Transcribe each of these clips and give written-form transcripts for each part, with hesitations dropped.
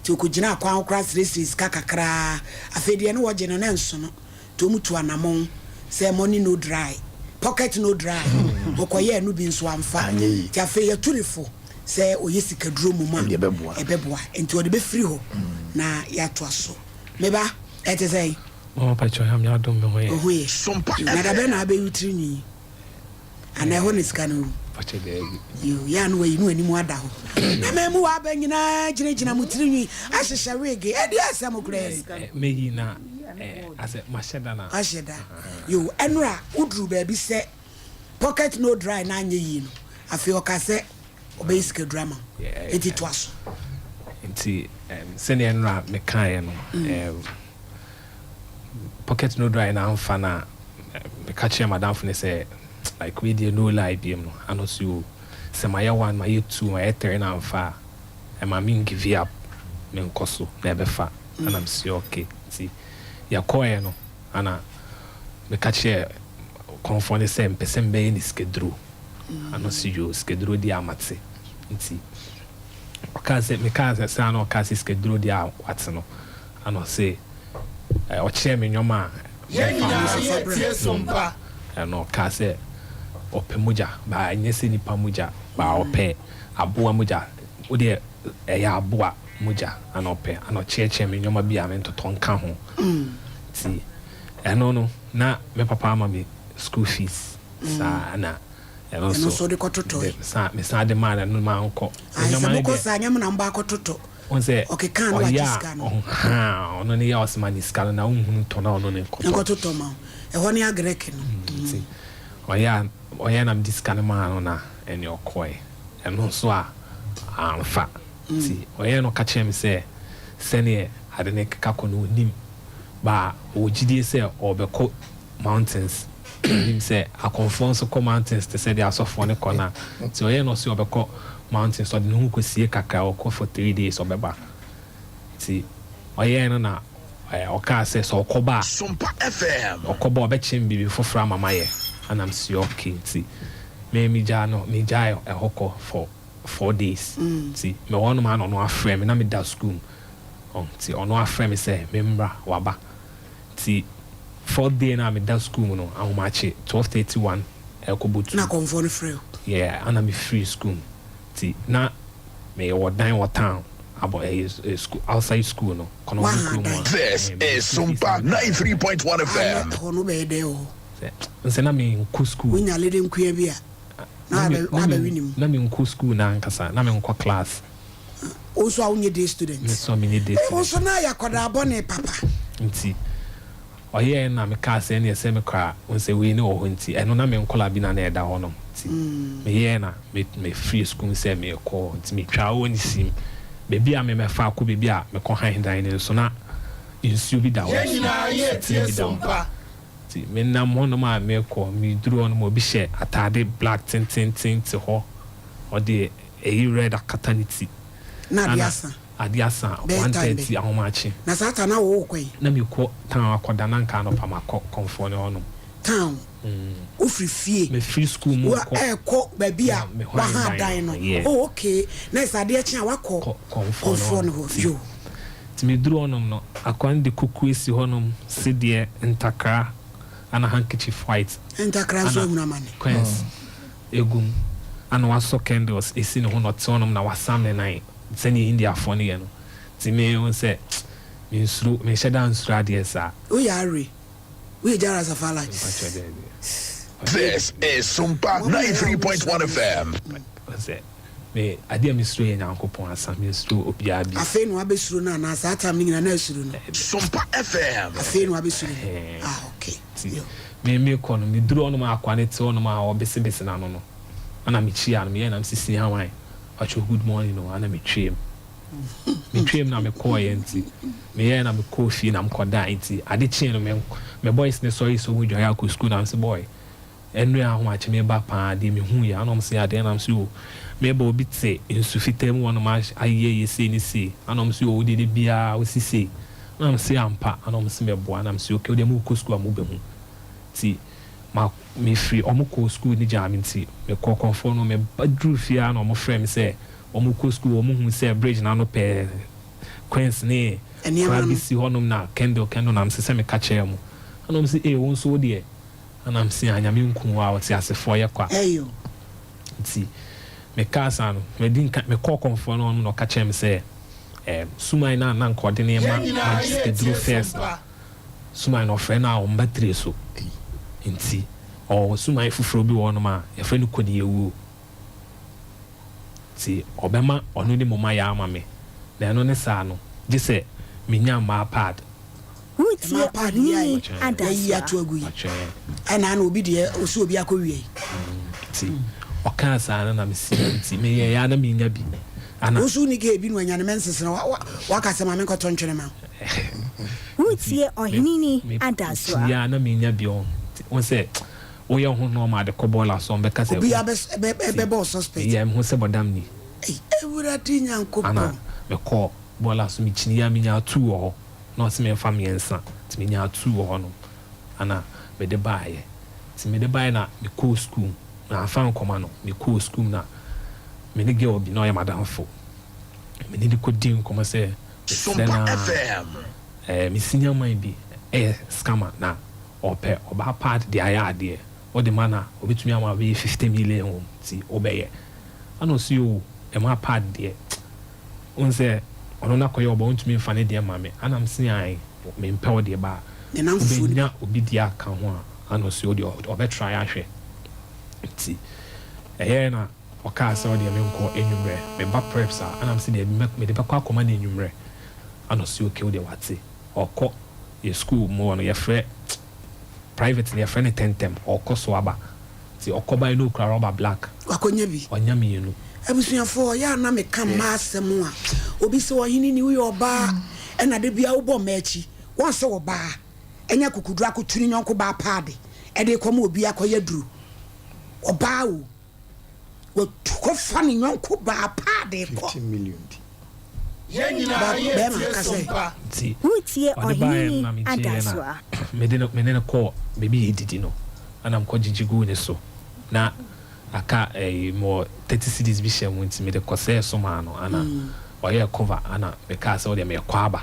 Nti ɔkɔgyinaa kwan ho koraa srɛsrɛɛ sika kakra. Afei deɛ ne wɔgye no na ɛnsono. Nti wɔtu anamɔn sɛ money no dry, pocket no dry. Ɔkɔyɛɛ no bi nso amfa. Nti afei yɛatu no fo sɛ ɔyɛ sikaduro mmom a ɛbɛboa. Nti ɔde bɛfiri hɔ na yɛatoa so. Me ba, ɛte sɛn? Mama pakyɛ Nyame adom me ho yɛ. Wo ho yɛ. Na dabɛn na abɛyi wo tiri nwi yi? Anaa ɛhɔ na sika no wɔ? Pakyɛ daabi. Yoo, yɛ a na wayi ne w'anim ada hɔ. Na mmamu aba nyinaa gyinagyina mo tiri nwi ahyehyɛ wig. Ɛdeɛ asɛm koraa ni. Mɛyi na asɛ mahyɛ da na. Wahyɛ da. Yoo, ɛnora woduru baabi sɛ pocket no dry na anyɛ yie no, afei ɔka sɛ ɔbɛyɛ sikaduro ama wo. Enti toa so. Nti sɛdeɛ ɛnora mekaeɛ no, pocket no dry na amfa na meka kyerɛɛ m'adamfo no sɛ like wei deɛ no lie biom no ana ɔse oo sɛ mayɛ one mayɛ two mayɛ three na amfa a ɛma me ngive up menkɔ so na ɛbɛfa ana mese okay nti yɛkɔeɛ no ana meka kyerɛɛ kɔmfoɔ no sɛ mepɛ sɛ mebɛyɛ ne sikaduro ana ɔse yoo sikaduro deɛ a mate nti ɔkaa sɛ mekaa sɛ saa na ɔkaa sɛ sikaduro deɛ a wate no Ana ɔse ɔkyerɛɛ me nneɛma a mɛfa ho ɛna ɔkaa sɛ ɔpɛ mogya but ɛnyɛ sɛ nipa mogya but ɔpɛ aboa mogya wodeɛ ɛyɛ aboa mogya ana ɔpɛ ana ɔkyerɛkyerɛ me nneɛma bi a mentotɔ nka ho nti ɛno no na me papa ama me school fees saa na ɛno nso mesan de maa no ɛno mankɔ nneɛma no deɛ. Wohu sɛ Ɔkekaa na ɔyɛ wagye a sika no. ɔhaa ɔno ne yɛ a ɔse ma ne sika no na wonhunu tɔ na ɔno ne nkɔtɔ. Nkɔtotɔ ma wo. Ɛhɔ ne agrɛke no. Nti ɔyɛ a ɔyɛ na mede sika no maa no na ɛne ɔkɔe. Ɛno nso a amfa. Nti ɔyɛɛ na ɔka kyerɛɛ me sɛ sɛdeɛ ade no keka kɔ no ɔnnim but ɔwɔ gyidie sɛ ɔrebɛkɔ mountains. Nim sɛ akɔmfoɔ nso kɔ mountains te sɛ deɛ asɔfoɔ no kɔ no a, nti ɔyɛɛ no ɔse ɔbɛkɔ mountains, ɔde ne ho kɔsie kakra, ɔkɔ for 3 days ɔbɛba. Nti ɔyɛɛ no na ɔkaa sɛ sɛ ɔkɔba a, Sompa FM. ɔkɔba a ɔbɛkyerɛ me biribi foforɔ ama mayɛ. Ɛna mese okay, nti me megyaa no, megyae ɛhɔ kɔ for 4 days. Nti mewɔ hɔnom a na ɔno afrɛ me, na meda school mu. Nti ɔno afrɛ me sɛ memmra, waba. Nti fourth day no a meda school mu no, ahomakye 12:31 ɛrekɔbɔ 2. Na akɔmfoɔ no frɛ wo? Yeah, ana mefiri school mu. Nti na mewɔ dan wɔ town, abɔ ɛyɛ school, outside school no, kɔnɔ Woaha kurom dan? a. This Me is school fees na Sompa mede dan. 93.1 Ah, na FM. ɛhɔ no wobɛyɛ dɛn wɔ hɔ? Sɛ nsɛ na menkɔ school. Wonya lede nkoa bi a, na Na me wabɛ na me wabɛwe ne mu. na menkɔ school no ankasa, na menkɔ class. Wo nso a wonyɛ day student. Me nso a menyɛ day Ei, wo student. nso na ayɛ akwadaa bɔne papa. Nti ɔyɛɛ na mekaa sɛ ɛneɛ sɛ mekɔ a, wohu sɛ wei ne wɔ hɔ nti, ɛno na me nkɔlaa bi na na ɛda hɔnom. Nti meyɛɛ na me mefiri sukuu mu sɛ merekɔ, nti metwaa hɔ ne sim. Baabi a me mɛfa akɔ baabi a mekɔ han dan no nso na nsuo bi da hɔ, Yɛn nsuo nyinaa nsutene yɛretie bi da hɔ. Sompa. Nti menam hɔnom a merekɔ, meduru hɔnom a obi hyɛ ataade black tententen te hɔ, ɔde ɛyi red akata ne ti. Na adeɛ Ana asa. adeɛ asa Bɛyɛ one time thirty bɛn? ahomakye. Na saa ta na wowɔ kwan? Na mekɔ town akɔda na nka anɔpa makɔ kɔmfoɔ no hɔnom. Town? Wofiri fie? Mefiri school mu Wa rekɔ. ɛrekɔ baabi a Na me hɔ waha dan dan no? no. Yeah. Oh okay, na ɛsɛ adeɛ kye a wakɔ Kɔ kɔmfoɔ no kɔmfoɔ no hɔnom. hɔ. Nti Yo. nti meduru hɔnom no, akoa no de kukuo asi hɔnom, sedeɛ, ntakra, ana handkerchief white, Ntakra nso ana ahunu amane. coins egu mu, ana wasɔ candles esi ne ho na ɔte hɔnom na wasam ne nan sɛnea Indiafoɔ no yɛ no. Nti mehu sɛ mensuro, menhyɛ da nsuro adeɛ saa. Woyɛ awe? Woyɛ Jah Rastafari? Mpakyɛ daabi. This is Sompa 93.1 FM. Sɛ me adeɛ a mesuro yɛ Nyankopɔn asa, mensuro obiara bi. Afei na wabɛsuro no anaa saa time no nyinaa na asuro no? Sompa FM. Afei na wabɛsuro no. Ɛhɛn. Ah okay. Nti Yo. me mekɔ no, meduru hɔnom a akoa no te hɔnom a ɔbesebese n'ano no, ana mekyia no, meyɛɛ na mese senior wan, ɔkyerɛ good morning o, ana metwaam. Metwaam na mekɔɔeɛ nti, meyɛɛ na mekɔɔ fie na mekɔdaa nti, ade kyee no me me boys ne sɔre sɛ ɔmo dware akɔ school na mese boy, ɛnore ahomakye meba paa deɛ mehuuiɛ ana ɔmo se adeɛ na mese o, meba obi te nsu fitaa mu hɔnom ayɛ yɛ sei ne sei, ana ɔmo se o wodeɛ da biara wosi sei, na mese ampa, ana ɔmo se mɛboa, na mese okay wodeɛ mokɔ school a mobɛhu. Nti ma mefiri ɔmo kɔɔ school ne gyaa me nti mekɔɔ kɔmfoɔ no, meba duru fie a na ɔmo frɛ me sɛ ɔmo kɔ school, ɔmo hu sɛ bridge n'ano pɛɛ. Coins ne Nneɛma kora bi no. si hɔnom na candle candle na mesɛ sɛ meka kyerɛ mo. Ɛna ɔmo sɛ, ee, wo nso wo deɛ. Ɛna mese, anyame nku wo a ɔte asefoɔ yɛ kwa. Ɛyo. Nti mekaa saa no, medi nka mekɔɔ kɔmfoɔ no hɔ no na ɔka kyerɛ me sɛ suman no a na nka ɔde ne ma Yɛn nyinaa ma yɛ sikaduro tie first no, Sompa. suman no ɔfrɛ no a ɔmba tire so. Nti ɔwɔ suman foforɔ bi wɔ hɔnom a yɛfrɛ no kɔdiawuo. Nti ɔbɛma ɔno ne moma yɛ ama me. Na ɛno ne saa no, gye sɛ menya mmaa pad. Wotie Mmaa pad yi a Ɔhene yɛayi Adasoa. ato agu yi. Atwɛn. Ɛna ana obi deɛ ɔsɛ obi akɔ wie yi. Nti ɔkaa saa no na mesi nti meyɛ ya na menya bi. Ana Wo nso woni ka ebi no anya ne mɛnsesena waka sɛ ma menkɔtɔ ntwene ma wo. Wotie Ɔhene me Adasoa. kyia na menya bi ɔ. Nti wo sɛ woyɛ ho nɔɔma de kɔ bɔɔla so ɔmbɛka sɛ Obi bɛbɔ wo suspect. yɛ me ho sɛ bɔdam ni. Ei, Awurade Nyankopɔn. Ana mekɔ bɔɔla so mekyini ya menya two wɔ hɔ na ɔsɛ memfa mmiɛnsa, nti menya two wɔ hɔ no ana mede baayɛ. Nti mede baayɛ na mekɔɔ school na afa nkɔma no, mekɔɔ school na me ne girl bi na ɔyɛ madamfo, me ne ne kɔdi nkɔmmɔ sɛ mesrɛ Sompa na FM. Me senior man bi ɛyɛ scammer na ɔpɛ ɔbaa pad de ayɛ adeɛ, ɔde ma na obɛtumi ama bɛyɛ 50 million wɔ mu, nti wobɛyɛ? Ana ɔsi o, ɛma pad deɛ wohu sɛ ɔno no akɔyɛ ɔba, wontumi mfa ne deɛ ma me. Ana mse ae, mempɛ wo deɛ ba Ne nam fufuo no. wobɛnya obi deɛ aka ho a. Ana ɔsi o deɛ, ɔbɛtry ahwɛ. Nti ɛyɛ na ɔkaa sɛ ɔdeɛ menkɔ anwummerɛ, meba preps a, ana mse deɛ mede bɛkɔ akɔma no anwummerɛ. Ana ɔsi okay, wo deɛ wate. Ɔkɔ yɛ school mu hɔ no, yɛfrɛ private no, yɛfrɛ no tɛntɛm. Ɔkɔ so aba, nti ɔkɔ bae na okura rubber black. Wakɔnya bi. Ɔnya mmienu. Abusuafoɔ, ɔyɛ a na meka mmaa asɛm a obi sɛ ɔhene ni, woyɛ ɔbaa ɛna de bia wobɔ mmaa akyi wɔn sɛ ɔbaa ɛnyɛ akokuduro akotu ne nyɔnko baa paade ɛde kɔma obi akɔyɛ duro. Ɔbaa o, watu kɔfa ne nyɔnko baa paade kɔ. 15 million ti. Yɛn nyinaa yɛ Bɛrima tie ka sɛ Sompa. Nti Wotie ɔde baeɛ no na Ɔhene megyeeɛ na Adasoa. mede no mene no kɔɔ baabi yɛdidi no, ɛna mekɔ gyegye guu ne so na aka ɛyi mewɔ 30 cedis bi hyɛ mu, nti mede kɔsɛɛ so maa no. Ana ɔyɛɛ cover, ana mekaa sɛ wodeɛ mekɔ aba.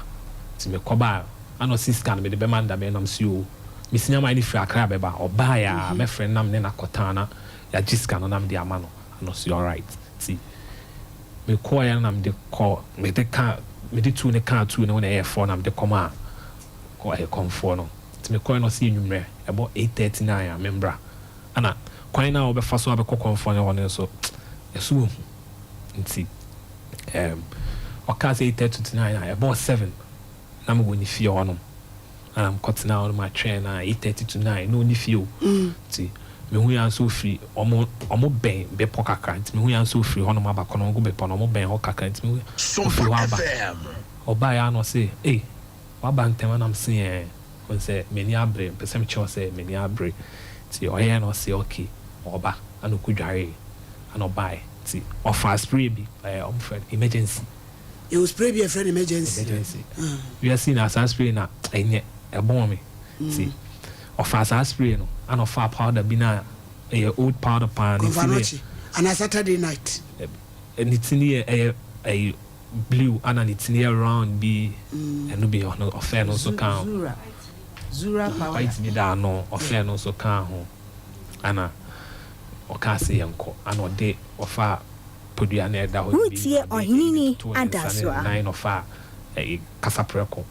Nti mekɔ baa, ana ɔsi sika no mede bɛma no dabɛn? Nam si o, mesi nyama ne firi Akra bɛba. Ɔbaeɛ a mɛfrɛ no nam ne nakɔtaa na yɛagye sika no na mede ama no. Ana ɔsi alright. Nti mekɔɔɛ na mede kɔ mede ka mede tu ne kaa tu ne ho na ɛyɛ fɔ na mede kɔma a kɔ ɛyɛ kɔnfoɔ no. Nti mekɔɛ no, ɔsi enwummerɛ ɛbɔ 8:39 a membra. Ana kwan na wɔbɛfa so abɛkɔ kɔnfoɔ no hɔ no nso ɛso wɔ hu. Nti ɔkaa sɛ 8:39 a ɛbɔɔ 7 na mewɔ ne fie hɔnom. Ana mekɔtena hɔ no matwɛn na 8:30 to 9 na ɔni fie o. Nti mehu ya nso ofiri ɔmo bɛn bepɔ kakra, nti mehu ya nso ofiri hɔnom aba kɔnɔngo bepɔ no, ɔmo bɛn hɔ kakra, nti mehu ofiri Sompa hɔ aba. FM. Ɔbaa ya na ɔse, ei, waba ntɛm. Anam se ɛɛ ɔn sɛ m'ani abere, mpɛ sɛ mekyerɛw sɛ m'ani abere. Nti ɔyɛ na ɔse okay, ɔba. Ana ɔkɔ dwaree ana ɔbaeɛ, nti ɔfa spray bi, ɛɛ ɔmo frɛ no emergency. Yɛwɔ spray bi a yɛfrɛ no emergency. Emergency wiase na saa spray na ɛnyɛ ɛbɔn me. Nti ɔfa saa spray no ana ɔfa powder bi na ɛyɛ old powder paa. Ne ti Kɔnfa ne nɔkye anaa Saturday night. Ne ti ne yɛ ɛyɛ blue, ana ne ti ne yɛ round bi, ɛno bi ɔno ɔfɛ no nso ka ho. Zura. Zura powder. White bi da ano, ɔfɛ no nso ka ho. Ana ɔka se yɛn kɔ, ana ɔde ɔfa podua na ɛda hɔ no bi, Wotie ɔde Ɔhene ebi ni totoo ne nsa ne Adasoa. nan na ɔfa ɛyɛ kasaprɛko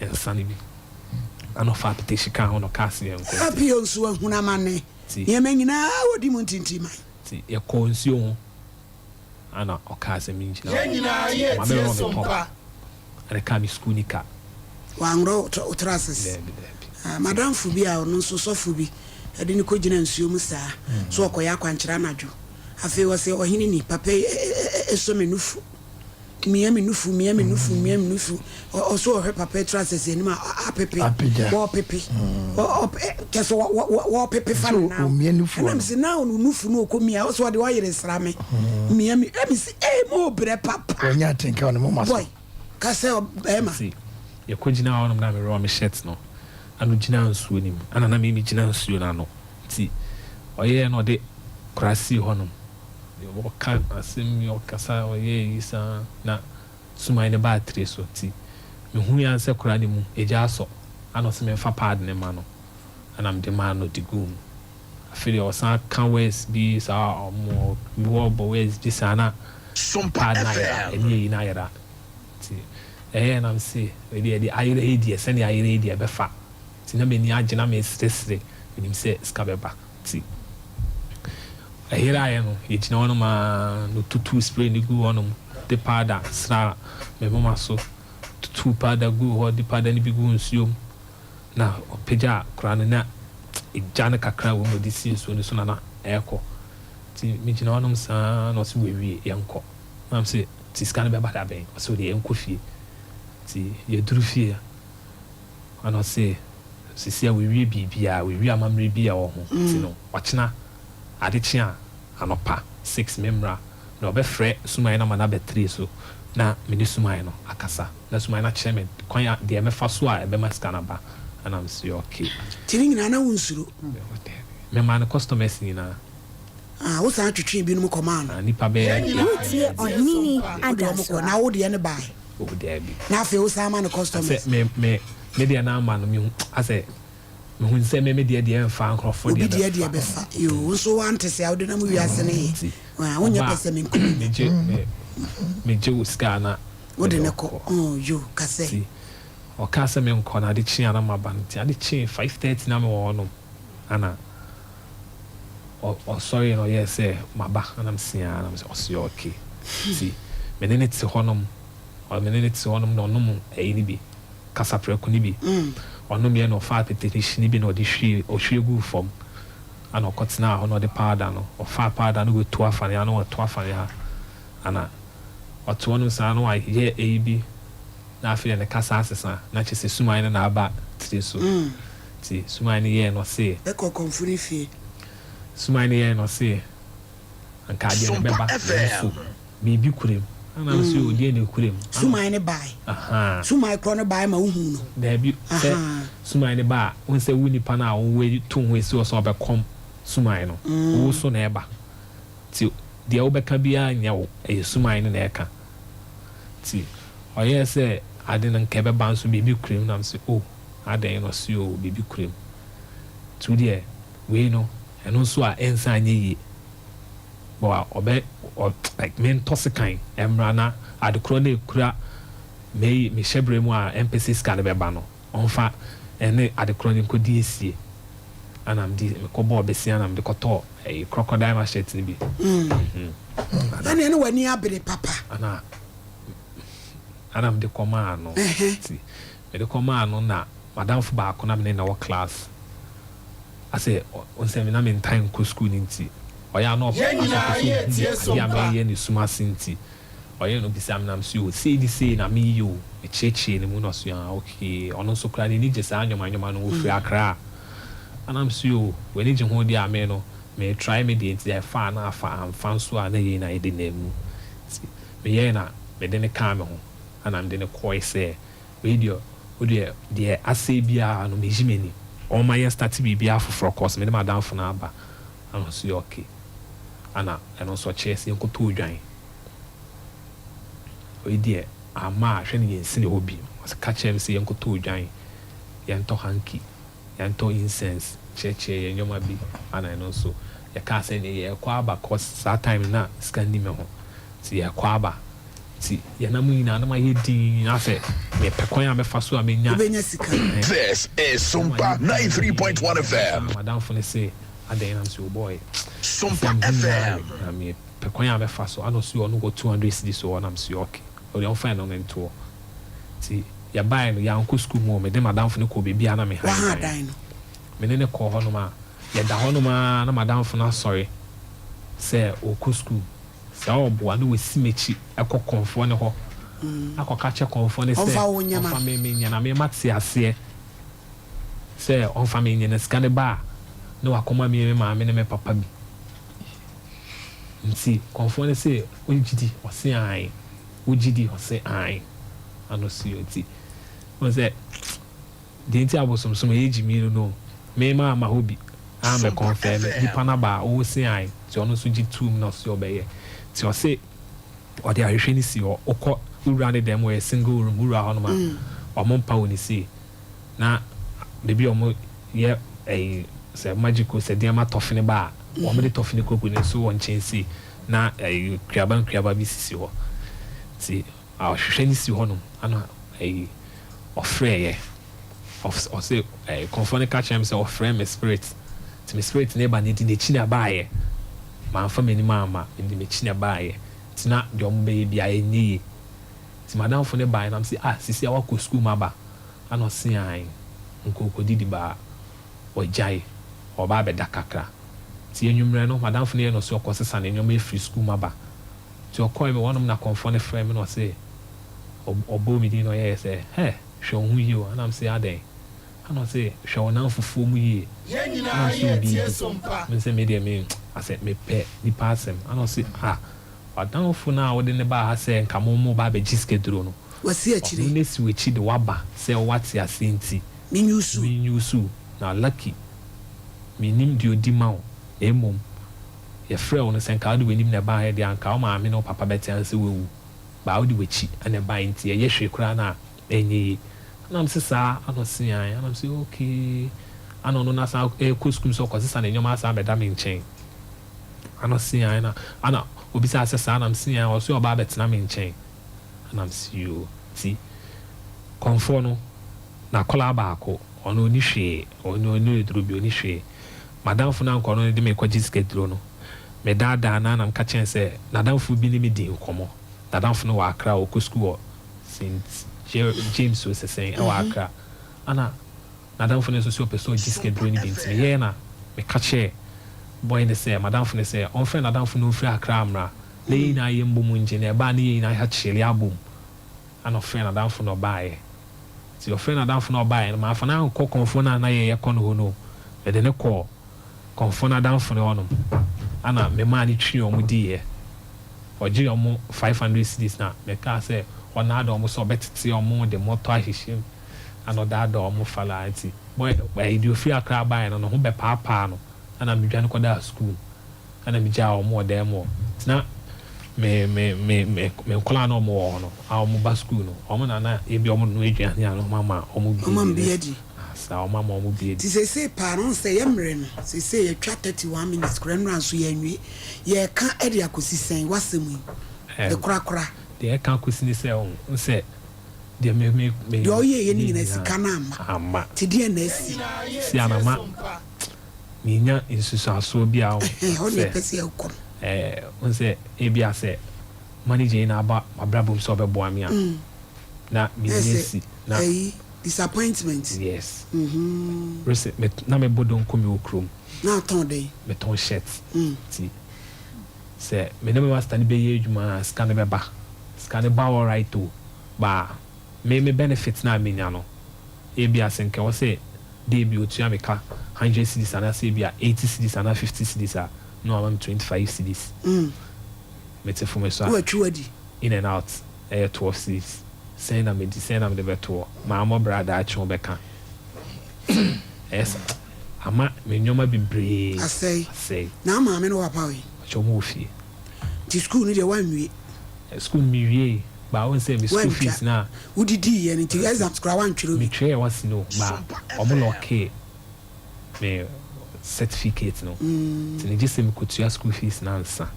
nsa no bi, ana ɔfa apetehyi ka ho na ɔka se yɛn kɔ. Apio nso ahunu amane. Nti nneɛma nyinaa wɔdi mu ntintiman. Nti yɛkɔ nsuo ho, ana ɔkaa sɛ mengyina Yɛn nyinaa yɛ ma tie bɛrɛ me Sompa. top ɛne kaa me sukuu nika. Wanworɔ wo trousers? Daabi, daabi. Ah, madamfo bi a ɔno nso sɔfo bi ɛde ne kɔgyina nsuo mu saa so ɔkɔyɛ akwankyerɛ anadwo. Afei wɔsɛ ɔhene ni papa yi ɛsɔ me nufu, mia me nufu, mia me nufu, mia me nufu. Ɔso ɔhwɛ papa yi trousers anim a apepe. Apagya. Wɔpepe kyɛ sɛ wɔpepe fa no Nso now. omia nufu ɛnam no. sɛ now no nufu no ɔkɔ mia, ɔsɛ ɔde ɔyere sra me mia me, ɛmi sɛ ee mo brɛ papa. Wɔnyɛ atenka wɔ ne moma so. Boy ka sɛ bɛrima. Nti yɛkɔgyina hɔnom na merewɔ me shirt no ano gyina nsuo no mu, ana na meme gyina nsuo no ano. Nti ɔyɛɛ na ɔde kora sii hɔnom, ɔka asɛm yi, ɔkasa, ɔyɛɛ yi saa na. Suman no baa tire so nti mehui ara sɛ kora no mu egya asɔ ana ɔse memfa pad no mma no ɛna mede maa no ɔde guu mu. Afei deɛ ɔsan ka words bi saa ɔmo wɔbɔ words bi saa na Sompa pad no ayera FM. ɛne ayi no ayera nti ɛyɛɛ na mese wei deɛ deɛ ayera yi deɛ sɛdeɛ ayera yi deɛ ɛbɛfa nti na m'ani agye na meseresere menim sɛ sika bɛba nti ɛyeraeɛ no yɛgyina hɔnom ara na ɔtutuu spray no guu hɔnom de powder sraa me moma so tutuu powder guu hɔ de powder no bi guu nsuo mu na ɔpagyaa koraa no na egya no kakra wɔ mu na ɔde sii nsuo no so na na ɛrekɔ nti megyina hɔnom saa na ɔse wawie yɛnkɔ na mese nti sika no bɛba da bɛn ɔse wodeɛ yɛnkɔ fie nti yɛduru fie Ɛna ɔse sisi a wawie biribiaa, wawie amammerɛ bi a ɛwɔ ho nti no ɔkyena ade kye a anɔpa 6 me mmra na ɔbɛfrɛ Sumaye no ama no aba tire so na me ne Sumaye no akasa na Sumaye no akyerɛ me kwan a deɛ mɛfa so a ɛbɛma sika no aba ɛna mese okay. Nti ne nyinaa na wonsuro? Memaa no customers nyinaa. Ah, wosan twetwee binom kɔmaa no? Ah, nnipa bɛyɛ. Woretie Ɔhene Wode wɔn kɔ, Adasoa. na wo deɛ no bae? Oh, daabi. Na afei wosan ma no customers? Sɛ me, me, me deɛ no ama no, mehu, asɛ, mehu sɛ me, me deɛ deɛ ɛmfa, nkorɔfoɔ Obi deɛ deɛ deɛ bɛfa. bɛfa. Yoo, wo nso woante sɛ a wode nam wiase no yɛ. Nti, Ah, wonyɛ ɔba pɛ a, sɛ menkɔ bi. megye, me, megye wo sika a na Wode mede no wo kɔ. kɔ. Oh, yoo, ka sɛ. Nti, ɔkaa sɛ menkɔ, na ade kyee a na maba no. Nti ade kyee 5:30 na mewɔ hɔnom, ɛna ɔsɔree na ɔyɛɛ sɛ maba, ɛna mese aa, na mese ɔse okay. Nti, me ne no te hɔnom. Me ne no te hɔnom na ɔnom ɛyi no bi, kasaprɛko no bi. Ɔnomeɛ na ɔfaa petehyini no bi na ɔde hwie, ɔhwie guu fam. Ɛna ɔkɔtenaa hɔ na ɔde powder no, ɔfaa powder no watu afa ne ha na watu afa ne ha. Ɛna ɔte hɔnom saa na wayɛ ɛyi bi na afei deɛ ne kasa asesa na kyerɛ sɛ suman no na aba tiri so. Nti suman no yɛɛ no ɔse. Bɛkɔ kɔmfo no fie. Suman no yɛɛ no ɔse anka adeɛ no Sompa bɛba nanso FM. Biribi kura mu. Ɛna me se o deɛ na ɛkura mu. Ɛna Suman no bae. Ahaa. Suman korɔ no bae ma wohuu no. Daabi, sɛ Ahaa. suman no ba a, wohu sɛ wo nipa no a woatu wo ho asi hɔ sɛ ɔbɛkɔm suman no, wo so na ɛba. Nti deɛ wobɛka biara nyɛ wo, ɛyɛ suman no na ɛka. Nti ɔyɛɛ sɛ ade no nka ɛbɛba nso biribi kura mu na me se o adɛn na ɔse o biribi kura mu. Nti wo deɛ wei no, ɛno nso a ɛnsan nyɛ yie. Bɔ a ɔbɛ ɔ like mentɔ sekan mmra na adekorɔ no a ɛkura me me hyɛberɛ mu a ɛmpɛ sɛ sika no bɛba no ɔmfa ɛne adekorɔ no nkɔdi asie ɛna mede mekɔbɔɔ bɛsia na mede kɔtɔɔ ɛyi crocodile machete no bi mhm ɛna Ɛneɛ ne w'ani abere papa. ɛna ɛna mede kɔmaa no Ɛhɛ. nti mede kɔmaa no na madamfo baako na mene no wɔ class. Asɛ ɔhu sɛ me na mentaa nkɔ sukuu no nti, ɔyɛ a na ɔpɛ Yɛn nyinaa sɛ ɔhu yɛretie adeɛ a Sompa. meyɛ no sum ase nti, ɔyɛ no bisa me na mese o sei ne sei na meyɛ o, mekyerɛkyerɛɛ ne mu na ɔse ah okay, ɔno nso koraa n'ani gye saa nneɛma nneɛma no ho, ɔfiri Accra. Ɛna mese o w'ani gye ho deɛ a me no me try me deɛ nti ɛfa a na afa, amfa nso a na yei na yɛde nam mu. Nti meyɛɛ na mede no kaa me ho ɛna mede no kɔe sɛ Wei deɛ wo deɛ deɛ asɛe biara no meyi m'ani. Ɔma yɛ starte biribiara foforɔ cos me ne m'adamfo no aba ɛna ɔse ok ɛna ɛno nso ɔkyerɛ sɛ yɛnkɔtɔ odwan wei deɛ amma a hwɛ no yɛnsini hɔ bio ɔse ka kyerɛ me sɛ yɛnkɔtɔ odwan yɛntɔ hanky yɛntɔ incense kyerɛkyerɛ yɛn nneɛma bi ɛna ɛno nso yɛkaa sɛ neɛ yɛrekɔ aba cos saa time no na sika nni me ho nti yɛrekɔ aba Nti yɛnam nyinaa na mayɛ dinn asɛ mepɛ kwan a mɛfa so a mɛnya. Wobɛnya sika. This is Na Sompa mayɛ dinn 93.1 FM. na madamfo no se adɛn na mese oh boy sɛsɛ Sompa a meho nyinaa FM. we na mepɛ kwan a mɛfa so ana ɔse ɔno wɔ 200 cedis wɔ hɔ na mese ok ɔdeɛ ɔmfa ɛno no ntoɔ nti yɛbaeɛ no yɛankɔ sukuu mu o mede madamfo no kɔɔ baabi a na mehan Waha dan dan no. me ne no kɔɔ hɔnom a yɛda hɔnom ara na madamfo no asɔre sɛ ɔrekɔ sukuu Sɛ ɔboa na wasi m'akyi kɔ kɔmfoɔ no hɔ akɔka kyerɛ kɔmfoɔ no sɛ Ɔmfa wo nyɛ ma ɔmfa me menyɛ na me mate aseɛ sɛ ɔmfa me nyɛ na sika no ba a na wakɔma me me maame ne me papa bi. Nti kɔmfoɔ no se wogye di? Ɔse aane. Wogye di? Ɔse aane. Ano si nti wohu sɛ Deɛ nti a abosomsom ɛyɛ gyimie no no me maa ma hɔ bi a mɛ Sompa kɔnfɛɛ me FM. nipa no aba a oo se ae nti ɔno nso gye tuum na ɔse ɔbɛyɛ nti ɔse ɔde ahwehwɛ no si hɔ wokɔ Wowura ne dan mu, ɔyɛ single room, wowura hɔnom a, wɔn mpa wɔ ne sie. Na baabi a wɔyɛ ɛyi sɛ magic o, sɛ nneɛma tɔfene ba a, wɔde tɔfene kɔgu ne so wɔ nkyɛn sei, na ɛyi nkuaba nkuaba bi sisi hɔ. Nti ahwehwɛ no si hɔnom, ɛna ɛyi ɔfrɛeɛ. Ɔse ɛyi kɔmfoɔ no ka kyerɛɛ me sɛ ɔfrɛ me spirit. Nti me spirit no ba no, ɛdi n'akyi na ɛbaeɛ. Mamfa m'anim amma, mede m'akyi na ɛbaeɛ. Nti na deɛ ɔmo bɛyɛ biara ɛnyɛ yie. Nti m'adamfo no baeɛ na mese ah sisi a woakɔ sukuu mu aba? Ɛna ɔse aane, nkɔ didi baa wagyae, ɔba abɛda kakra. Nti anwummerɛ no m'adamfo no yɛ no sɛ ɔkɔsesa ne nneɛma afiri sukuu mu aba. Nti ɔkɔe me hɔnom na kɔmfoɔ no frɛɛ me na ɔse ɔbɔɔ me din na ɔyɛɛ sɛ hɛ hwɛ wo ho yie o. Ɛna mese adɛn? Ɛna ɔse hwɛ wo namfofoɔ mu yie. Ɛna mese wo biribi. Me sɛ me deɛ me asɛ mepɛ nipa asɛm. Ɛna ɔse ah w'adamfo no a wode ne baa ha sɛ nka mo mo ba abɛgye sikaduro no, Wasi akyire. Ɔno na si w'akyi de waba sɛ wate ase nti menyusu. Menyusu na lucky menim deɛ odi ma wo, na mmom yɛfrɛ wo no sɛ nka wode w'anim na ɛbaeɛ deɛ, anka wo maame ne wo papa bɛte ansa wawu, baa wode w'akyi ɛna ɛbaeɛ nti ɛyɛ hwee koraa no a ɛnyɛ yie. Ɛna mese saa. Ɛna ɔse ae. Ɛna mese okay. Ɛna ɔno no asan ɛkɔ sukuu sɛ ɔkɔsesa ne nneɛma asan abɛda me nkyɛn. Ɛna ɔse ae. Na ɛna obisaa sɛ saa. Na mese ae. Ɔse ɔba abɛtena me nkyɛn. Ɛna mese yoo. Nti kɔmfoɔ no n'akwadaa baako, ɔno ɔni hwee, ɔno ɔni aduro bi, ɔni hwee. Madamfo no ankɔ no de me kɔgye sikaduro no, medaadaa no a na meka kyerɛ no sɛ n'adamfo bi ne me di nkɔmmɔ. N'adamfo no wɔ Accra, ɔkɔ sukuu wɔ St James o sɛsɛn ɛwɔ Accra. Ɛna n'adamfo no nso sɛ ɔpɛ sɛ ɔgye sikaduro no bi, nti meyɛɛ na meka kyerɛɛ boy no sɛ, madamfo no sɛ ɔmfrɛ n'adamfo no mfiri Accra mmra na yɛn nyinaa yɛmmɔ mu ngye, na ɛbaa ne yɛn nyinaa yɛakyele abom. Ɛna ɔfrɛɛ n'adamfo no ɔbaeɛ. Nti ɔfrɛɛ n'adamfo no ɔbaeɛ no, mamfa no ankɔ kɔmfoɔ no a na yɛyɛ kɔ no hɔ no o. Mede no kɔɔ kɔmfoɔ no adamfo no hɔnom, ɛna memaa no twee wɔn diiɛ. Ɔgyee wɔn 500 cedis na mekaa sɛ ɔnnaadaa wɔn sɛ ɔbɛtete wɔn de motor ahyehyɛ mu, ɛna ɔdaadaa wɔn falaa. Nti boy ɛyi deɛ ɔfiri Accra baeɛ no, ne ho bɛpaapaa no, ɛna medwane kɔdaa sukuu, ɛna megyaa wɔn wɔ dan mu hɔ. Nti na me me me me me nkwadaa na wɔn wɔ hɔ no a wɔn ba sukuu no, wɔn na na ebi wɔn noa aduane a na wɔn ama wɔn bi Ɔma adi. bi adi. Saa, wɔn ama wɔn bi adi. Nti seesei paa no, wohu sɛ yɛ mmerɛ no, seesei yɛtwa 31 minutes koraa, nnora nso yɛanwie. Yɛreka de akɔsi sɛn, w'asɛm yi, ne korakora? Deɛ ɛka akɔsi ne sɛ, wohu sɛ deɛ me me me Deɛ ɔyɛeɛ no nyinaa, sika no amma. Amma. Nti deɛn na asi? Si anama menya nsusuasoɔ bi a wohu Ɛhɔ na sɛ yɛpɛ sɛ yɛkɔ no. Wohu sɛ ebia sɛ manager yi na aba m'abrabɔ mu sɛ ɔbɛboa me a, na menya Ɛsɛ si na ɛyi disappointment. Yes. Rese me na mebɔ donko mi wɔ kurom. Na atɔn dɛn? Metɔn shirt. Nti sɛ me ne me master no bɛyɛ adwuma a, sika no bɛba. Sika no ba alright o, but me me benefit no a menya no, ebia sɛ nka ɛwɔ sɛ day bi otua me ka 100 cedis anaasɛ ebia 80 cedis anaa 50 cedis a, na wama me 25 cedis. Mete fo me so a, Woatwi wadi. In and out ɛyɛ 12 cedis. Sɛn na medi, sɛn na mede bɛtoɔ? Maa mmɔbra daakye wobɛka. Ɛyɛ sa ama me nneɛma bebree Asɛe. Asɛe. Na maame no wɔ apa wei? Ɔkyɛ ɔmo wɔ fie. Nti school no deɛ woanwie? School no mewie, but wohu sɛ me school Woantwa. fees no a Wodidiiɛ no nti exams koraa woantwerɛ bi? Metwerɛɛ wɔ no, but ɔmo lockee me certificate no. Nti ne gye sɛ mekɔtua school fees no ansa.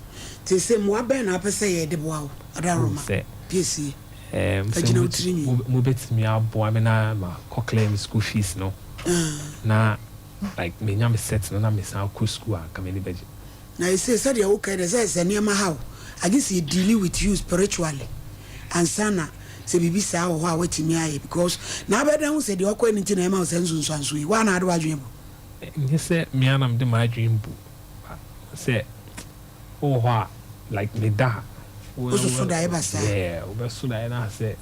Nti sɛ mmoa bɛn na wopɛ sɛ yɛde boa wo, Adaroma? Sɛ Piesie. Sɛ Agyina wo tiri nwi. Mobɛtumi aboa me na makɔ clear me school fees no na like menya me set no na mesan kɔ school a, nka m'ani bɛgye. Na ɛsɛ sɛdeɛ woka deɛ sɛ nneɛma ha wo, agye sɛ yɛ dealing with you spiritually ansa na sɛ biribi saa wɔ hɔ a woatumi ayɛ, because na abɛda ho sɛ deɛ ɔkɔɛ no nti na ɛma wo sɛ nsonsuanso yi, woa na ade w'adwene bu. Nyɛ sɛ mea na mede m'adwene bu, sɛ wowɔ hɔ a, like meda a Wososo daeɛ ba saa? Yeah, wobɛso daeɛ no a sɛ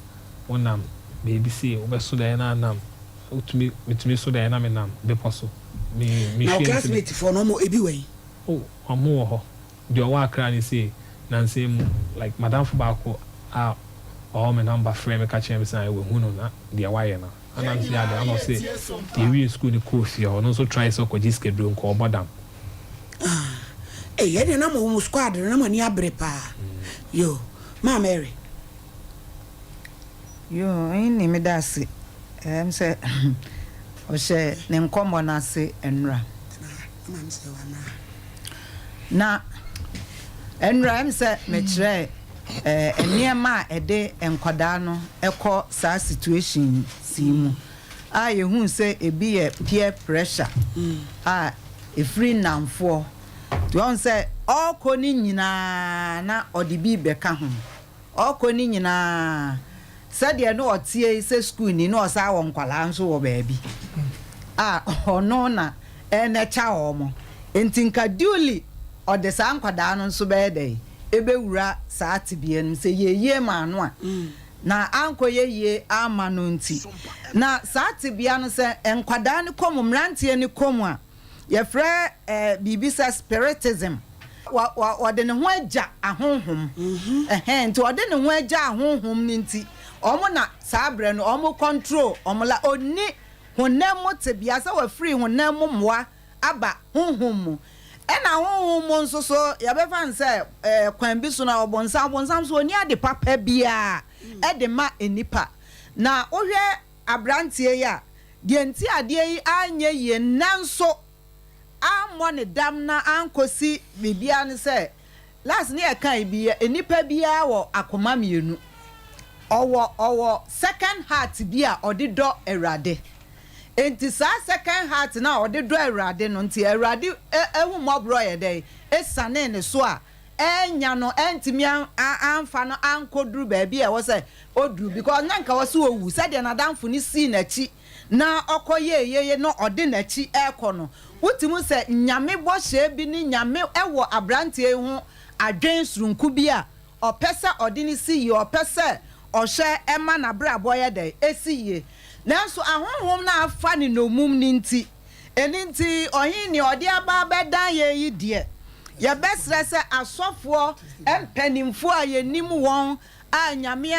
wonam baabi sei, wobɛso daeɛ no anam wotumi metumi so daeɛ na menam bepɔ so me Na wo mehwɛ nti classmate foɔ no, ɔmo ebi wɔ yi? Oh, ɔmo wɔ hɔ. Deɛ ɔwɔ Accra ne sei, nansa yi mu like madamfo baako a ɔwɔ me number frɛ me ka kyerɛ me sɛ wahu no na deɛ wayɛ no. Ɛna me sɛ adɛn? Ɛna ɔse yɛwie school no kɔɔ fie hɔ, ɔno nso try sɛ ɔkɔgye sikaduro nka ɔbɔ dam. Ah, ei, ɛdeɛ na mo mo squad no na mo ani abere paa. Yo, Maa Mary. Yoo, ɔhene meda ase. Ɛm sɛ ɔhyɛ ne nkɔmmɔ no ase nnora. Na nnora ɛm sɛ mekyerɛ nneɛma a ɛde nkwadaa no ɛkɔ saa situation si mu a yɛhu sɛ ebi yɛ peer pressure a ɛfiri nnamfoɔ. Nti wɔn sɛ ɔrekɔ ne nyinaa na ɔde bi bɛka ho. Ɔrekɔ ne nyinaa, sɛdeɛ na ɔteɛ yi sɛ sukuu ni na ɔsan wɔ nkwalaa nso wɔ baabi a ɔno na ɛnɛkya wɔn. Nti nka duly ɔde saa nkwadaa no nso bɛyɛ dɛ ebɛwura saa tebea no mu sɛ yɛyie maa no a na ankɔ yɛyie ama no. Nti na saa tebea no, sɛ nkwadaa no kɔ mu, mmeranteɛ no kɔ mu a, yɛfrɛ biribi sɛ spiritism. Wa wa wɔde ne ho agya ahonhom ɛhɛn. Nti ɔde ne ho agya ahonhom no, nti ɔmo na saa berɛ no ɔmo control ɔmo la. Onni honam mu tebea sɛ wafiri honam mu mmoa aba honhom mu. Ɛna honhom mu nso so, yɛbɛfa no sɛ kwan bi so na ɔbonsam so onni ade papa biara ɛde ma nipa. Na wohwɛ aberanteɛ yi a, deɛ nti adeɛ yi anyɛ yie nanso ammɔ ne dam na ankɔsi biribiara ne sɛ, last ne yɛka yi bi yɛ nipa biara wɔ akoma mmienu. Ɔwɔ second heart bi a ɔde dɔ Awurade. Nti saa second heart na ɔde dɔ Awurade no, nti Awurade ehu mmɔborɔ yɛ dɛ esane ne so a ɛnya no, ɛntumi amfa no ankɔduru baabi a ɛwɔ sɛ oduru, because na nka wɔ sɛ owu sɛdeɛ n'adamfo no sii n'akyi na ɔkɔ yeyeye na ɔde n'akyi ɛrekɔ no. Wotumi sɛ Nyame bɔhyɛ bi ne Nyame ɛwɔ aberanteɛ yi ho adwen soronko bi a ɔpɛ sɛ ɔde ne si yie, ɔpɛ sɛ ɔhyɛ ɛma n'abrabɔ yɛ dɛ esi yie, nanso ahonhom no afa ne nnomum ne nti. Ɛni nti, ɔhen, nea ɔde aba abɛdan yɛn yi deɛ, yɛbɛsrɛ sɛ asɔfoɔ mpanimfoɔ a yɛnim wɔn a Nyame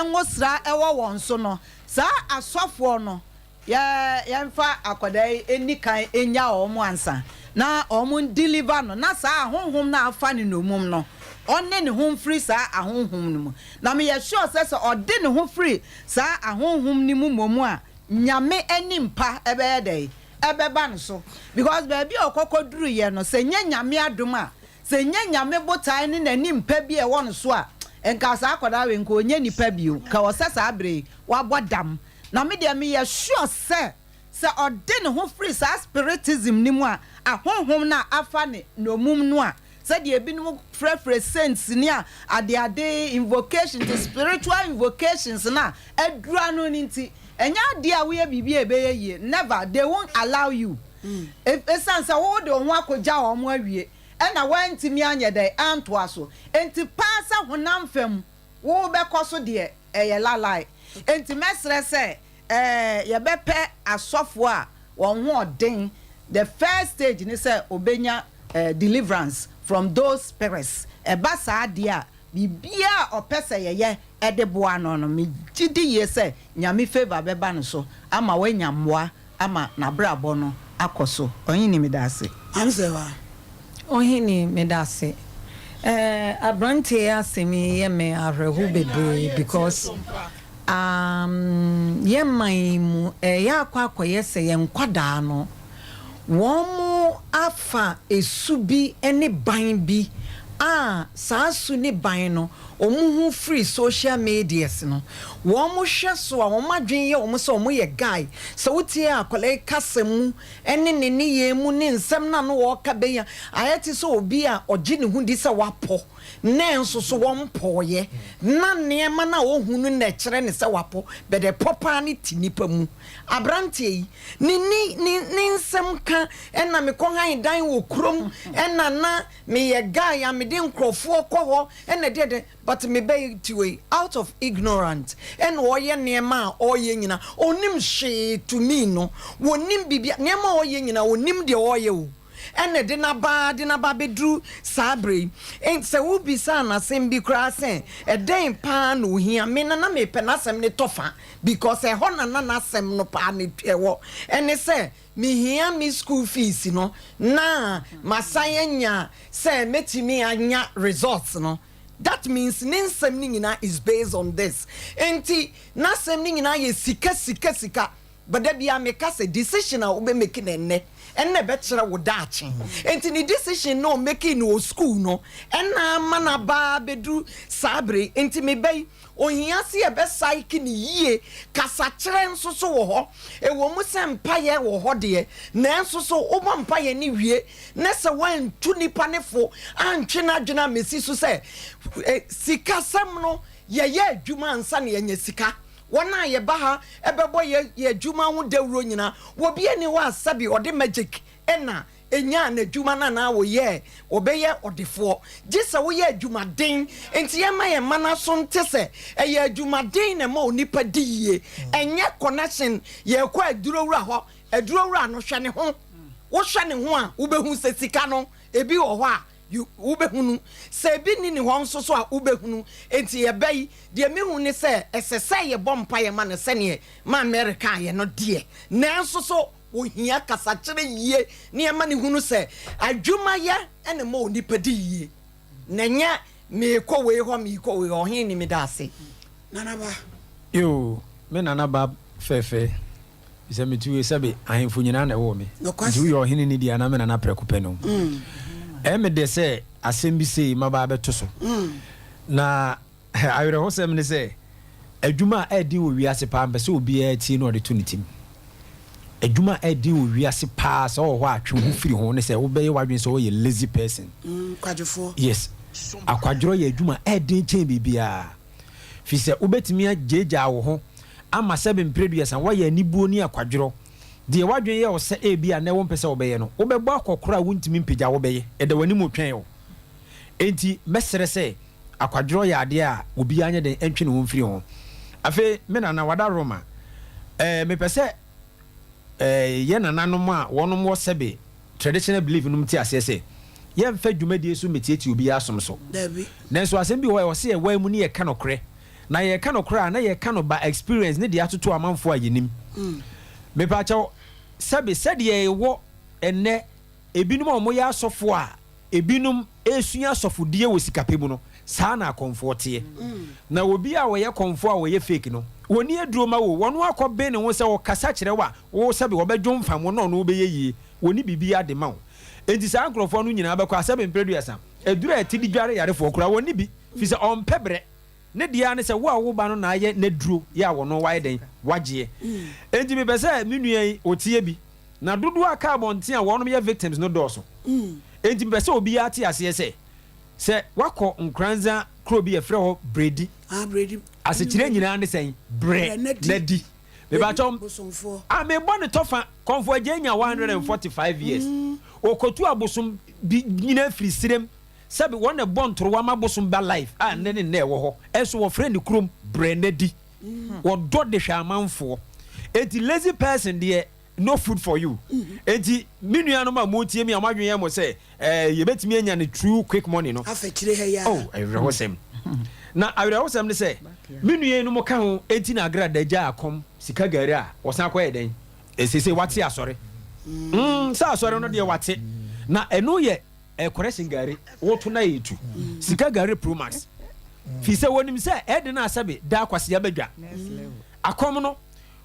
nwosra ɛwɔ wɔn so no, saa asɔfoɔ no, yɛmfa akwadaa yi ɛni kan ɛnya wɔn ansa na wɔn deliver no, na saa ahonhom no afa ne nnomum no, ɔne ne ho mfiri saa ahonhom no mu. Na meyɛ sure sɛ ɔde ne ho firi saa ahonhom no mu mmom a, Nyame anim pa ɛbɛyɛ dɛ ɛbɛba no so, because baabi a ɔkɔkɔ duruyɛ no, sɛ nyɛ Nyame adom a, sɛ nyɛ Nyame botae ne n'anim pa bi a ɛwɔ no so a, nka saa akwadaa wei nka ɔnyɛ nipa bio, ka ɔsɛ saa bere yi wabɔ dam. Na me deɛ, meyɛ sure sɛ ɔde ne ho firi saa spiritism no mu a, ahonhom no a afa ne nnomum no a, sɛdeɛ ebinom frɛfrɛ saints ni a, adeade invocation to spiritual invocations na adura no no, nti ɛnyɛ adeɛ a woyɛ biribi a ɛbɛyɛ yie. Never, they won't allow you, ɛsiane sɛ wode wo ho akɔgya wɔn awie ɛna woantumi anyɛ dɛ antoa so. Nti paa sɛ honam fam wo bɛkɔ so deɛ, ɛyɛ lalai. Nti mɛsrɛ sɛ yɛbɛpɛ asɔfoɔ a wɔn ho ɔden. The first stage ni sɛ obenya deliverance from those spirits. Ɛba saa deɛ a, biribiara a ɔpɛ sɛ yɛyɛ ɛde boa no, megye di yie sɛ Nyame favour bɛba no so ama wanya mmoa ama n'abrabɔ no akɔ so. Ɔhene, meda ase. Amsɛwa. Ɔhene, meda ase. Aberanteɛ yi asɛm yi yɛ me awerɛho bebree, because yɛn man yi mu ɛyɛ akɔyɛ sɛ yɛn nkwadaa no, wɔn mo afa esu bi ne ban bi a, saa su ne ban no, wɔn ho firi social medias no, wɔn mo hwɛ so a, wɔn adwene yɛ wɔn sɛ wɔn yɛ guy. Sɛ wotie akwadaa yi kasa mu ɛne ne nneyɛɛ mu ne nsɛm na no wɔɔka bɛnya ayɛ te sɛ obi a ɔgye ne ho di sɛ wapɔ, na nso so wɔmpɔɔyɛ, na nneɛma no a ɔhu no na ɛkyerɛ ne sɛ wapɔ bɛdɛ pɔ paa ne te nipa mu. Aberanteɛ yi ne nsɛm ka, ɛna mekɔ han dan wɔ kurom, ɛna na meyɛ guy a mede nkurɔfoɔ kɔ hɔ, ɛna deɛ de, but mebɛyɛ tiwei out of ignorant, ɛna ɔyɛ nneɛma a ɔyɛ nyina ɔnim hwee. To me no, wɔnim biribi. Nneɛma a ɔyɛ nyina ɔnim deɛ ɔyɛ o, ɛna de n'aba bɛduru saa bere yi. Sɛ wobisa n'asɛm bi koraa sɛ ɛdɛn paa na ohia me na mepɛ n'asɛm ne tɔfa, because ɛhɔ na n'asɛm no paa ne ɛwɔ, ɛne sɛ mehia me school fees no na masan anya sɛ mɛtumi anya results no. That means ne nsɛm no nyinaa is based on this. Nti n'asɛm no nyinaa yɛ sika, sika, sika. But da biara meka sɛ decision a wobɛ make no ɛnnɛ, ɛnna ɛbɛkyerɛ wo daakye. Nti ne decision no a ɔmake no wɔ school no, ɛnna ama no aba abɛduru saa bere yi. Nti me ba yi, ohia sɛ yɛbɛ psyche no yie. Kasakyerɛ nso so wɔ hɔ. Ɛwɔ mu sɛ mpaeɛ wɔ hɔ deɛ, nanso so wobɔ mpaeɛ no wie na sɛ woantu nipa no fo antwe n'adwene ammɛsi so sɛ sikasɛm no yɛyɛ adwuma ansa na yɛanya sika. Wɔn a yɛba ha bɛbɔ yɛ yɛn adwuma ho dawuro nyinaa, obiara nni hɔ a sɛbe ɔde magic na ɛnyaa n'adwuma no anaa ɔyɛɛ ɔbɛyɛ ɔdefoɔ. Gye sɛ woyɛ adwumaden. Enti yɛmma yɛn mma no aso nte sɛ ɛyɛ adwumaden na ɛma onipa di yie, ɛnyɛ connection. Yɛrekɔ aduro wura hɔ, aduro wura no hwɛ ne ho. Wohwɛ ne ho a, wobɛhu sɛ sika no ebi wɔ hɔ a You, wobɛhunu. Sɛ ebi nni ne hɔ nso so a, wobɛhunu. Enti yɛba yi, deɛ mehu ne sɛ, ɛsɛ sɛ yɛbɔ mpaeɛ ma no sɛdeɛ Maame Mary kaeɛ no deɛ, nanso so ɔhia kasakyerɛ yie na yɛma no hunu sɛ adwumayɛ na ɛma onipa di yie, na ɛnyɛ meekɔ wei hɔ, meekɔ wei hɔ. Ɔhene ni, meda ase. Nana ba. Yoo, me nana ba fɛɛfɛ. Sɛ metu wei sɛbe ahemfo nyinaa na ɛwoo me. Nti woyɛ ɔhene ne di anaa me nana prɛko pɛ no. Ɛyɛ me dɛ sɛ asɛm bi sei maba abɛto so. Na awerɛhosɛm ne sɛ adwuma a ɛyɛ den wɔ wiase paa mpɛ sɛ obiara tie na ɔde to ne tim. Adwuma a ɛyɛ den wɔ wiase paa sɛ ɔwɔ hɔ a twe wo ho firi ho ne sɛ wobɛyɛ w'adwene sɛ woyɛ lazy person. Kwadwofoɔ. Yes. Akwadworɔ yɛ adwuma a ɛyɛ den kyɛn biribiara. Firi sɛ wobɛtumi agyaagyaa wo ho ama sɛbe mprɛduasa woayɛ anibuo ne akwadworɔ. Deɛ w'adwene yɛ wo sɛ ebia nnɛ wompɛ sɛ wobɛyɛ no, wobɛbɔ akɔkorɔ a wontumi mpagya wobɛyɛ. Ɛda w'anim retwɛn wo. Enti mɛsrɛ sɛ akwadworɔ yɛ adeɛ a obiara nyɛ dɛn ntwe ne ho mfiri ho. Afei me nana wada Roma. Ɛɛ mepɛ sɛ ɛɛ yɛn nananom a wɔnom wɔ sɛbe traditional belief nom te aseɛ sɛ yɛmfa dwumadie so mmɛtiatia obiara som so. Dabi. Nanso asɛm bi wɔ hɔ a ɛwɔ sɛ yɛwae mu ne yɛka nokorɛ. Na yɛreka nokorɛ a na yɛreka no by experience ne deɛ atoto amanfoɔ a yɛnim. Mepaakyɛw, sɛbe sɛdeɛ yɛwɔ ɛnnɛ ebinom a wɔyɛ asɔfoɔ a ebinom resua asɔfodie wɔ sikapɛ mu no, saa na akɔmfoɔ teɛ. Na obi a ɔyɛ kɔmfoɔ a ɔyɛ fake no, ɔnni aduro ma wo o, ɔno akɔ ben ne ho sɛ ɔkasa kyerɛ wo a, wo sɛbe ɔbɛdwo mfam wo na ɔno bɛyɛ yie, ɔnni biribiara de ma wo. Enti saa nkorɔfoɔ no nyinaa bɛkɔ a sɛbe mprɛ duasa, aduro a ɛte de dware yarefoɔ koraa wɔnni bi, firi sɛ ɔmpɛ brɛ. Ne deɛ ara ne sɛ wo a wo ba no na ayɛ n'aduro yɛ a wɔno wayɛ dɛn? Wagyeɛ. Enti mepɛ sɛ me nua yi ɔtie bi. Na dodoɔ a aka abɔnten a wɔnom yɛ victims no dɔɔso. Enti mepɛ sɛ obiara te aseɛ sɛ, sɛ woakɔ Nkoranza kuro bi yɛfrɛ hɔ Bredi. Asekyerɛ nyinaa ne sɛn? Brɛ na di. Mepakyɛw, a mebɔ ne tɔfa, Kɔmfo Agyei nya 145 years. Ɔkɔtu abosom bi nyinaa firi serem. Sɛbe wɔn na ɛbɔ ntorowa ma bosom ba life a nnɛ ne nnɛ ɛwɔ hɔ ɛnso wɔfrɛ ne kurom brɛ na di. Wɔdɔ de hwɛ amanfoɔ. Enti lazy person deɛ no food for you. Enti me nuanom a motie me a moadwene yɛ mo sɛ eh, yɛbɛtumi anya ne true quick money no. Afakyire ha yi ara. Oh, awerɛhosɛm. Na awerɛhosɛm ne sɛ me nua yinom ka ho enti na Agrada gyaa akɔm sika gari a wɔsan kɔyɛ dɛn? Seesei wate asɔre. Mm, sɛ asɔre no deɛ wate. Na ɛno yɛ Ɛyɛ correction gari woto na yɛtu sika gari pro max fi sɛ wɔnim sɛ ɛde no asɛbe da akwasea badwa akɔm no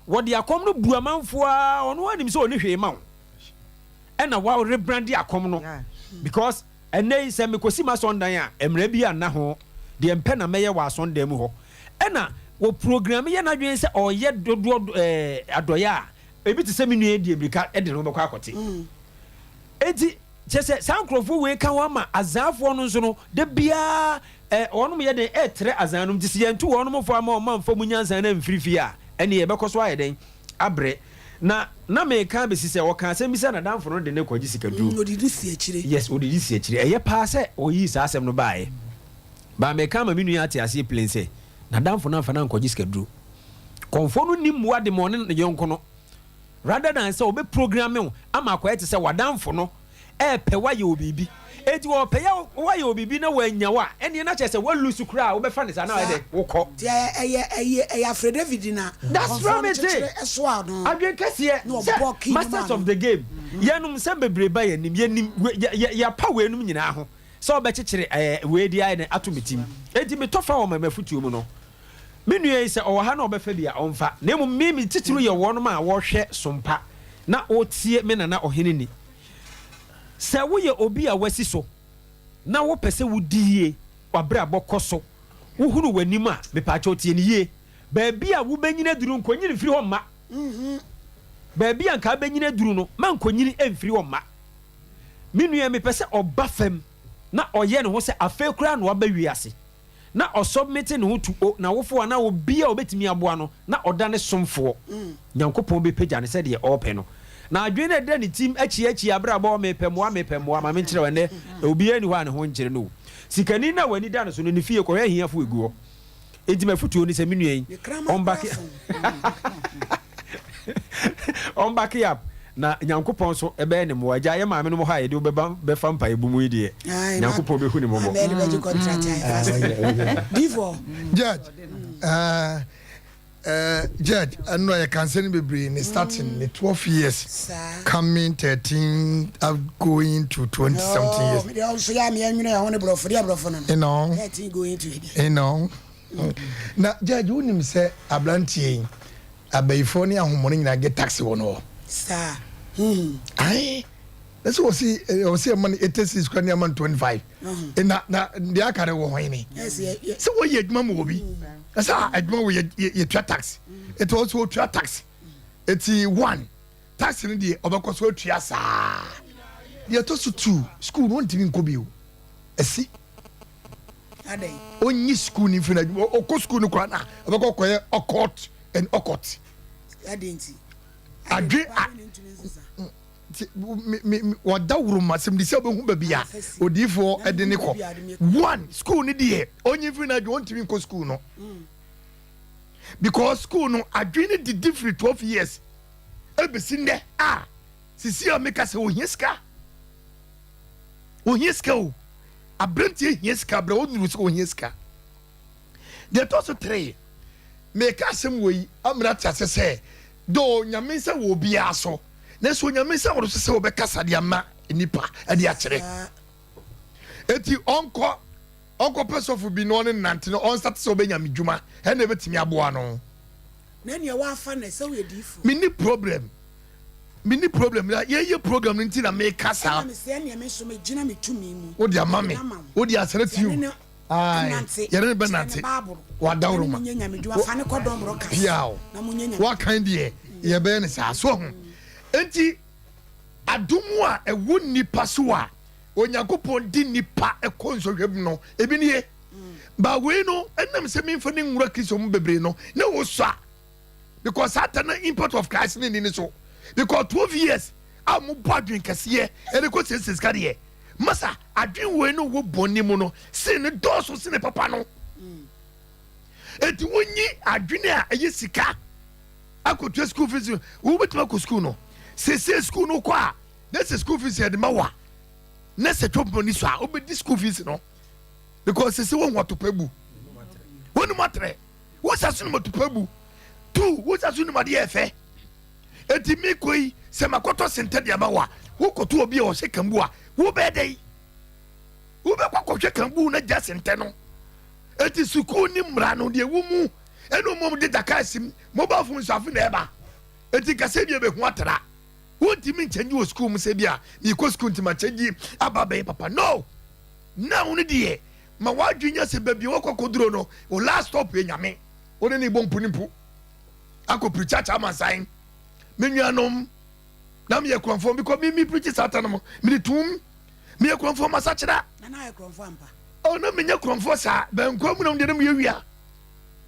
wɔde akɔm no bu amanfoɔ a ɔno anim sɛ ɔne hwee ma wo ɛna wa rebrande akɔm no because ɛnɛ yi sɛ mekɔsi m'asɔndan a mmerɛ bi anna ho deɛ mpɛ na mɛyɛ wɔ asɔndan mu hɔ ɛna wɔ program yɛ n'adwene sɛ ɔyɛ dodoɔ ɛɛ adɔyɛ a ebi te sɛ me nua di mmirika de ne ho bɛkɔ akɔte enti Kyerɛ sɛ, saa nkorɔfoɔ wei ka ho ama Azaafoɔ no nso no, da biara ɛ, wɔnom yɛ dɛn? Ɛretrɛ Azaa nom. Nti sɛ yɛnto wɔnom fo amma wɔn amfa wɔn nyansa no amfiri fie a, ɛneɛ yɛbɛkɔ so ayɛ dɛn? Abrɛ. Na, na mereka abɛsi sɛ, ɔkaa asɛm bi sɛ n'adamfo no de no rekɔgye sikaduro. Mm, ɔdidi si akyire. Yes, ɔdidi si akyire. Ɛyɛ paa sɛ ɔyii saa asɛm no baeɛ. But mereka ama me nua ate aseɛ plain sɛ, n'adamfo no amfa no ankɔgye sikaduro. Kɔmfoɔ no nni mmoa de ma ɔne ne yɔnko no. Rather than sɛ ɔbɛ programme wo ama akɔyɛ te sɛ w'adamfo no ɛɛpɛ wo ayɛ wo biribi. Enti ɔɔpɛ yɛ wo ayɛ wo biribi na wannya wo a, ɛnneɛ na kyerɛ sɛ wa lose koraa a wobɛfa no saa na ayɛ dɛn? Wokɔ. Nti ɛyɛ ɛyɛ ɛyɛ ɛyɛ Afredavid na That's kɔmfoɔ right no mese. kyekyere ɛsoaa no Adwene kɛseɛ na sɛ ɔbɔɔ key no maa masters no. of the game. Yɛnom nsɛm bebree ba yɛn anim, yɛnim, yɛ yɛ yɛapa weinom nyinaa ho. sɛ wobɛkyekyere ɛɛ wei de ayɛ dɛn ato me tim. Enti metɔ fa wɔ m'afotuo mu no, me nua yi sɛ ɔwɔ ha na ɔbɛfa bi a, ɔmfa. Na mmom me, me titiriw yɛ wɔnom a wɔhwɛ sompa na wɔtie me nana ɔhene ni. Sɛ woyɛ obi a woasi so na wopɛ sɛ wodi yie, w'abrabɔ kɔ so, wohunu w'anim a, mepaakyɛw tie no yie. Baabi a wobɛnyini aduru no, nkɔnyini mfiri hɔ mma. Baabi a anka wobɛnyini aduru no, ma nkɔnyini mfiri hɔ mma. Me nua, mepɛ sɛ ɔba fam na ɔyɛ ne ho sɛ afei koraa na waba wiase, na ɔsubmite ne ho to o, n'awofoɔ anaa obi a ɔbɛtumi aboa no, na ɔda ne somfoɔ. Nyankopɔn bɛpagya no sɛdeɛ ɔrepɛ no. Na adwene no a ɛda ne tirim akyiakyia abrabɔ, mepɛ mmoa, mepɛ mmoa, ma menkyerɛ wo ɛnnɛ, obiara nni hɔ a ne ho nkyere no o. Sikani no a w'ani da no so no, ne fie, kɔhwɛ ahiafoɔ ɛgu hɔ. Enti m'afotuo ne sɛ me nua yi ɔmbake ɔmbake up na Nyankopɔn nso ɛbɛyɛ ne mmoa. Agya yɛ maame nom hɔ a yɛde wo bɛba bɛfa mpaebɔ mu yi deɛ Nyankopɔn bɛhu ne mmɔbɔ. Judge, uh, Eh Judge, ɛno yɛ kansa no bebree ne starting ne 12 years coming 13 going to 20 something years. Mede ɔnso yɛ ameɛ nwene ɛho ne borɔfo deɛ borɔfo no You know. 13 going to ɛdeɛ. You know. Na Judge wonim sɛ aberanteɛ yi abayifoɔ ne ahommɔne nyinaa get taxi wɔ no hɔ. Saa. Ae. Na sɛ wɔsi wɔsi ɛma no 86 kura ne ɛma no 25. Na na deɛ aka no wɔ hɔn ne. Sɛ wɔyɛ adwuma ma obi. Na sɛ adwuma wɔ yɛ yɛtua tax. Eti wɔn nso wɔtua tax. Eti one tax no deɛ ɔbɛkɔ so atua saa. Deɛ ɛtɔ so two school no wɔntumi nkɔ bio. Ɛsi. Onyi school no mfiri n'adwuma ɔkɔ school no koraa na ɔbɛkɔ kɔyɛ ɔkɔt and ɔkɔt. Adwe a. Nti me me me wɔda woroma sɛm de sɛ wobɛhu baabi a odiifoɔ de ne kɔ. One, school no deɛ ɔnyi mfiri n'adwene ɔntumi nkɔ school no because school no adwene no didi firi 12 years ɛbɛsi nnɛ a sisi a meka sɛ ohia sika ohia sika o aberanteɛ hia sika berɛ ɔnuru sɛ ohia sika. Deɛ ɛtɔ so three, meka asɛm wɔ yi amena te ase sɛ though Nyame nsa wɔ obiara so nanso Onyame nsa wɔ no so sɛ ɔbɛkasa de ama nnipa de akyerɛ. Eti ɔnkɔ ɔnkɔpɛ sɔfo bi na ɔne nante na ɔnsate sɛ ɔbɛnya me dwuma ɛna ɛbɛtumi aboa no. Na nea wafa no sɛ woyɛ diifo. Menni problem menni problem na yɛyɛ program no nti na meka saa. Ɛna mesɛ ɛneɛ me nso megyina me tumi mu. Wode ama me wode asra tiw. Ae, yɛne no bɛnante. W'adaworoma. Piaw. Woakan deɛ, yɛbɛyɛ no saa. So ahu? Enti, adom a ɛwɔ nnipa so a Onyankopɔn de nnipa kɔ nsɔhwɛ mu no, ebi nie. Ba wei no, ɛnam sɛ memfa ne nwura Kristo mu bebree no, na wɔsua. Because saa ta na impact of Christ ne nni ne so. Because 12 years a mobɔ adwene kɛseɛ ɛde kɔ siesie sika deɛ. Masa, adwene wei no wɔ bɔne mu no sene no dɔɔso sene papa no. Enti wonyi adwene a ɛyɛ sika akɔtua school fees, wobɛtumi akɔ school no. Sese school no kɔ a, na sɛ school fees yɛde ma wa, na sɛ twɛ pɔn ni so a, wobɛdi school fees no. Because sese wɔn atopa bu. Wɔn mu atrɛ. Wosa so nim atopa bu. Tu, wosa so nim adeɛ ɛfɛ. Enti mekɔ yi, sɛ makɔtɔ sentɛ de ama wo a, wokɔto obi a ɔhyɛ kambu a, wobɛyɛ dɛn? Wobɛkɔ akɔhwɛ kambu no agya sentɛ no. Enti sukuu ne mmara no, deɛ ɛwɔ mu ɛne wɔn de daka asim, mobile phone nso afe na ɛba. Enti nka sɛ bi ɛbɛhu atra. Wontumi nkyɛngye wɔ sukuu mu sɛ bi a mekɔ sukuu nti makyɛngye aba abɛyɛ papa. No! Now no deɛ, ma w'adwene nya sɛ baabi a wakɔ akɔduro no, wo last stop yɛ Nyame. Wo ne no bɔ mpu ne mpu. Akɔ preach akyɛ amansan. Me nuanom, na meyɛ kurɔmfoɔ because me me preach saa ta no mo, mede tuum. Meyɛ kurɔmfoɔ masakyera. Na na ayɛ kurɔmfoɔ ampa. Oh, na menyɛ kurɔmfoɔ saa. Bɛnkwa mu na deɛ na meyɛ wia.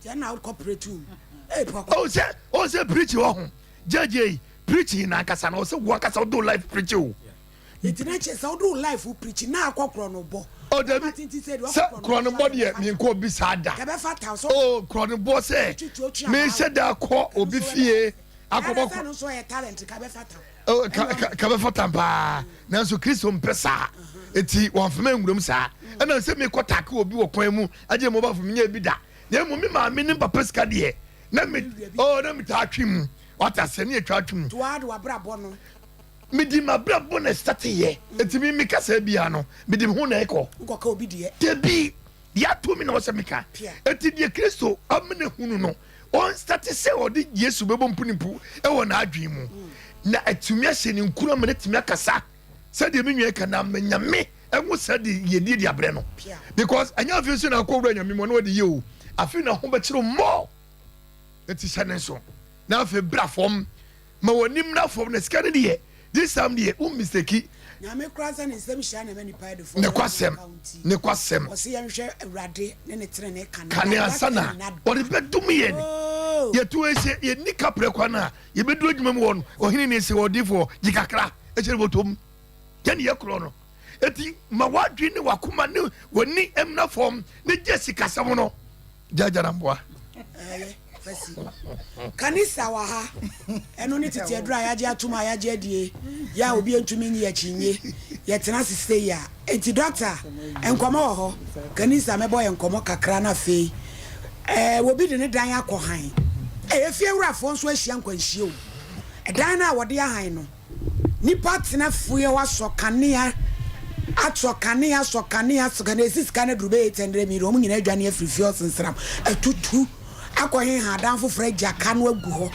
Deɛ na wokɔ pere tuum. Ee pɔkɔ. Oh, sɛ, oh, sɛ preach wɔ ho. Gyegye, preaching na ankasa na ɔsɛ wo ankasa wode wo life preach o. Nti na kyerɛ sɛ wode wo life preach na akɔ korɔ no bɔ. Oh dabi, sɛ korɔ no bɔ deɛ menkɔ obi saa da. Oh korɔ no bɔ sɛ mehyɛ da kɔ obi fie akɔbɔ korɔ. Oh ka bɛfa tam paa nanso Kristo mpɛ saa eti wɔnfa me nwuram saa ɛna sɛ mekɔ taake obi wɔ kwan mu agye mobile phone menyɛ bi da na mmom me maame ne papa sika deɛ na me oh na metaa twe mu wate aseɛ ne yɛtwa twe mu. Toa de wabrabɔ no. Mede m'abrabɔ na ɛstarteeɛ, enti me me kasa biara no, mede me ho na ɛkɔ. Wonkɔka obi deɛ. Dabi, deɛ ato me na ɔsɛ meka. Enti deɛ Kristo amene hunu no, ɔnstarte sɛ ɔde Yesu bɛbɔ mpunimpu wɔ n'adwene mu, na atumi ahyɛ ne nkuran ma no atumi akasa sɛdeɛ me nua ka na ama Nyame ɛho sɛ de yɛdie de abrɛ no. Because ɛnyɛ afei nso na akɔ wura Nyame mu ɔno ɔde yɛ o, afei na ho bɛkyerɛ more. Enti hyɛ ne nso na afei bra fam. Ma w'ani mmra fam na sika no deɛ this time deɛ wo mistake. Nyame koraa sɛ ne nsɛm hyira na ɛma nipa yɛ defoɔ. Ne kwasɛm ne kwasɛm. Ɔse yɛnhwɛ Awurade ne ne tenenee kane. Kane ansa na ɔde bɛdom yɛn. Yɛto ese yɛnni kaprɛ kwan a yɛbɛduru adwuma mu hɔ no ɔhene ne se ɔdifoɔ gye kakra ɛkyerɛ bɔtɔm yɛne yɛ korɔ no. Eti ma w'adwene ne w'akoma ne w'ani mmra fam ne gye sikasɛm no. Gyaagya na mboa. Ɛyɛ fasi. Kanisa wɔ ha. Ɛno ne tete aduru a yɛagye atom a yɛagye adie. Yɛ a obi ntumi nyi akyinnye. Yɛtena ase sei a. Enti dɔkta, nkɔmmɔ wɔ hɔ. Kanisa mɛbɔ yɛn nkɔmmɔ kakra na afei ɛɛ obi de ne dan akɔ han. Ɛɛ efie wurafoɔ nso ahyia nkwanhyia o. Ɛdan no a wɔde ahan no. Nipa tena fie hɔ asɔ kanea, asɔ kanea, asɔ kanea, asɔ kanea, esi sika no aduru bɛyɛ 800 million, wɔn nyinaa adwane afiri fie hɔ sensram, atutu akɔ heha adan foforɔ agya ka no agu hɔ,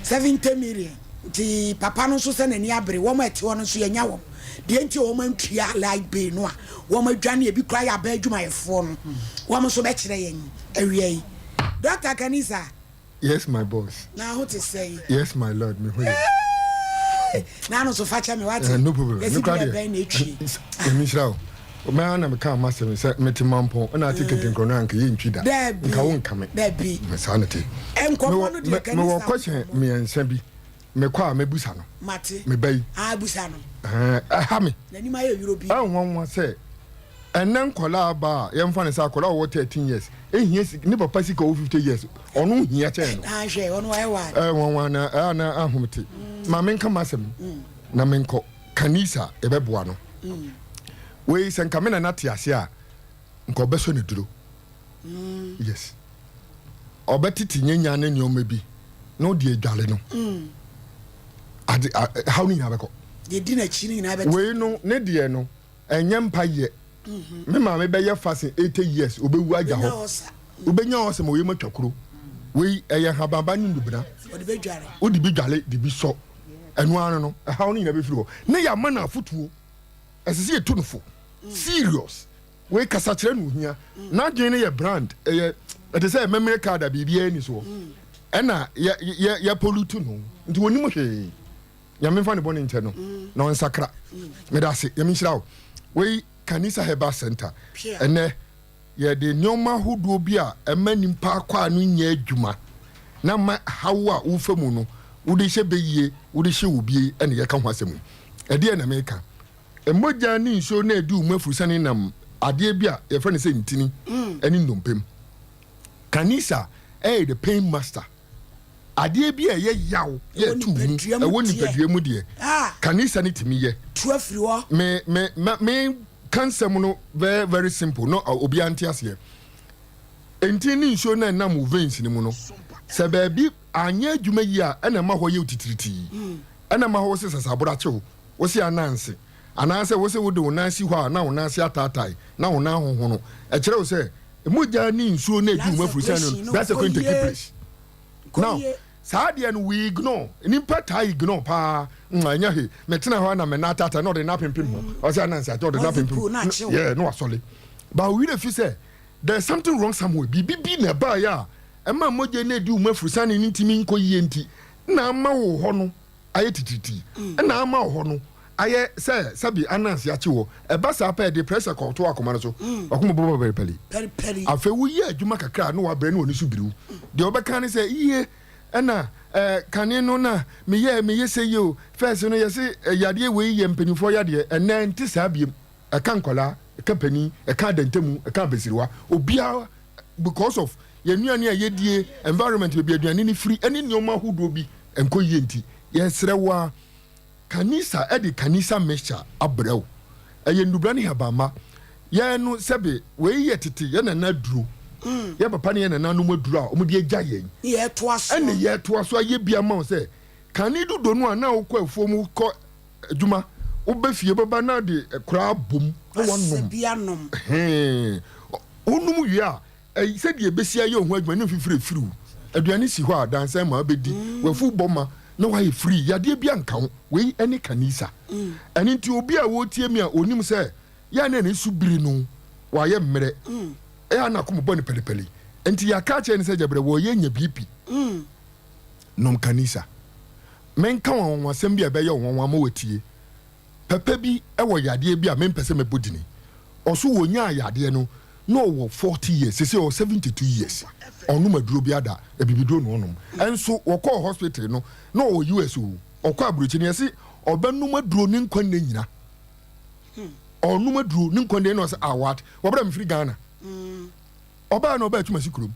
70 million. Nti papa no nso sɛ n'ani abere, wɔn a ɛte hɔ no nso yɛanya wɔn. Deɛ nti a wɔn antua light bill no a wɔn adwane, ebi koraa yɛ aban adwumayɛfoɔ no, wɔn nso bɛkyerɛ yɛn awia yi. Doctor Kanisa. Yes my boss. Na ho te sɛn? Yes my lord, me ho yɛ. Na ano so fa kyɛ me wate. Eh, no problem. Yɛsi bi ɛbɛn na etwi. Nyame nhyira wo. Mɛ na meka ama sɛm sɛ mete mampɔn ɛna ate ketenkoro no anka yɛntwi da. Daabi. Nka wo nka me. Daabi. Saa na te. Nkɔmmɔ no deɛ kanisa. Mewɔ question mmiɛnsa bi. Mekɔ a mɛbusa no. Mate. Meba yi. Ah, busa no. Ɛha me. N'anim ayɛ yoro bi. Ɛnwanwa sɛ ɛnɛ nkɔlaa aba a yɛmfa no sɛ akɔlaa ɔwɔ 13 years ehia sika ne papa sika ɔwɔ 50 years ɔno hia kyɛn no. Ahwɛ ɔno ayɛ wa. Ɛnwanwa na ɛa na ahomete. Ma menka m'asɛm na menkɔ kanisa yɛbɛboa no. Wei sɛ nka me nana te ase a nka ɔbɛsɔ ne duro. Yes. Ɔbɛtete nyanya ne nneɛma bi na ɔde adwale no. Ade haw no nyinaa bɛkɔ. Deɛ di n'akyi no nyinaa bɛte. Wei no ne deɛ no ɛnyɛ mpa yɛ. Me maame bɛyɛ fasen 80 years obewu agya hɔ. Wobɛnya ɔsɛ ma oyɛ matwa kuro. Wei ɛyɛ nhabanba ne nnubena. Wode bi dwale de bi sɔ. Ɛno ara no ɛhaw no nyinaa bɛfiri hɔ. Ne yɛama no afotuo. Ɛsɛ sɛ yɛtu no fo. Serious. Wei kasakyerɛ na ohia. N'adwene no yɛ brand, ɛyɛ ɛte sɛ memory card a biribiara nni soɔ. Ɛna yɛ yɛ yɛ pollute no nti onim hwee. Nyame mfa ne bɔne nkyɛ no na ɔnsakra. Meda ase, Nyame nhyira wo. Wei Kanisa Herbal Center. Ɛnɛ yɛde nneɛma ahodoɔ bi a ɛma nipa akwaa no nyɛ adwuma na ma haw a wofa mu no wode hyɛ bɛyie, wode hyɛ obie ɛna yɛka ho asɛm. Ɛdeɛ na meka. Mogya ne nsuo no a ɛdi wo mu afurusane nam adeɛ bi a yɛfrɛ no sɛ ntini ne nnompe mu. Kanisa ɛyɛ the pain master. Adeɛ bi a ɛyɛ yaw yɛ ɛto mu ɛwɔ nipadua mu deɛ kanisa no tumi yɛ. Me me me me ka nsɛm no very very simple no obiara nte aseɛ. Ntini ne nsuo no a ɛnam wo veins no mu no sɛ baabi anyɛ adwuma yie a ɛna ɛma hɔ yɛ wo titiritii ɛna ɛma hɔ sɛ sasaboro akye wo. Wose ananse, anaasɛ wose wode wo nan si hɔ a na wo nan ase ataatae na wo nan hohono. Ɛkyerɛ wo sɛ mogya ne nsuo na edi wo mu afurusɛn no, that's a going to take place. Now, saa adeɛ no we ignore. Nipa taa ignore paa. Mm, ɛnyɛ he. Metena hɔ na me nan ataatae na ɔde nan apempem hɔ. Ɔsɛ ananse ate ɔde nan apempem. Yeah, na wasɔle. But wo werɛ fi sɛ there's something wrong somewhere. Biribi bi na ɛbaeɛ a ɛma mogya na edi wo mu afurusɛn no ntumi nkɔ yie nti na ama wo hɔ no ayɛ titiritii na ama wɔ hɔ no ayɛ sɛ sɛbe ananse akye wɔ. Ɛba saa pɛ a, ɛde pressure kɔto akoma no so. W'akoma bɛbɔ paripari. Afei woyɛ adwuma kakra a na wabrɛ na w'ani so biriw. Deɛ wobɛka ne sɛ, Yie, ɛna eh, kane no na meyɛ meyɛ sɛ yie o. First no yɛse eh, yadeɛ wei yɛ mpanimfoɔ yadeɛ. Ɛnnɛ ɛnte saa biom. Ɛka nkwadaa, ɛka panin, ɛka adantamu, ɛka abasiriwa. Obiara because of yɛn nnuane a yɛdie, environment baabi aduane no firi ne nneɛma ahodoɔ bi nkɔ yie nti, yɛsrɛ wo ara, Kanisa de Kanisa mixture abrɛ wo. Ɛyɛ nnubra ne habamma. Yɛn no sɛbe wei yɛ tete yɛn nana aduro, yɛn papa ne yɛn nananom aduro a wɔde agya yɛn ɛne yɛtoa so ayɛ bi ama wo sɛ kane dodo no a na wokɔ afuom kɔ. adwuma, wobɛ fie bɛba na de koraa abom na wanom. Hee, wonom wie a, sɛdeɛ ɛbɛsi ayɛ wo ho adwuma ne mfifire firi wo. Aduane si hɔ a, dansa ma wobɛdi, w'afuw bɔ ma na woayɛ free, yadeɛ biara nka wo. Wei ne kanisa. Ɛno nti obi a ɔretie me a ɔnim sɛ yɛ a na n'ani so biri no, wayɛ mmerɛ, ɛyɛ a na akoma bɔ no pɛlipɛli. Nti yɛaka akyerɛ no sɛ gyabrɛ wɔreyɛ nya BP. Nom kanisa. Menka wo anwanwasɛm bi a ɛbɛyɛ wo nwanwa ma woatie. Papa bi wɔ yadeɛ bi a mempɛ sɛ mɛbɔ dini. Ɔso wɔnyaa yadeɛ no na ɔwɔ 40 years, seesei ɔwɔ 72 years. Ɔnnom aduro biara da, abibiduro na ɔnom. Nso wɔkɔɔ hospital no na ɔwɔ US o, ɔkɔ aburokyi no yɛse ɔbɛnom aduro ne nkwa nna nyina. Ɔnom aduro ne nkwa nna nyina ɔse ah what? Wɔbrɛ mefiri Ghana. Ɔbaa na ɔbaa Twumasi kurom.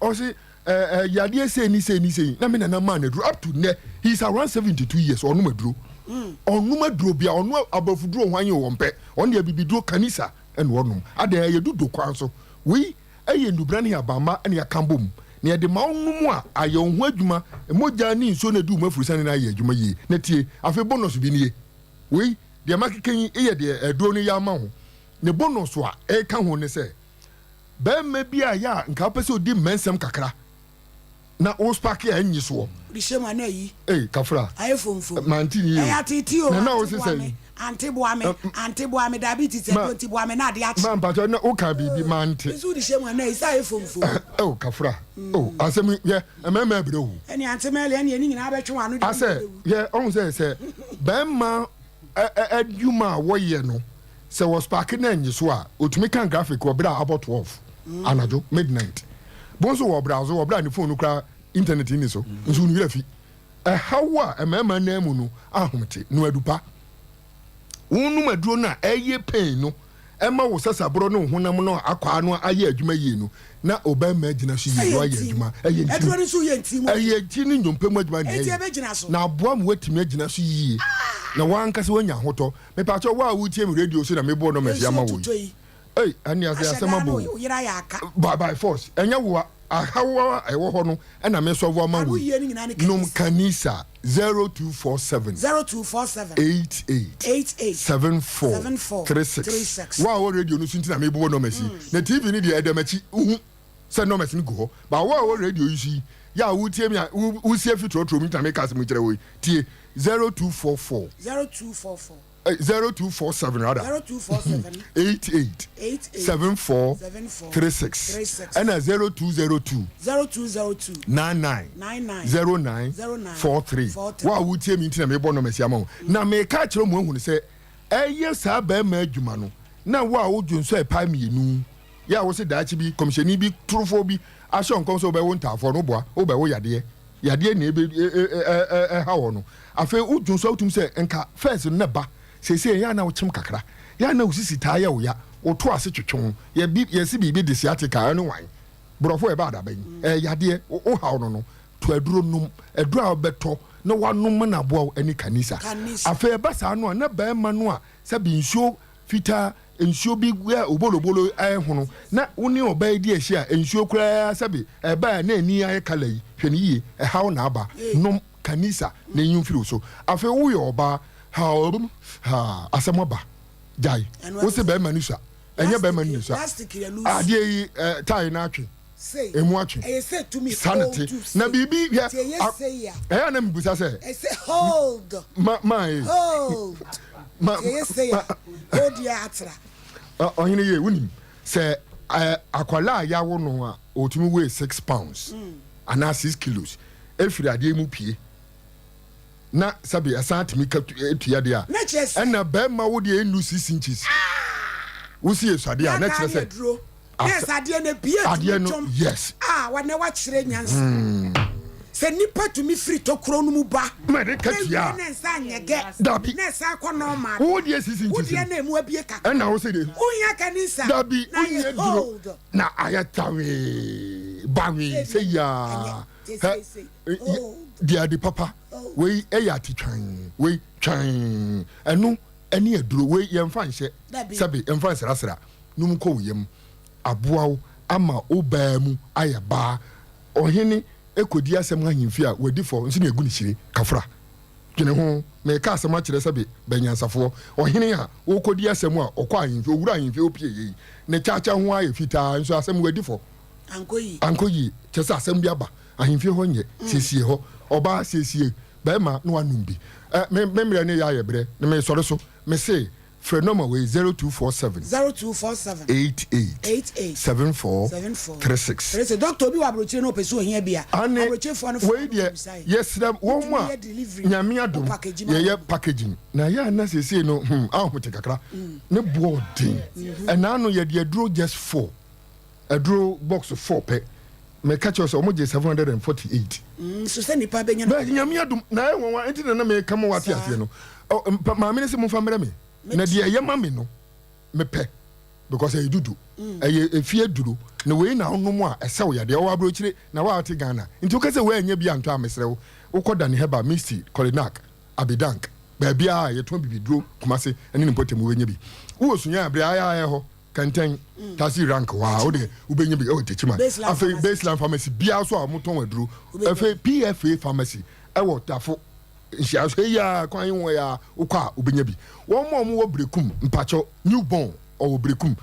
Ɔse ɛɛ yadeɛ sei ne sei ne sei na me nana maa no aduro up to nnɛ he is around 72 years ɔnom aduro ɔnom aduro bia ɔno aborɔfo duro hwan o ɔmpɛ ɔno deɛ abibiduro kanisa ɛna ɔnom adɛn ɛyɛ dudo kwan so wei ɛyɛ nnubra ne abamma ɛna yɛaka bom na yɛde ma wonom a ayɛ wo ho adwuma mogya ne nsuo na ɛdi wo mu afurusane no ayɛ adwuma yie na tie afei bonus bi nie wei deɛ makeka yi yɛ deɛ aduro no yɛ ama wo ne bonus a ɛka ho ne sɛ Barima bi a yɛ a nka wopɛ sɛ odi mmɛnsɛm kakra na wo spark a ɛnnye soɔ. Wode hyɛ mu a na ayi. Ei Kafra. Ayɛ fomfom. Mante ne yie o. Ɛyɛ ateetee o. Na na wo Ante se boa sɛn? me, ante boa me, ante boa me, diabetes aduro nti boa me na adeɛ akye. Ma mpakyɛw na wokaa biribi mante. Me nso wode hyɛ mu a na ayi sɛ ayɛ fomfom. Oh Kafra oh asɛm yi hwɛ mmarima abrɛ o. Ɛne ante Mɛli ɛne yɛne nyinaa bɛtwe wɔn ano deɛ Asɛ hwɛ ɔhu sɛ sɛ barima adwuma a wɔyɛ no sɛ wɔ spark na ɛnye so a otumi kan graphic wɔ bere a abɔ 12 anadwo midnight bo nso wɔ browse wɔ bere a ne phone no kura internet nni so nso ne werɛ fi ɛhaw a mmarima nan mu no ahomete no adupa wonom aduro no a ɛyɛ pain no ɛma wo sasaborɔ ne wo honam no akwaa no ayɛ adwuma yie no na ɔbarima agyina so yie na wayɛ adwuma. Ɛyɛ nti mu, ɛyɛ nti ne nnompe mu adwuma na ɛyɛ, na aboa ma woatumi agyina so yie na w'ankasa woanya ahotɔ. Mepakyɛw, wo a woretie me radio so na mebɔɔ numbers yi ama wo yi, ei, ɛnne ase asɛm abɔ o. By, by force, ɛnyɛ wo a, ahaw a ɛwɔ hɔ no na me sɔvo ama wo yi. Nom Kanisa 0247 88 74 36. Wo a wɔ radio no so nti na mebobɔ numbers yi. Na TV no deɛ ɛda m'akyi, wohu sɛ numbers no gu hɔ. But wo a wɔ radio yi so yi, yɛ a wotie me a, wosi afi trɔtrɔ mu nti na meka asɛm yi kyerɛ wo yi. Tie, 0244. 0244. 0247 rather. 0247. 88. 88. 74. 74. 36. 36. Ɛna 0202. 0202. 99. 99. 09. 09. 43. 43. Wo a wotie me nti na mebɔ numbers yi ama wo. Na meka akyerɛ mo ahunu sɛ ɛyɛ saa barima adwuma no na wo a wodwo nso ɛpae mmienu yɛ a wose daakye bi kɔmhyɛni bi torofoɔ bi ahyɛ wo nkɔm sɛ wobɛwo ntaafoɔ no woboa wobɛwo yadeɛ yadeɛ na ebe ɛha wɔ no afei wodwo nso a wotum sɛ nka first no na ba seesei ɛyɛ a na wokyem kakra yɛ a na wo sisi taa yɛ wo ya woto ase twetwe wo yɛbi yɛsi biribi de sciatica ɛne wan borɔfo ɛba adaba yi ɛyɛ yadeɛ wohaw no no to aduro nom aduro a wobɛtɔ na wanom ma no aboa wo ɛne kanisa. Afei ɛba saa no a na barima no a sɛbi nsuo fitaa nsuo bi a obolobolo ɛhono na wo ne ɔbaa yi di ahyia a nsuo koraa sɛbi ɛba a na ani ayɛ kala yi hwɛ no yie ɛhaw na aba nom kanisa na enyi mfiri wo so afei woyɛ ɔbaa haa haa asɛm aba gyae wo se barima no sua ɛnyɛ bɛrima no na esua adeɛ yi ɛɛ tae no atwe emu atwe saa na te na biribi hwɛ ɛyɛ a na mebisa sɛ ma ma ee ma ma ɔhene yie wonim sɛ ɛɛ akwadaa a yawo no a otumi weigh 6 pounds anaa 6 kilos efiri adeɛ mu pie na sɛbi ɛsan tumi ka tua deɛ a ɛna bɛrima wo deɛ ɛnnu 6 inches wosi esuadeɛ a na kyerɛ sɛ adeɛ no bie adeɛ no yes a wɔne wakyerɛ nyansa sɛ nipa tumi firi tokuro no mu ba ma de ka tua na nsa nyɛ gɛ dabi na ɛsan kɔ normal wo deɛ 6 inches wo deɛ na emu abie kakra ɛna wo se de wohia ka ne nsa dabi wohia duro na ayɛ tawee bawee sɛ yaa hɛ deɛ ade papa wei ɛyɛ ate twan wei twan ɛno ɛne aduro wei yɛmfa nhyɛ sɛbe yɛmfa nsrasra nom kɔ wo yam aboa wo ama wo baa mu ayɛ baa ɔhene ɛkɔdi asɛm ahemfi a wadi fɔ nso na ɛgu ne hyire kafra. Dwene ho, Mereka asɛm akyerɛ sɛbe bɛnyansafoɔ, ɔhene a ɔrekɔdi asɛm a ɔkɔ ahemfie, ɔwura ahemfie ɔpie yei, ne kyakya ho ayɛ fitaa, nso asɛm wadi fɔ. Ankɔ yie. Kyerɛ sɛ asɛm bi aba ahemfie hɔ nyɛ, siesie hɔ, ɔbaa siesie, barima na wanom bi. Ɛ, me, me mmerɛ ne yɛ ayɛ berɛ, na meresɔre so, mese, Frɛ nɔma wei, 0247. 0247. 88. 88. 74. 74. 36. 36. Doctor obi wɔ abrokyire na ɔpɛ sɛ ohia bi a, Ane, abrokyirefoɔ no frɛ wei no deɛ bisa yɛ. yɛsrɛ wɔn Wotumi a yɛ delivery, Nyame wo adom package ma yɛyɛ wɔn. packaging na yɛ a na seesei no hmm ahote kakra ne boɔ den ɛnaa no yɛde aduro just four aduro box four pɛ meka kyerɛ sɛ wɔn gye 748. Nso sɛ nipa bɛnya no. Bɛ Nyame adom na ɛyɛ nwanwa enti na na meka ma wate aseɛ no ɔ mpa maame no sɛ momfa mmerɛ me na deɛ ɛyɛ ma me no mepɛ because ɛyɛ dudu ɛyɛ efie duro na wei na wonom a ɛsɛ wo yadeɛ ɔwɔ aburokyire na wa ɔte Ghana nti woka sɛ wei anyɛ bi antɔ a mesrɛ wo wokɔ Dani Herbal Misty Kolinak Abidank baabiara a yɛtɔn bibiduro Kumase ɛne ne mpɔtam wobɛnya bi wowɔ Sunyani abere ayɛ hɔ Kɛntɛn taxi rank hɔ a wode wobɛnya bi ɛwɔ Techiman afei Baseline pharmacy biara so a wɔtɔn aduro afei PFA pharmacy ɛwɔ Tafo nhyia so eyi a kwan yi ho ya wokɔ a wobɛnya bi wɔn a wɔwɔ Berekum mpakyɛw New Born ɔwɔ Berekum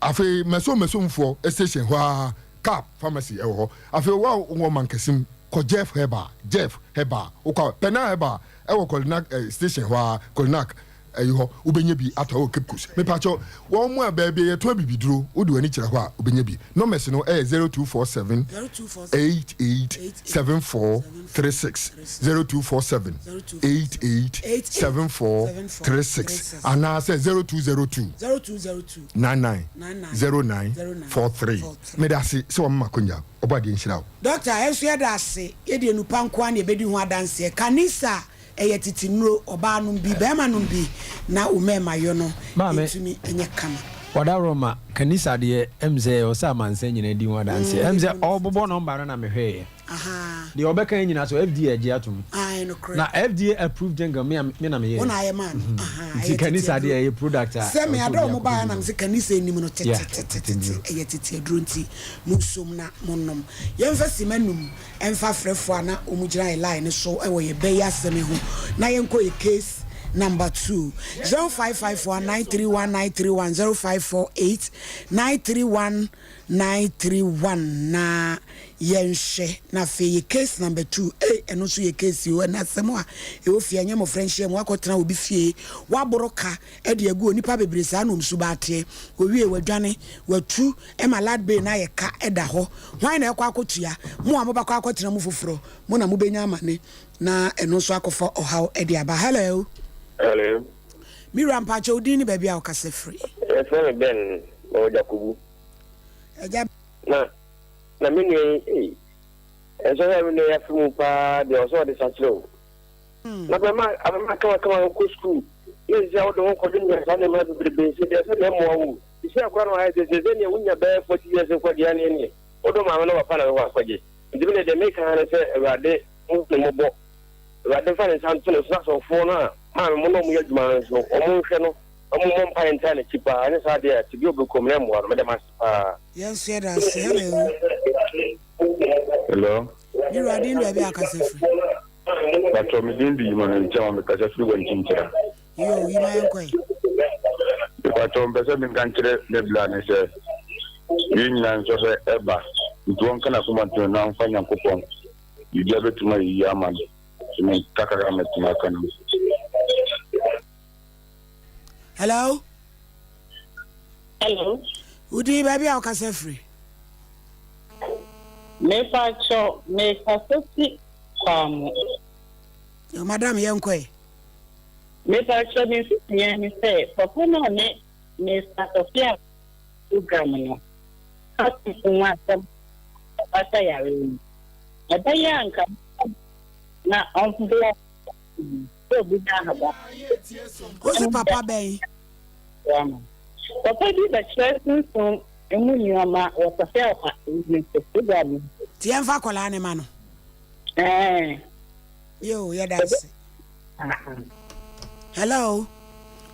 afei mɛso mɛsomfoɔ station hɔ a Cap pharmacy ɛwɔ hɔ afei wɔ a wɔ Mankasim kɔ Jeff Herbal Jeff Herbal wokɔ a Pɛna Herbal ɛwɔ Kolinak station hɔ a Kolinak ɛyi hɔ wobɛnya bi atɔ wɔ Cape Coast mepakyɛw wɔn mu a baabi a yɛtɔn abibiduro wode w'ani kyerɛ hɔ a wobɛnya bi numbers no ɛyɛ 0247 88 74 36 0247 88 74 36 anaasɛ 0202 99 09 43 meda ase sɛ wɔma makonya ɔbɔ adeɛ nhyira wo. Doctor, yɛn nso yɛda ase. Yɛde anupa nko ara na yɛbɛdi ho adanseɛ. Kanisa Ɛyɛ tete nnuro, ɔbaa nom bi, barima nom bi na wo mmarima yɔ no Maame, ntumi nyɛ kama. Ɔdaworo ma Kanisa deɛ ɛm sɛ ɛwɔ sɛ amansan nyinaa di ho adanseɛ. Ɛm sɛ ɔrebobɔ nɔmba no na mehwɛeɛ. Deɛ ɔbɛka yɛ nyinaa so FDA agye atom. Ae nokorɛ. Na FDA approved jingle me a me na meyɛɛ. Wo na ayɛ maa no. Ahaa, Nti ɛyɛ tete Kanisa aduro. deɛ ɛyɛ product a Sɛ ɛwɔ me sɛ ada obiara ɔmo kɔpɛ baeɛ bi na nom. mese Kanisa anim no Yeah, tete tetetetete nnuro. ɛyɛ tete aduro nti monsom na monnom. Yɛmfa simma num. Ɛmfa frɛfoɔ a na wɔn gyina yɛ line no so wɔ yɛ bɛ yi asɛm yi ho na yɛn kɔ yɛ case number 2 0551 931 931 0548 931 931 na yɛn hwɛ na afei yɛ case number 2 ei ɛno nso yɛ case o ɛna asɛm a ɛwɔ fie ɛnyɛ mmɔfra nhyia mu wakɔ tena obi fie waboro ka ɛde agu onipa bebree saa na ɔmsu baateɛ owie wadwane watu Ɛma Lad Bay no ayɛ ka da hɔ. Hwan na ɛkɔ akɔtua? Mo a mobɛkɔ akɔtena mu foforɔ, mo na mobɛnya amane na ɛno nso akɔfa ɔhaw de aba. Hello. Hello. Me wura mpakyɛ wo din ne baabi a wokasa firi. Yɛfrɛ me Ben, mewɔ Jakobu. Agya. Na na me nua yi ei, ɛnsɛ sɛ me nua yi afe mu paa deɛ ɔsɛ ɔde sakyerɛ o. Na bɛma abɛma kamakama wokɔ sukuu na ɛsɛ sɛ wode ho kɔdwe nyɛ saa nneɛma bebrebe sɛ deɛ sɛ deɛ mmoa wo. Sisi akora no ayɛ sɛ sɛ sɛ wonya bɛyɛ 40 years nkɔ deɛ ɛneɛ neɛ wodɔ maame no papa na bɛkɔ akɔgye. Nti me deɛ deɛ meka ara ne sɛ Awurade nhu ne mmɔbɔ. Awurade mfa ne nsa nto ne so na asɔfoɔ no a maame mo ne wɔn yɛ adwuma no nso wɔn nhwɛ no na wɔn mmɔ mpaeɛ ntaa n'akyi paa ɛnyɛ saa deɛ a tebea a ɔbɛkɔ mu no ɛmmoa no. Meda mo ase paa. Yɛn nso yɛda ase. Hello. Hello. Me wura din baabi a kasa firi. Patro me din de Yima Nkyɛn me kasa firi Wankyi Nkyira. Yo, Yima yɛn kɔe. Patro mpɛ sɛ menka nkyerɛ me bla ne sɛ yɛn nyinaa nsɔhwɛ ɛba nti wɔnka n'akoma nto na ɔmfa Nyankopɔn biribia bɛtumi ayɛ yie ama no nti me kakra mɛtumi aka no. Hello. Hello. Wodi baabi a wokasa firi? Mepa kyɛw, mekasa fi Kwamu. Yo, madam yɛnkɔ ɛ. Mepa kyɛw, me nsusuiɛ ne sɛ papa no a ne Mister Sofia program no ka sunsum ho asɛm ɔbata yare yi. Ɛbɛyɛ a nka na ɔmboa sɛ obi da ahaba. Wo se papa bɛn? Papa bi bɛkyerɛ sunsum mu nneɛma wɔ Sofia program no. Nti yɛmfa akwadaa no ma no. Ɛɛ. Yo, yɛda ase. Hello.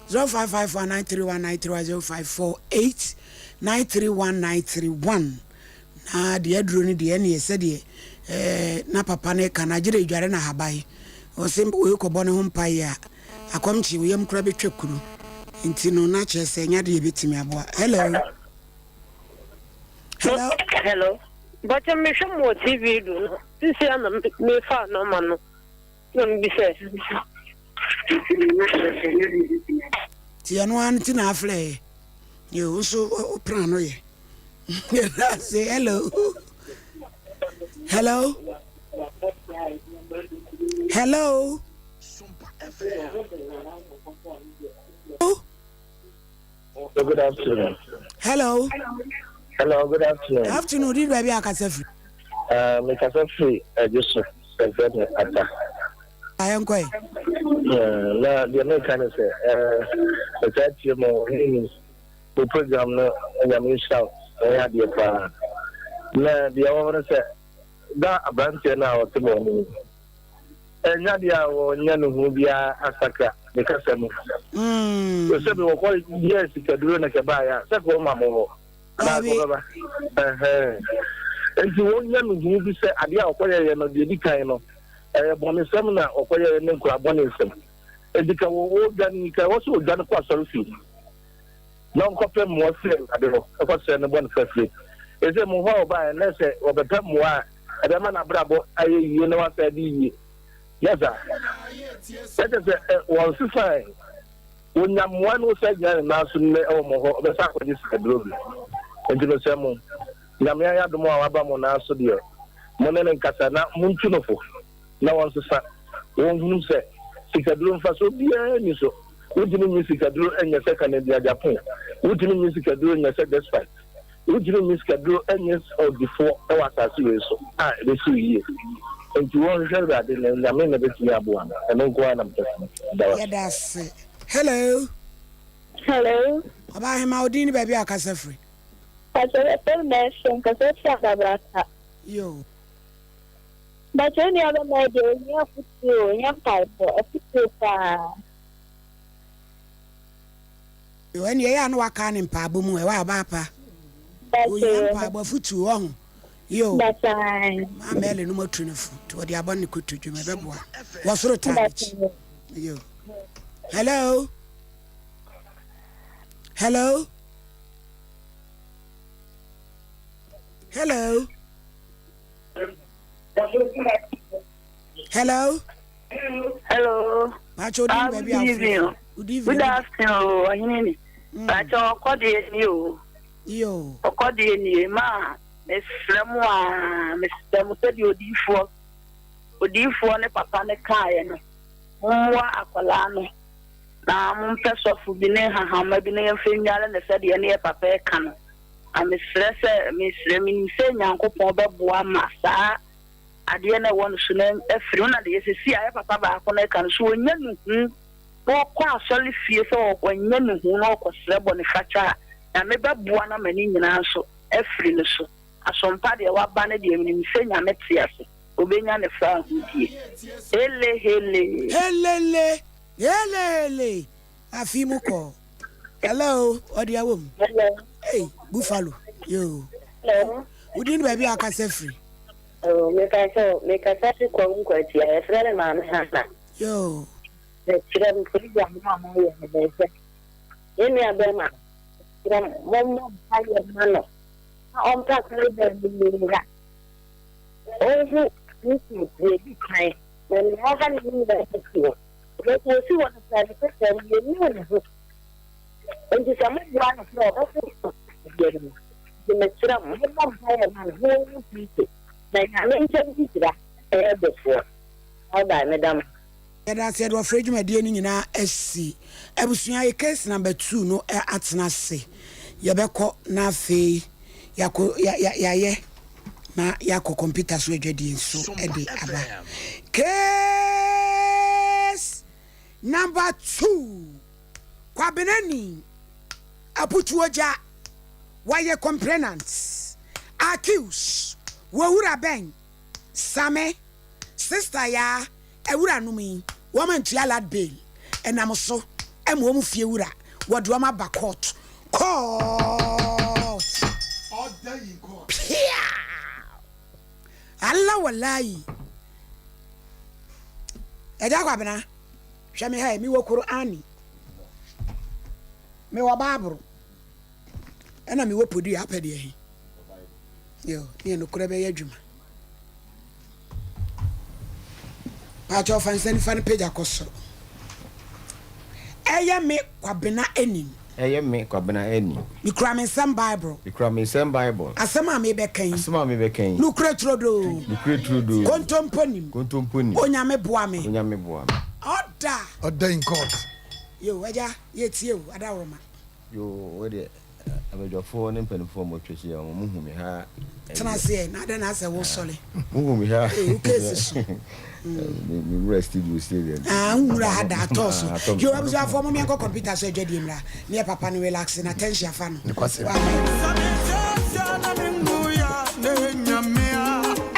0554 931 931 0548 931 931. Na deɛ aduro no deɛ ɛneɛ sɛdeɛ ɛɛ na papa no ka no agyere dware na haban. Ɔse wei kɔbɔ ne ho mpaeɛ a, akɔmkye wo yam koraa bɛtwa kuru. Nti no na kyerɛ sɛ ɛnyɛ adeɛ yɛbɛtumi aboa. Hello. Hello. Hello. Bɔkyɛ mehwɛ mo wɔ TV do no. Sisi a na mefa nɔma no. Na mebisɛ. Ti ɛno ara nti na afrɛ yɛ. Yo, wo nso wo pra no yɛ. Yɛda ase. Hello. Hello. Hello. Good afternoon. Hello. Hello, good afternoon. Afternoon, di baabi a kasa firi. Uh, me kasa firi Adwoso, ɛfɛ ne Ata. Ayɛ nkɔe. Na deɛ meka ne sɛ, metaa tie mo ne mo program no, Nyame nhyira wo, ɛyɛ adeɛ paa. Na deɛ ɛwɔ hɔ no sɛ, da aberanteɛ no a ɔte mo anim ɛnyɛ adeɛ a wɔnyɛ no ho biara asakra ne kasa mu. Sɛ bi wɔkɔ yɛ sikaduro na kɛbaeɛ a, sɛ kɔ ma mo hɔ. Na kɔbɛba. Nti wɔnyɛ no ho bi sɛ adeɛ a ɔkɔyɛyɛ no deɛ di kan no, ɛyɛ bɔnesɛm na ɔkɔyɛyɛ ne nkora bɔne nsɛm. Nti ka wɔdwane ka ɛwɔ sɛ ɔdwane kɔ asɔre fie na ɔnkɔpɛ mmoa firi Awurade hɔ ɛkɔsrɛ no bɔne fafire. Ɛsɛ mo hɔ a ɔbaeɛ na sɛ wɔbɛpɛ mmoa a ɛbɛma n'abrabɔ ayɛ yie na wasa adi yie. Yɛ saa. Ɛkyɛ sɛ wɔn sesae wɔnya mmoa no sɛ gyina ne nan so nnɛ ɛwɔ mo hɔ ɔbɛsa akɔgye sikaduro bi. Nti mesrɛ mo, Nyame ayɛ adom a waba mo nan so deɛ, mo ne no nkasa na montu no fo na wɔnsesa. Wɔnhunu sɛ sikaduro mfasoɔ biara nni so. Wontumi nye sikaduro nyɛ sɛ Kennedy Agyapong. Wontumi nye sikaduro nyɛ sɛ Despite. Wontumi nye sikaduro nyɛ ɔdifoɔ wɔ asase wei so a ɛbɛsi wo yie. Enti wɔnhwehwɛ Awurade na Nyame na bɛtumi aboa no. Ɛno nko ara na mepɛ sɛ meka. Meda wo ase. Yɛda ase. Hello. Hello. Ɔbaa hema, wo din ne baabi a wokasa firi? Pakyɛ yɛfrɛ me Mercy, mekasa firi Adabraka. Yoo. Pakyɛ wo nua bɛma yi deɛ ohia afutuo o, ɛnyɛ mpaebɔ, afutuo paa. Yoo ɛneɛ ɛyɛ a na waka ne mpaebɔ mu ɛ, wa ɔbaa pa. Ohia mpaebɔ afutuo ɔho. Yoo. Maa Mɛle no matu no fo, nti wɔde abɔ ne kotodwe mu ɛbɛboa. Wɔ soro taa n'akyi. Yoo. Hello. Hello. Hello. Hello. Hello. Pacho di baabi a evening. Good evening. Good afternoon, ɔhene ni. Pacho ɔkɔdeɛ ni o. Yo. Ɔkɔdeɛ ni ma mesrɛ mo a mesrɛ mo sɛdeɛ odiyifoɔ odiyifoɔ ne papa ne kaeɛ no mommoa akwadaa no na mompɛ sɔfo bi ne nhahamma bi na yɛmfa nnware no sɛdeɛ ne yɛ papa ɛka no. Na mesrɛ sɛ mesrɛ menim sɛ Nyankopɔn bɛboa ma saa adeɛ no ɛwɔ no so no afiri ho na deɛ sɛsi a yɛ papa baako no ɛka no so ɔnya nuhu na ɔkɔ asɔre fie sɛ ɔnya nuhu na ɔkɔsrɛ bɔne fakyɛ a Nyame bɛboa no ama ne nyinaa nso afiri no so. Asompa deɛ waba no deɛ menim sɛ Nyame te ase ɔbɛnya ne fa ahodie. Hele hele. Helele hele hele afi mu kɔ. Hello, ɔde awɔ mu. Hello. Hey, Buffalo. Yo. Hello. Wodi ne baabi a akasa firi. Oh, mekasa mekasa fi kɔ nkwatia. Yɛfrɛ me maame Hana. Yo. Mekyerɛ m program no a moyɛ no bɛsɛ. Yɛn nua bɛrima kyerɛ m mommɔ mpaeɛ ma no na ɔmpɛ asɔre bɛn no mu nwura. Ɔnhu Kristo deɛ ɛdi kan na nea ɔha ne nyinaa bɛsi hɔ. Nanso osi hɔ no koraa, ne kasa mu, yennuu ne ho. Enti sɛ moboa no koraa a, ɔbɛfom adeɛ no mu. Enti mesrɛ mo, mommɔ mpaeɛ mma no na ɔnhu Kristo, na Nyame ntam nhyira ɛyɛ dɔfoɔ. Bye bye, meda mo ase. Yɛda ase yɛde ɔfrɛ dwumadie no nyinaa asi. Abusua yi case number two no atena ase. Yɛbɛkɔ na afei yɛakɔ yɛayɛ na yɛakɔ kɔmputa so adwadie nso de aba. Case number two, Kwabena ni Aputuogya, wayɛ complainant, accuse, Wɔwura bɛn, Same, Sister Yaa, Awuranom yi, wɔn antua lad bail, ɛnam so ma wɔn fie wura wɔde wɔn aba court. Court! Piaa! Allah wallahi! Agya Kwabena, hwɛ me ha yi, mewɔ Qur'ani, mewɔ Bible, ɛna mewɔ podua, apɛ deɛ he? Yo, ne yɛ nokorɛ bɛyɛ adwuma. Paakyɛw fa nsa nifa no pagya kɔ soro. Ɛyɛ me Kwabena Anim. Ɛyɛ me Kwabena Anim. Mekura me nsam Bible. Mekura me nsam Bible. Asɛm a mebɛka yi. Asɛm a mebɛka yi. Nokorɛ turodoo. Nokorɛ turodoo. Kontompo nim. Kontompo nim. Onyame boa me. Onyame boa me. Order. Order in court. Yo, agya, yɛtie o, adaworoma. Yoo wo deɛ abadwafoɔ ne mpanimfoɔ a wɔatwa ahyia wɔn mo hu me ha. Tena ase ɛ na adɛn na asɛ wo sɔre. Mo hu me ha. Ee wo case so. Me me wura studio stadium. Ah wo wura ha da atɔ so. Yoo abusuafoɔ mo meɛnkɔ computer so adwadie mmra ne yɛ papa no relax na tension afa no.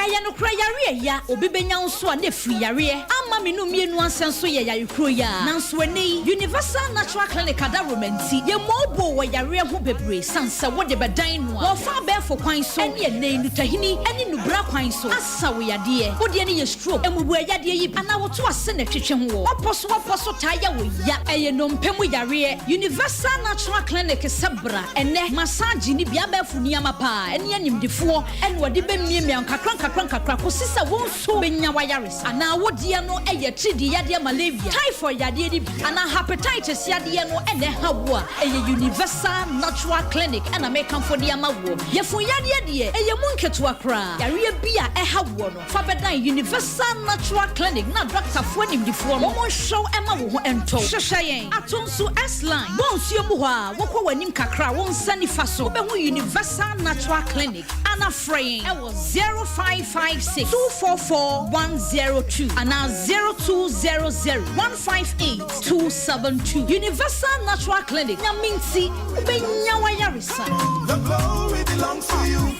Ɛyɛ nokorɛ yareɛ ɛya obi bɛnya wo nso a na ɛfiri yareɛ ama me no mmienu ansɛ nso yɛ yare kuro yi ara nanso ɛnnɛ yi Universal Natural Clinic adaworoma nti yɛmmooboo wɔ yareɛ ho bebree sane sɛ wode bɛdan no a wɔfa abɛɛfo kwan so ɛne ɛnnɛ yi nutahini ɛne nubra kwan so asa wo yadeɛ wo deɛ no yɛ stroke mmubuɛ yadeɛ yi bi anaa woto ase na ɛtwetwe ho wɔ wapɔ so wapɔ so taa yɛ wo ya ɛyɛ nnompe mu yareɛ Universal Natural Clinic sɛ bra ɛnnɛ massage ne bi abɛɛfo nneɛma paa ɛne animdefoɔ ɛna wɔde bɛmiamia nkakra nkakra nkakra kɔsi sɛ wo nso bɛnya w'ayaresa. Anaa wo deɛ no yɛ tiridii yadeɛ malaria, typhoid yadeɛ no bi, anaa hepatitis yadeɛ no na ɛha wo a, ɛyɛ Universal Natural Clinic na mekamfo de ama woɔ. Yafunu yadeɛ deɛ, ɛyɛ mu nketewa koraa. Yareɛ bi a ɛha woɔ no, fa bɛdan Universal Natural Clinic na dɔktafoɔ animdefoɔ no wɔnhwɛ wo mma wo ho ntɔ wo. Hwehwɛ yɛn ato nso S-Line, bɔ nsuo mu hɔ a, wokɔ w'anim kakra a, wo nsa nifa so, wobɛhu Universal Natural Clinic. Ana frɛ yɛn wɔ 0556 244 102 anaa 0200 158 272. Universal Natural Clinic, Nyame nti wobɛnya w'ayaresa. The glory belongs to you.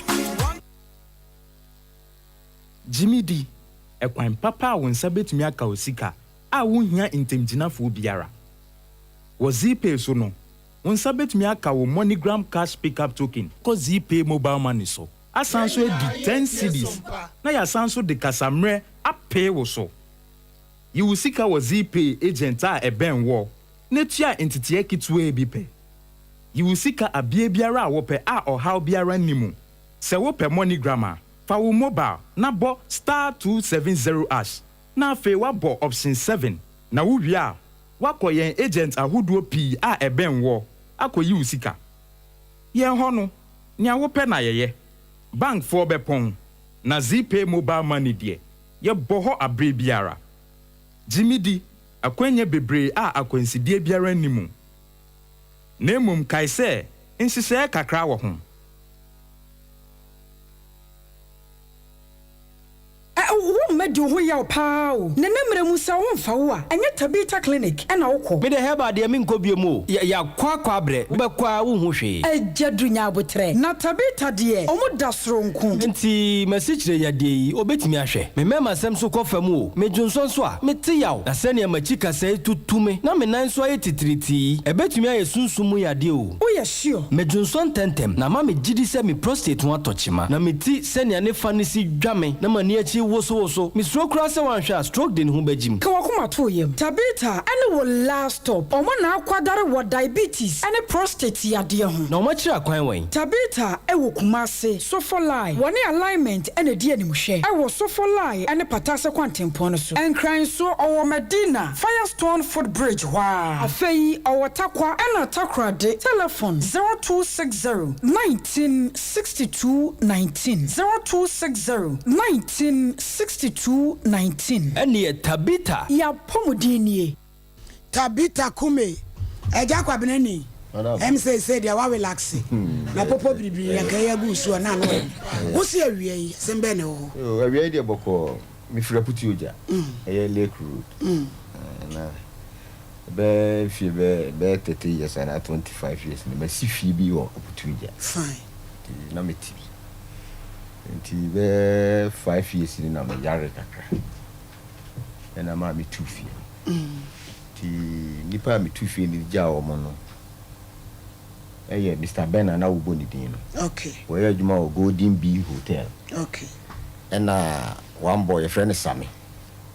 Gye me di, ɛkwan papa a wo nsa betumi aka wo sika a wunhia ntamgyinafoɔ biara. Wɔ Zeepay so no, Wo nsa bɛtumi aka wo MoneyGram Cash Pickup Token kɔ Zeepay Mobile Money so, asan nso adi ten cedis na yɛasan nso de kasammerɛ apee wo so. Yi wo sika wɔ Zeepay agent a ɛbɛn woɔ na tua nteteɛ ketewaa bi pɛ. Yi wo sika abeɛ biara a wopɛ a ɔhaw biara nni mu. Sɛ wopɛ MoneyGram a, fa wo mobile na bɔ star 270 ash na afei woabɔ option 7 na wowie a Woakɔ yɛn agent ahodoɔ pii a ɛbɛn woɔ akɔyi wo sika. Yɛn hɔ no, nea wopɛ na yɛyɛ. Bankfoɔ bɛpɔn, na Zeepay mobile money deɛ, yɛbɔ hɔ aberɛ biara. Gye me di, akwannya bebree a akwansideɛ biara nni mu. Na mmom kae sɛ nhyehyɛeɛ kakra wɔ ho. Ɛ wo mma di wo ho yaw paa o. Nene mmerɛ mu sɛ wo nfa wo a ɛnyɛ Tabitha clinic ɛna wo kɔ. Me deɛ herbal deɛ menkɔ biom o. Yɛakɔ akɔ abrɛ, wobɛkɔ ara wonhu hwee. Agya Duru nya aboterɛ. Na Tabitha deɛ ɔmo da soronko. Nti m'asikyire yadeɛ yi obetumi ahwɛ? Me mmarima sɛm nso kɔ fam o, me dwonsɔ nso a, mete yaw. Na sɛnea m'akyi kasɛe tutu me na me nan nso ayɛ titiritii yi, ɛbɛtumi ayɛ sunsum mu yadeɛ o. Woyɛ sure? Me dwonsɔ ntɛmntɛm na ama me gyidi sɛ me prostate ho atɔ kyema. Na me ti sɛnea ne fa no si dwa me na m'ani akyi wosowoso. Misuro koraa sɛ wanhwɛ a stroke de ne ho bɛgyim. Ka w'akoma to wo yam. Tabitha ne wo last stop. Wɔn na akwadare wɔ diabetes ne prostate yadeɛ ho. Na wɔn akyiri akwan wɛn? Tabitha wɔ Kumasi, Sofolai. Wɔne Alignment na ɛdi animhwɛ wɔ Sofolai ne Patase kwantempɔn no so. Nkran nso, ɔwɔ Madina, Firestone foot bridge hɔ ara. Afei ɔwɔ Tarkwa ɛna Takoradi. Telefon, 0260 19 62 19, 0260 19 62 19. Ɛnneɛ Tabitha. Y'apɔmuden nie. Tabitha Kume, Agya Kwabena ni, ɛm seesei deɛ wa relaxe na popo biribiri yɛ nka ɛyɛ agu so a na ano ɔden. Wo se awia yi asɛm bɛn na ɛwɔ hɔ? Yoo, awia yi deɛ bɔkɔɔ, mefiri Aputuogya, ɛyɛ Lake Road, na ɛbɛyɛ mfie bɛyɛ bɛyɛ 30 years anaa 25 years ni, masi fie bi wɔ Aputuogya. Fine. Nti na mete bi. Nti bɛyɛ 5 years ni na meyare kakra. Ɛna maa metuu fie no. Nti nnipa a metuu fie no gyaa wɔn no yɛ Mister Ben a na wobɔ ne din no. Okay. Wɔyɛ adwuma wɔ Golden Bee Hotel. Okay. Ɛna one boy yɛfrɛ no Same.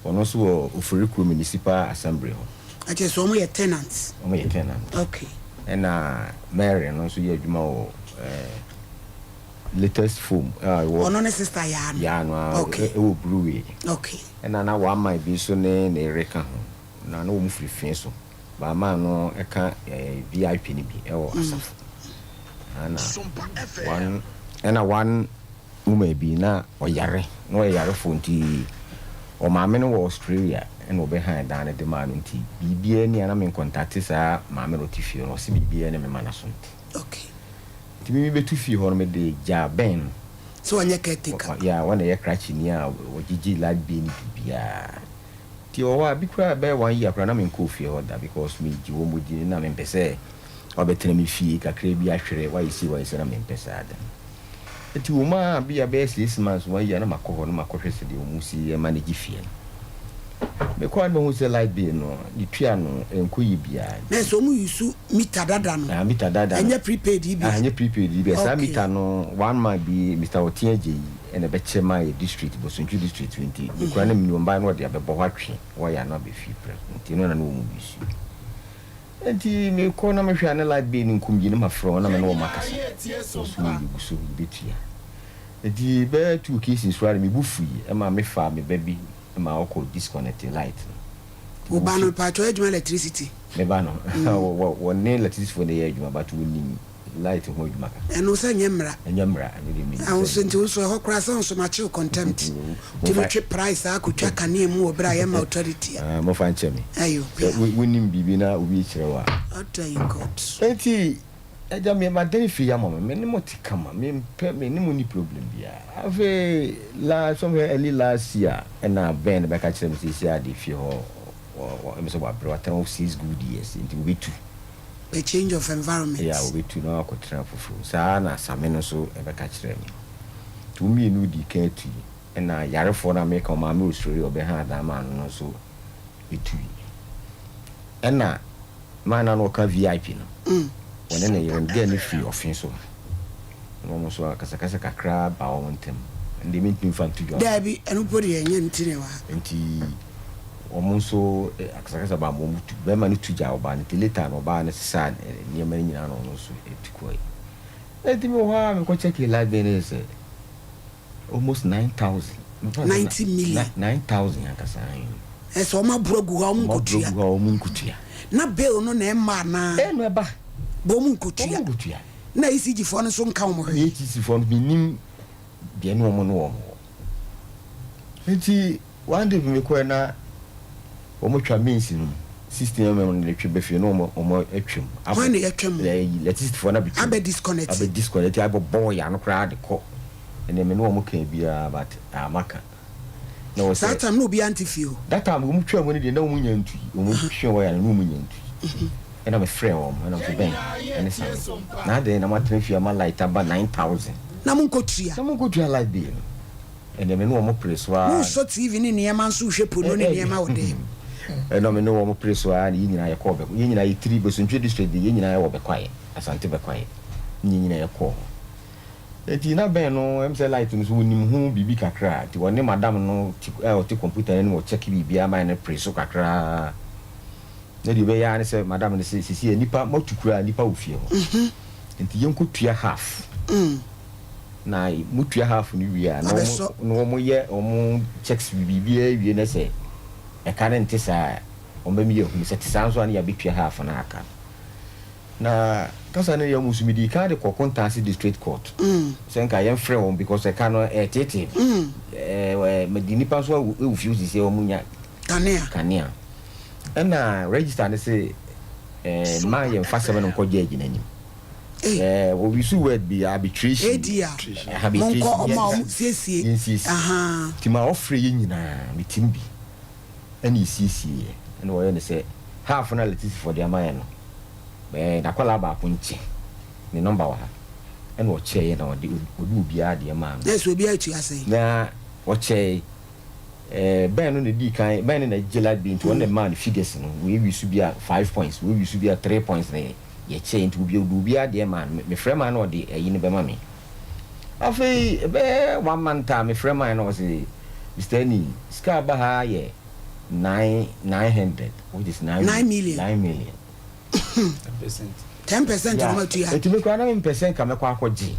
Ɔno nso wɔ Oforikrom Municipal Assembly hɔ. Akyɛ sɛ wɔn yɛ tenants. Wɔn yɛ tenant. Okay. Ɛna Mary no nso yɛ adwuma wɔ ɛɛ latest foam a ɛwɔ. Ɔno ne sister Yaa no. Yaa no a okay. Ɛwɔ Brewery. Okay. Ɛna na one man bi nso ne ne yere ka ho na na wɔn firi fee so. Baamaa no ka ɛɛ VIP no bi ɛwɔ Asafo. Ɛna one ɛna one. Woman bi na ɔyare na ɔyɛ yarefoɔ nti ɔmaame no wɔ Australia ɛna ɔbɛ han dan no de maa no nti biribiara ni a na me nkontakte saa maame no ɔte fie hɔ no ɔse biribiara ni a mema n'aso nte. Okay. Nti me me bɛtu fie hɔ no me de gyaa Ben no. Sɛ ɔnyɛ caretaker. Yeah, ɔna ɛyɛ krakyeni a ɔgyegye light bill ne biribiara. Nti ɔwɔ hɔ a bi koraa bɛyɛ one year koraa na menkɔɔ fie hɔ da because me gye wɔn di na mempɛ sɛ wabɛtena me fie kakra bi ahwere wayɛ sei wayɛ sei na mempɛ saa da. Nti wɔn a bi a bɛyɛ six months one year na makɔ hɔ na makɔhwɛ sɛdeɛ wɔn si manage fie no. Mekɔ a na mahu sɛ light bill no ne tua no ɛnkɔ yie biara. Na ɛsɛ wɔn use meter dada no. Ah meter dada no. Ɛnyɛ prepaid yi bi. Ah ɛnyɛ prepaid yi bi. Saa Okay. meter no one man bi Mister Ɔte Agye yi ɛna ɛbɛkyɛ maa yɛ district Bosontwi district nti mekura na menim ɔbaa no ɔde abɛbɔ hɔ atwe wire no abɛfie prɛko nti ɛno na na wɔn use. Enti mekɔ na mehwɛ a na light bill no nkum gye na mafrɛ wɔn na me ne wɔn akasa. Wɔn nso yɛgu so yɛbɛtua. Enti bɛyɛ two occasions koraa de me bo fui ma mefaa me ba bi ma ɔkɔ disconnect light no. Nti Wo ba no wɔfi. mpakyɛ ɔyɛ adwuma electricity? Me ba no wɔne electricity foɔ na ɛyɛ adwuma but wɔnim light ho adwuma kakra. Ɛno sɛ nyɛ mmara. Ɛnyɛ mmara ɛno deɛ menim Awo sɛ so nti wo nso ɛhɔ koraa sɛ nso makyew contempt. Nti metwe price a akɔtwa kanea mu wɔ berɛ a yɛma authority a. Ah, mofa nkyɛ me. Ayo, Sɛ wonim biribi na obi rekyerɛ wo a. Ɔdɔ yi God. Enti agya me madan fie yi ama mo, me ne mo te kama, mempɛ, me ne mo nni problem biara. Afei last, somewhere early last year ɛna Ben bɛka kyerɛ me sɛ seesei ara deɛ fie hɔ, wɔ, wɔ, ɛmɛ sɛ wabrɛ, watena hɔ six good years, nti wɔbɛtu. A change of environment. Yeah, wɔbɛtu na wakɔtena foforɔ mu. Saa ara na Same no nso bɛka kyerɛɛ me. Nti wɔn mmienu dii kan tui, ɛna yarefoɔ no a meka wɔn maame Osrori a ɔbɛhaa dan maa no no nso tui. Ɛna man no a na ɔka VIP no, wɔne ne yere no, girl no firi ɔfe so ha. Na wɔn nso akasakasa kakra baa wɔn ntam. Ɛno deɛ mentumi mfa nto dwa. Daabi, ɛno mpo deɛ ɛnyɛ nti na ɛwɔ ha. Nti wɔn nso akasakasa baa wɔn tu, bɛrima no tu gyaa ɔbaa no, nti later no ɔbaa no sesaa nneɛma no nyinaa na ɔno nso tu kɔe. Enti mewɔ hɔ ara mekɔ check light bill no yɛ sɛ almost 9,000. 90 million. 9,000 ankasa. Ɛsɛ wɔn aburo agu hɔ a wɔn nkotua. Wɔn aburo agu hɔ a wɔn nkotua. Na bill no na ɛma anaa? Ɛna ɛba. Bɔ wɔn nkotua. Wɔn nkotua. Na ECG foɔ no nso nka wɔn hwee. ECG foɔ no menim deɛ ne wɔn ne wɔn wɔ. Nti one day bi mekɔɛ na wɔn twa mains no mu 16 mm no de twe ba fie na wɔn wɔn atwa mu. Hwan na yɛtwa mu? Ɛyi electricity foɔ no abɛtwa mu. Abɛ disconnect. Abɛ disconnect abɔ bɔɔ yɛ ano koraa de kɔ. Ɛnna me ne wɔn kaa biara but amma ka. Na wɔ sɛ. Saa time na obiara nte fie hɔ. That time wɔn twa mu no deɛ na wɔn nya ntui. Wɔn twe wire no na wɔn nya ntui. Ɛna me frɛɛ wɔn ɛna me se Ben ɛne Sammy na adɛn na moatena fie ama light aba 9000. Na mo nkɔ tua. Na mo nkɔ tua light bill no. Ɛnna me ne wɔn pere so ara. Mosɔ TV ne nneɛma nso rehwɛ pono ne nneɛma wɔ dan mu. Ɛnna me ne wɔn pere so ara na yɛn nyinaa yɛkɔɔ Bɛkwae. Yɛn nyinaa yɛtiri Bosontwe district de, yɛn nyinaa yɛwɔ Bɛkwae, Asante Bɛkwae. Ne yɛn nyinaa yɛkɔɔ hɔ. Enti na Ben no, ɛm sɛ light no so wɔnim ho biribi kakra. Nti wɔne madam no te, a ɔte kɔmputa no anim ɔkyɛke biribiara ma no pere so kakra. Na deɛ ɔbɛyɛ ara ne sɛ madam no se, seesei nnipa, moatu koraa nnipa wɔ fie hɔ. Nti yɛnkɔtua half. Na mo tua half no wie a na wɔn na wɔn yɛ wɔn checks biribiara wie na sɛ ɛka no nte saa a wɔn bɛma yɛahunu sɛ te saa nso a na yɛabɛtua half no aka no. Na kasa no yɛ wɔn nso medii kan de kɔ Kontaase district court sɛ nka yɛmfrɛ wɔn because ɛka no ɛɛteetee me. Ɛɛ mede nnipa nso awu fie sisi wɔn nya kanea. Kanea. Ɛna register no se ɛɛ mma yɛmfa sɛm no nkɔ judge no anim. Eh, we use word bi arbitration. ADR. Arbitration. Monkɔ ɔmo a ɔmo siesie. Yɛnsiesie. Nti ma ɔfrɛ yɛ nyinaa, me team bi ɛna yɛsiesie yɛ. Ɛna wɔyɛ no sɛ half no a Leticia foɔ de ama yɛ no, ɛɛ n'akwadaa baako nkyɛ, ne number wɔ ha. Ɛna ɔkyɛɛ yɛ na ɔde ɔde obiara deɛ maa no. Na ɛsɛ obiara tua sɛn? Na ɔkyɛɛ ɛɛ bɛn no na edii kan, bɛn no na ɛgye light bill nti ɔno na ɛmaa no figures no, wei wi so bi a five points, wei wi so bi a three points na Yɛkyɛe nti obi ɔde obiara deɛ maa no. Mefrɛ maa no ɔde ayi no bɛma me. Afei ɛbɛyɛ one month a mefrɛ maa no ɔse Mister Ani sika a ɛba ha yɛ 9 900 which is 9 9 million. 9 million. 10% no matua. Eti me koraa na mempɛ sɛ nka mɛkɔ akɔgye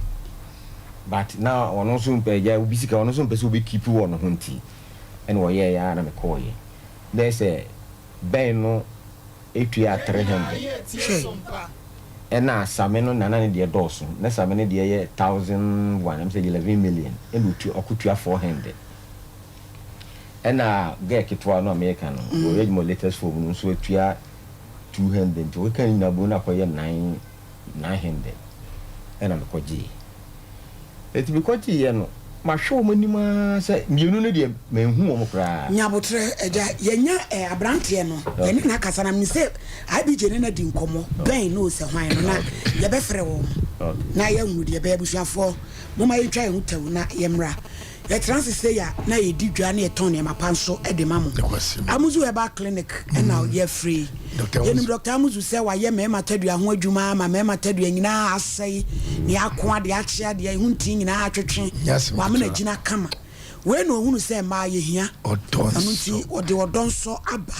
but na ɔno nso mpɛ agya obi sika ɔno nso mpɛ sɛ obi keep wɔ ne ho nti ɛna ɔyɛɛ ya na mekɔɔyɛ bɛyɛ sɛ bɛn no etua 300 Hwɛ. Ɛna Same no na na ne deɛ dɔɔso na Same no deɛ yɛ 1001 ɛm sɛ 11 million ɛna otua ɔkotua 400 ɛna girl ketewa no a meka no ɔyɛ adwuma wɔ latest form no nso atua 200 nti ɔkeka ne nyinaa bom na akɔyɛ 9 900 ɛna mekɔgyeeɛ. Enti mekɔgyeeɛ no mahwɛ wɔn anim ara sɛ mmienu no deɛ manhu wɔn koraa. Nya aboterɛ agya, yɛnya eh, abranteɛ no, yɛne no akasa na menim sɛ IBJ ne no adi nkɔmmɔ, bɛn no sɛ hwan no na yɛbɛfrɛ wɔn na yɛahunu deɛ ɛbɛyɛ. Abusuafoɔ momma yɛntwa yɛn ho tɛw na yɛmmra. Yɛtena ase sei a, na yɛdi dwa na yɛtɔn nneɛma pa nso de ma mo. Amuzu Herbal Clinic na yɛafiri yi. Yɛnim Dɔkta Amuzu sɛ wayɛ mmarima tadua ho adwuma ama mmarima tadua nyinaa asɛe, nea akoa, deɛ akyea, deɛ ɛho nti nyinaa atwetwe. Wamena agyina kama. Wei na ɔhunu sɛ mmaa yɛhia. Ɛno nti ɔde ɔdɔ nso aba.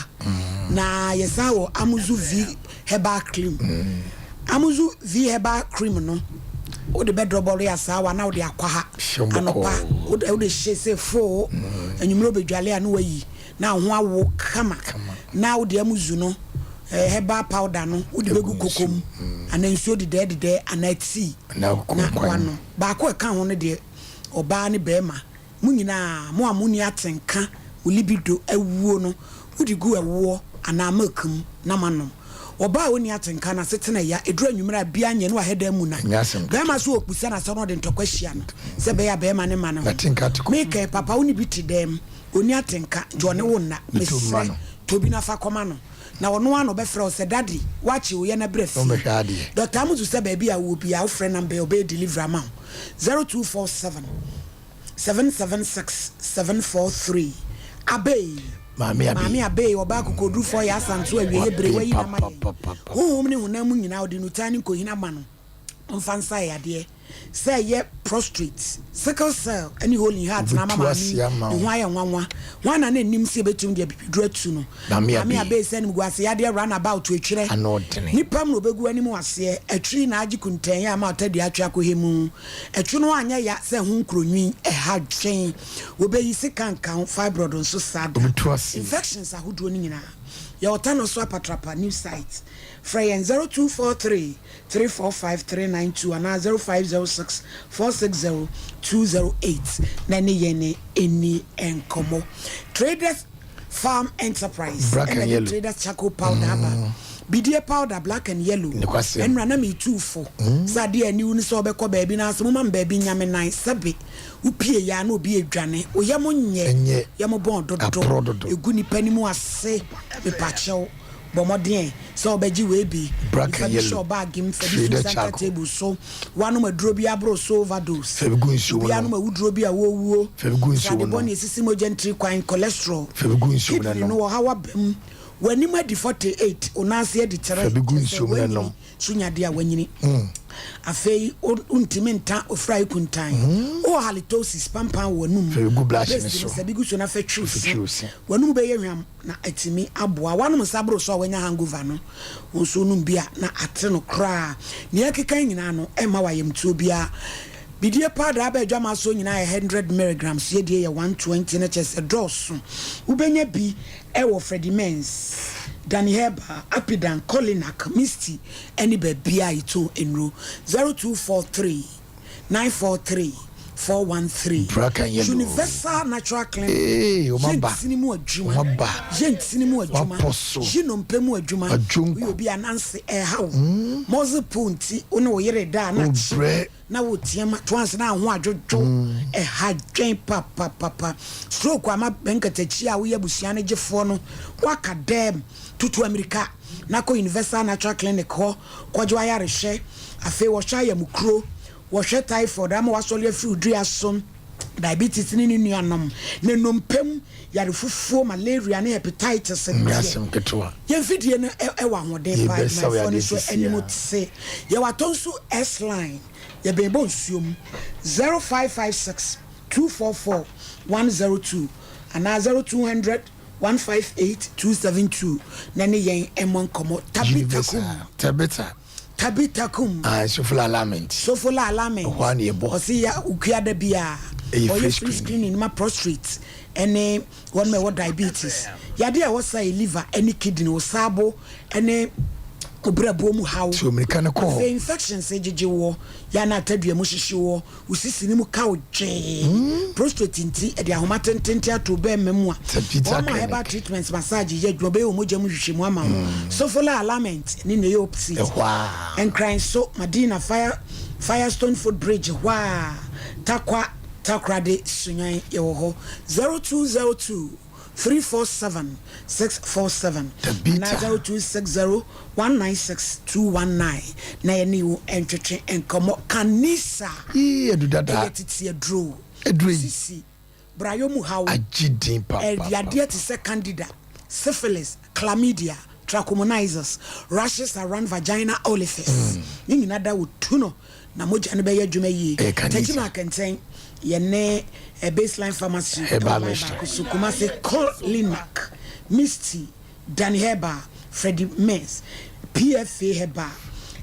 Na yɛsan wɔ Amuzu V Herbal Cream. Amuzu V Herbal Cream no, wode bɛdrɔbɔre asaawa na wode akɔ ha anɔpa, wode hye sɛ foo, anwummerɛ wobɛdwale a na wayi na wo ho awo kama. Na wode amuzu no, herbal powder no, wode bɛgu koko mu anaa nsuo dedɛɛ dedɛɛ anaa tea na wano. Baako a ɛka ho no deɛ, ɔbaa ne barima Mo nyinaa, mo a monni atenka, mo libido awuo no, wode gu ɛwoɔ anaa milk mu na moanom. Ɔbaa a ɔnni atenka no, asetena ya, ɛduru anwummerɛ a, biaa nyɛ no wahɛ da amuna. Barima nso ɔkpusa no asɛ na ɔde ntɔkwa hyia no, sɛ ɛbɛyɛ a barima no mma ne ho. Meka yi, papa wo ne bi te dɛm, ɔnni atenka, nti ɔne wo nna. Mesrɛ, tɔ bi na fa kɔma no. Na ɔno ara na ɔbɛfrɛ wo sɛ, Daddy, woakye wo yɛ na bra fie. Doctor Amuzu sɛ baabi a wowɔ biaa, wofrɛ number yi a, ɔbɛyɛ delivery ama wo, 0247. 776 743 Abei Maame Abei. Maame Abei, ɔbaa kokoɔdurufoɔ ɔyɛ asanto awieɛ bere wayi no ama yɛn Honhom ne honam mu nyinaa ɔde nnutan ne nkohin ama no ɔmfa nsa yɛ adeɛ sɛ ɛyɛ prostrate, sickle cell ne hole in heart na ama Ɔbɛtu maame ase yi ama ne wo. ho ayɛ nwanwa Hwan na na nnim sɛ yɛbɛtumi de abibiduro atu no Maame Maame Abei. Abei sɛ animguase yadeɛ run about etwerɛ Ano ɔdene. Nipa mu na ɔbɛgu anim aseɛ Atwiri na agye kuntɛn ama ɔtadua atwe akɔhɛ mu Ɛtwe no anyɛ ya sɛ ho nkuronwin, ɛha dwen, wɔbɛyi sika nka ho, fibroid nso saa da, infections ahodoɔ no nyinaa. Yɛwɔ Tano so Apatrapa new site. Frɛ yɛn 0243 345 392 anaa 0506 460 208 na ɛne yɛn nni nkɔmmɔ. Traders Farm Enterprise Black ɛna and ɛde yellow. Traders Charcoal Powder aba. Bidie powder black and yellow. Nokwasɛm. Ɛnora na metu fo sɛ adeɛ a aniwu ne sɛ wobɛkɔ baabi na asɛ moma me baabi nya me nan sɛbe wopie yɛ a na obi adwane wo yam nyɛ Ɛnyɛ. yam bɔn dodo Aporɔ dodo. ɛgu nipa no mu ase mepakyɛw bɔ mmɔden sɛ wobɛgye wei bi Black fa and bi hyɛ yellow. wo bag mu fa bi Traded si center charcoal. table so woanom aduro bi aboro so overdose Fa bi gu nsuo mu obi nom. anom awuduro bi a wɔwuo Fa bi gu nsuo mu srade nom. bɔne esisi mogya ntiri kwan cholesterol Fa bi gu nsuo mu na kidney nom. no ɔhaw aba mu W'anim adi 48, wo nan ase adi tere, Fa bi gu kyerɛ sɛ nsuo mu na woanyini nom. so nya adeɛ a woanyini. Afei wontumi nta ofurae kuntan. Wowɔ halitosis, pampan wɔ w'anum. Fa bi gu blush no Paste no so. sɛ bi gu so na fa twi wo Fa se. twi wo se. W'anum bɛyɛ hwam na atumi aboa. Woanom nsa boro so a woanya hangover no, wo nso wonom bi a na ate no koraa. Nea ɛkeka yi nyinaa no, ɛmma wo ayamtuo biara. Bidie powder aba adwamaa soɔ nyinaa yɛ 100 milligrams, yɛdie yɛ 120 na kyerɛ sɛ dɔɔso. Wobɛnya bi Ɛwɔ Freddie Menz, Danny Herbal, Apidan, Colinak, Misty ɛne baabiara a yɛtɔn nnuro. 0243 943 413. Black and yellow. Universal Natural Clinic. Ee, wɔn Yɛ aba. ntini mu adwuma. Wɔn aba. Yɛ ntini mu adwuma. Wɔapɔ so. Yi nnompe mu adwuma. Adwonku. Woyɛ obi a nanse ɛreha wo. Muscle pull nti wo ne wo yere da a na kye. Wobrɛ. Na wo teɛ ma to ansa na ho adwodwo ɛha dwen papapapa stroke ama bɛnkatakyi a woyɛ abusua no gyefoɔ no woaka dɛm tutu amirika na kɔ Universal Natural Clinic hɔ kɔgye w'ayarehwɛ afei wɔhwɛ ayamukuro wɔhwɛ typhoid ama wasɔre afiri wo dua so diabetes ne ne nuanom ne nnompe mu yare fufuo malaria ne hepatitis deɛ yɛn mfidie no ɛwɔ ahoɔden paa adwumayɛfoɔ no nso anim te yɛwɔ atɔ nso S line yɛbɛn bɔ nsuo mu 0556 244 102 anaa 0200. 158 272 na ne yɛn mmɔ nkɔmmɔ. Tabitha Kum. Tabitha. Tabitha Kum. Ah, Sofola Alignment. Sofola Alignment. Ɛhɔ a na yɛbɔ. Ɔsi ya ukua da bia. Ɛyɛ free screening ma prostate ɛne wɔn ma ɛwɔ diabetes. Yadeɛ a ɛwɔ sa yɛ liver ɛne kidney, osaabo ɛne obrɛboɔ mu haw. So mirika no kɔ hɔ. Afei infections gyegye woɔ, yɛ ana atadua mu hyehye woɔ, wo sisi no mu ka wo gyee. Prostate nti ɛde ahoma tententen ato wo bɛɛma mu a. Wɔn a herbal treatments, massage yɛ adwuma, ɔbɛyɛ wo mogya mu nhwehwɛmu ama wo. Sofola Alignment ne nea ɛyɛ opposite. Nkran so, Madina Fire Firestone Foot Bridge hɔ a, Tarkwa Takoradi Sunyani yɛwɔ hɔ. 0202 347 647 anaa 0260 196 219 na yɛne wo ntwetwe nkɔmmɔ. Kanisa Yii adu dada. ɛyɛ tete aduro. Aduro yi. Sisi, brayɔ mu haw. Agye din pa pa pa. Yadeɛ te sɛ candida, syphilis, chlamydia, trachomoniasis, rashes around vagina orifice. Ne nyina da wo tu no na mogya no bɛyɛ adwuma yie. Ɛyɛ Kanisa. Techiman Kɛntɛn, yɛne eh, Baseline Pharmacy Herbal ɛwɔ line mixture. baako so. Kumasi Colinac, Misty, Danny Herbal, Freddie Mens, PFA Herbal,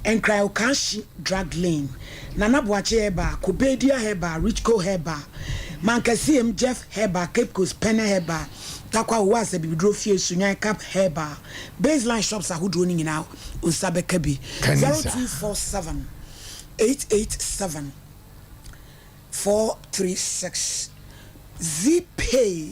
Nkran Okashi Drug Lane, Nana Boakye Herbal, Kobedia Herbal, Richco Herbal, Mankesiem Jeff Herbal, Cape Coast Pene Herbal, Tarkwa Owase Bibiduro Fie Sunyani Cap Herbal, Baseline Shops ahodoɔ no nyinaa wo nsa bɛka bi. Kanisa. 0247 887 436 Zeepay.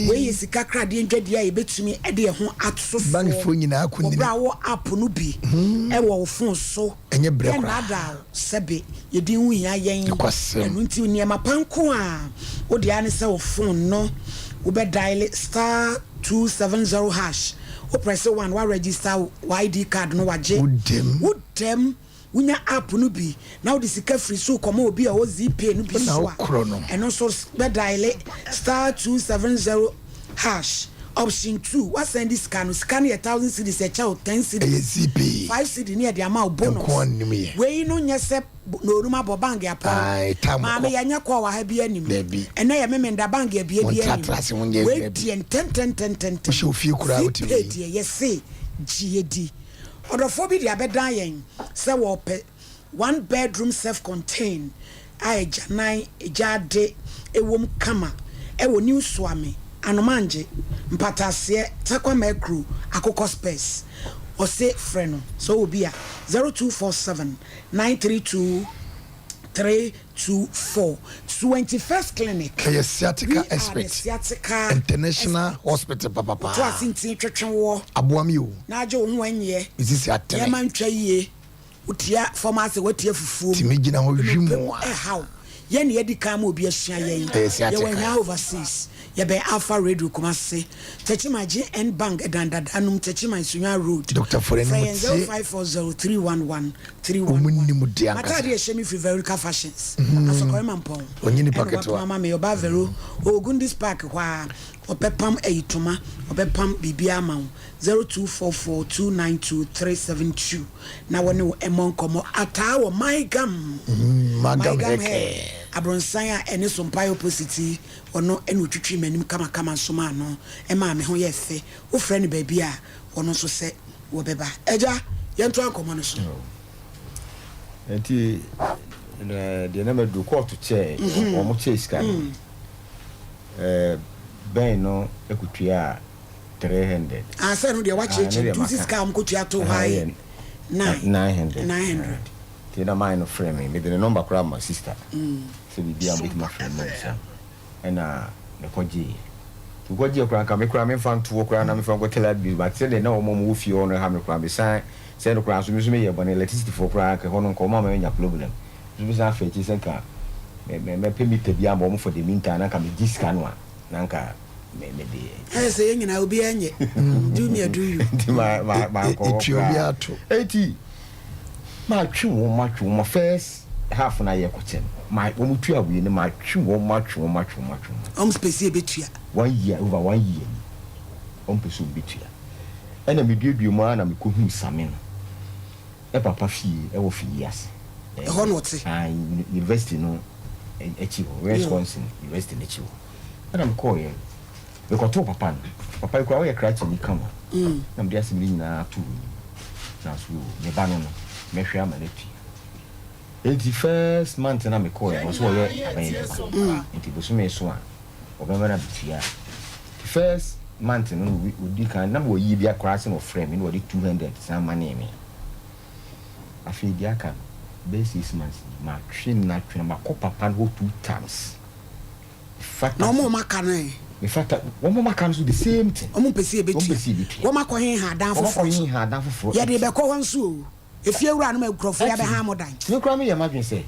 Wei yɛ sika kradeɛ ndwadie a yɛbɛtumi de yɛn ho ato soɔ Bankfoɔ nyinaa wɔ kunini. berɛ a wowɔ app no bi wɔ wo phone so. Ɛnyɛ brɛ koraa. Yɛnnaadaa wo sɛbe yɛn din ho hia yɛn. Nokwasɛm. Ɛno nti nneɛma pa nko a wo deɛ ara ne sɛ wo phone no wobɛ diale star 270 hash, wo presse one, wa register wo ID card no wagye. Wo dɛm. Wo dɛm. Wonya app no bi na wode sika firi so rekɔma obi a ɔwɔ Zeepay no bi Na so a, wokorɔ no. ɛno nso bɛ diale star 270 hash option 2, woasɛnde sika no, sika no yɛ thousand cedis, ɛkyɛ wo ten cedis, Ɛyɛ Zeepay. five cedi ne yɛde ama wo bonus. Nko ara nnim yɛ. Wei no nyɛ sɛ na onum abɔ bank apɔn. Ae, tam Maame kɔ. yɛnyɛ kɔɔ wɔ ha bi anim. Dabi. Ɛnɛ yɛ Memenda bank abie bi anim. Montratra ase, monyɛ Wei dabi. deɛ ntɛntɛntɛntɛntɛm. Wohyɛ ofie koraa wotumi Zeepay yi. deɛ yɛse gye yɛdi. Ɔdɔfoɔ bi de abɛdan yɛn sɛ wɔrepɛ one bedroom self contained a agyanan, gyaade wom kama wɔ New Suame, Anomangye, Mpataseɛ, Tarkwa Makro, Akokɔ Spurs. Ɔse frɛ no sɛ ɔwɔ bi a, 0247 932 324. Suwenti First Clinic. Ɛyɛ We sciatica are the expert. sciatica International hospital papapaa. Woto ase ntin twetwe woɔ. Aboa me o. Na agye wo ho ɛnyeɛ. Me sisi atene. Nneɛma ntwa yie. Wotia fam ase woatia fufuo mu. Tumi gyina hɔ hwi Nnompe mu mu a. ɛha wo. Yɛn na yɛadi kan ama obi asua yɛn. Ɛyɛ sciatica. Yɛwɔ Ahia Overseas. Yɛbɛn Alpha Radio Kumasi. Techiman GN Bank ɛdan dada nom Techiman Sunyani Road. Doctor Fore Frɛ no yɛn tie. 0540 311 311. Wɔn nim de ankasa. M'ataade a ɛhyɛ me firi Veronica Fashions. Asɔkɔre Mampɔn. Ɔnyɛ nipa Ɛna ketewa. wapam ama me. Ɔbaa Vero. Ɔwɔ Gundis Park hɔ ara. Ɔbɛpam ayitoma. Ɔbɛpam biribiara ama wo. 0244 292 372 na wɔne wo mmɔ nkɔmmɔ. Ataa wɔ Mygam. Mygam Mygam Hair Hair. Care. Abronsan a ɛne Sompae opposite yi, ɔno na ɔtwitwii m'anim kamakama nso maa no maa me ho yɛɛ fɛ. Wofrɛ no baabi a, ɔno nso sɛ wɔbɛba. Agya, yɛntoa nkɔmmɔ no so. Nti deɛ na maduru kɔɔto kyɛɛ wɔn kyɛɛ sika no bɛn no kutua 300. Ah, sɛ no deɛ wakyerɛkyerɛ nti wosi sika a wɔkɔtua too hɔ ayɛ 900. 900. Nti na man no frɛ me, mede ne nɔmba koraa ma sista sɛ biribi a mobɛtumi afrɛ me mabisa ɛna mekɔgyeeɛ. Nti mekɔgyeeɛ koraa nka me koraa memfa ntoɔ koraa na memfa nkɔ tell admin but sɛdeɛ na wɔn a wɔwɔ fie hɔ no ha me koraa mesan sɛ no koraa nso me nso meyɛ bɔne electricity foɔ koraa nka ɛhɔ no nka wɔn ama manya problem nso mesan afa akyi sɛ nka mɛpɛ meter bi ama wɔn for the meantime na nka megye sika no a na nka me mede. Ayɛ sɛ yɛn nyinaa obiara nyɛ do me a do you. Nti ma ma ma nkɔ hɔ koraa eti matwe wɔn matwe wɔn first half na yɛ kɔkyɛ no ma wɔn tua wie no matwe wɔn matwe wɔn matwe wɔn matwe wɔn. Wɔn pɛ sɛ ebetua. One year over one year ni wɔn pɛ sɛ wɔn betua ɛna me duadua mu ara na me kɔ hu Same no ɛpapa fie ɛwɔ fie ase. Ɛhɔ na ɔte. Ah university no akyi hɔ Wisconsin university no akyi hɔ ɛna me kɔɔ yɛ. Mekɔtoo papa no. Papa yi koraa woyɛ krakyeni kama. Na mede asɛm no nyinaa too w'anim. Nanso oo, me ba no no, mɛhwɛ ama no atua. Enti first month no a mekɔeɛ no, ɔse ɔyɛ aban adwuma. Nti bosome so a, ɔbɛma no abɛtua. Nti first month no na ɔdi kan, na mewɔ yie bi koraa ase na ɔfrɛɛ me na ɔde 200 san manee me. Afei deɛ aka no, bɛyɛ six months ni, matwe no atwe no, makɔ papa no hɔ two times. Na wɔn a wɔaka no ɛ? Mefata, wɔn a wɔaka no nso the same thing. Wɔn mpɛ sɛ yɛbɛtua. Wɔn mpɛ sɛ yɛbɛtua. Wɔn akɔ heha adan foforɔ so. Wɔn akɔ heha adan foforɔ. Yɛde rebɛkɔ hɔ nso o. Efie wura nom nkurɔfoɔ yi abɛha mo dan. Me koraa meyɛ m'adwene sɛ,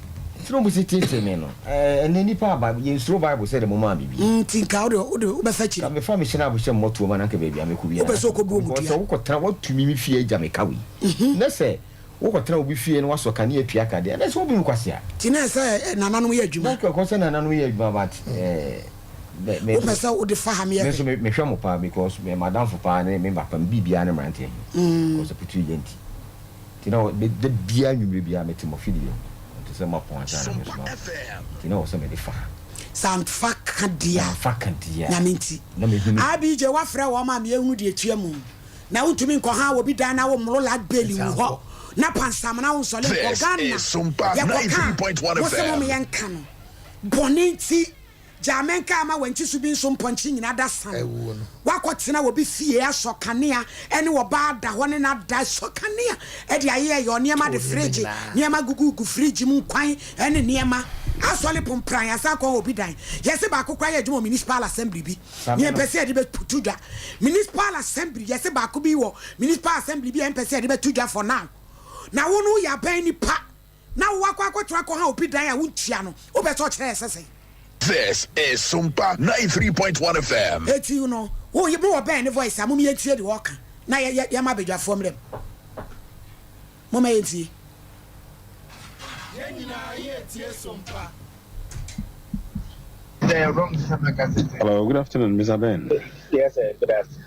sɛdeɛ wɔn si teetee me no, ɛnnɛ nnipa aba, yɛnsuro Bible sɛdeɛ momaa me bi. Nti nka wode, wode, wobɛfa akyiri. Nka mefa me hyɛn a hyɛ mmɔtoɔ mu anaa nka baabi a mɛkɔ biara. Wopɛ sɛ wokɔbu wɔn dua. Because sɛ wokɔtena, woatumi me fie agya me ka wei. Nnɛ sɛ Wokɔtena obi fie na wasɔ kanea tua ka deɛ, ɛnɛ sɛ wobu no kwasea. Nti na ɛsɛ nananom yɛ adwuma. Na ɛkɔ sɛ nananom yɛ adwuma but eh, me, me, Wopɛ sɛ wode fa ha meyɛ me nso hwɛ. me, mehwɛ mo paa because me madamfo paa ne me papa me biribiara ne mmeranteɛ he because aputuo yɛ nti. Nti na wɔ, da biara anwummere biara mete mo afidie ho, nti sɛ moapɔn ansa na me nso maba. Nti na ɛwɔ sɛ mede fa ha. Sɛ amfa ka deɛ a, Amfa ka deɛ a, Nyame nti. na mehunu. ABJ woafrɛ wɔn a meyɛhunu deɛ ɛtua mu. Na wontumi nkɔ ha obi dan na wo mmoro light bill ngu hɔ na pansam na wo nsɔle nkɔ This Ghana is Sumpa yɛkɔ ka 93.1 a mo se mo FM. meyɛ nka no bɔne nti gyaa menka ama wankyi so bi nso mpɔnkye nyina da sa no wakɔ tena obi fie asɔ kanea ɛne ɔbaa da hɔ ne no ada sɔ kanea ɛde ayeyɛ yɛ nneɛma de fridge nneɛma gugugu fridge mu nkwan ɛne nneɛma asɔle pompran asan kɔ obi dan yɛse baako koraa yɛ adwuma wɔ municipal assembly bi Nea yɛmpɛ sɛ yɛde bɛto dwa. Municipal assembly, yɛse baako bi wɔ municipal assembly bi a yɛmpɛ sɛ yɛde bɛto dwa for now. Na wo no woyɛ aban nipa na wo akɔ akɔtra akɔha obi dan a wontua no, wopɛ sɛ ɔkyerɛ yɛ sɛ sɛn? This is Sumpa 93.1 FM. Eti no, wo mowɔ bɛn ne voice a mom yɛntie deɛ ɔka na yɛma abadwafoɔ mmerɛ mu. Momma yɛntie. Yɛn nyinaa yɛretie Sompa. Hello, good afternoon, Mr. Ben. Yes, sir. Good afternoon.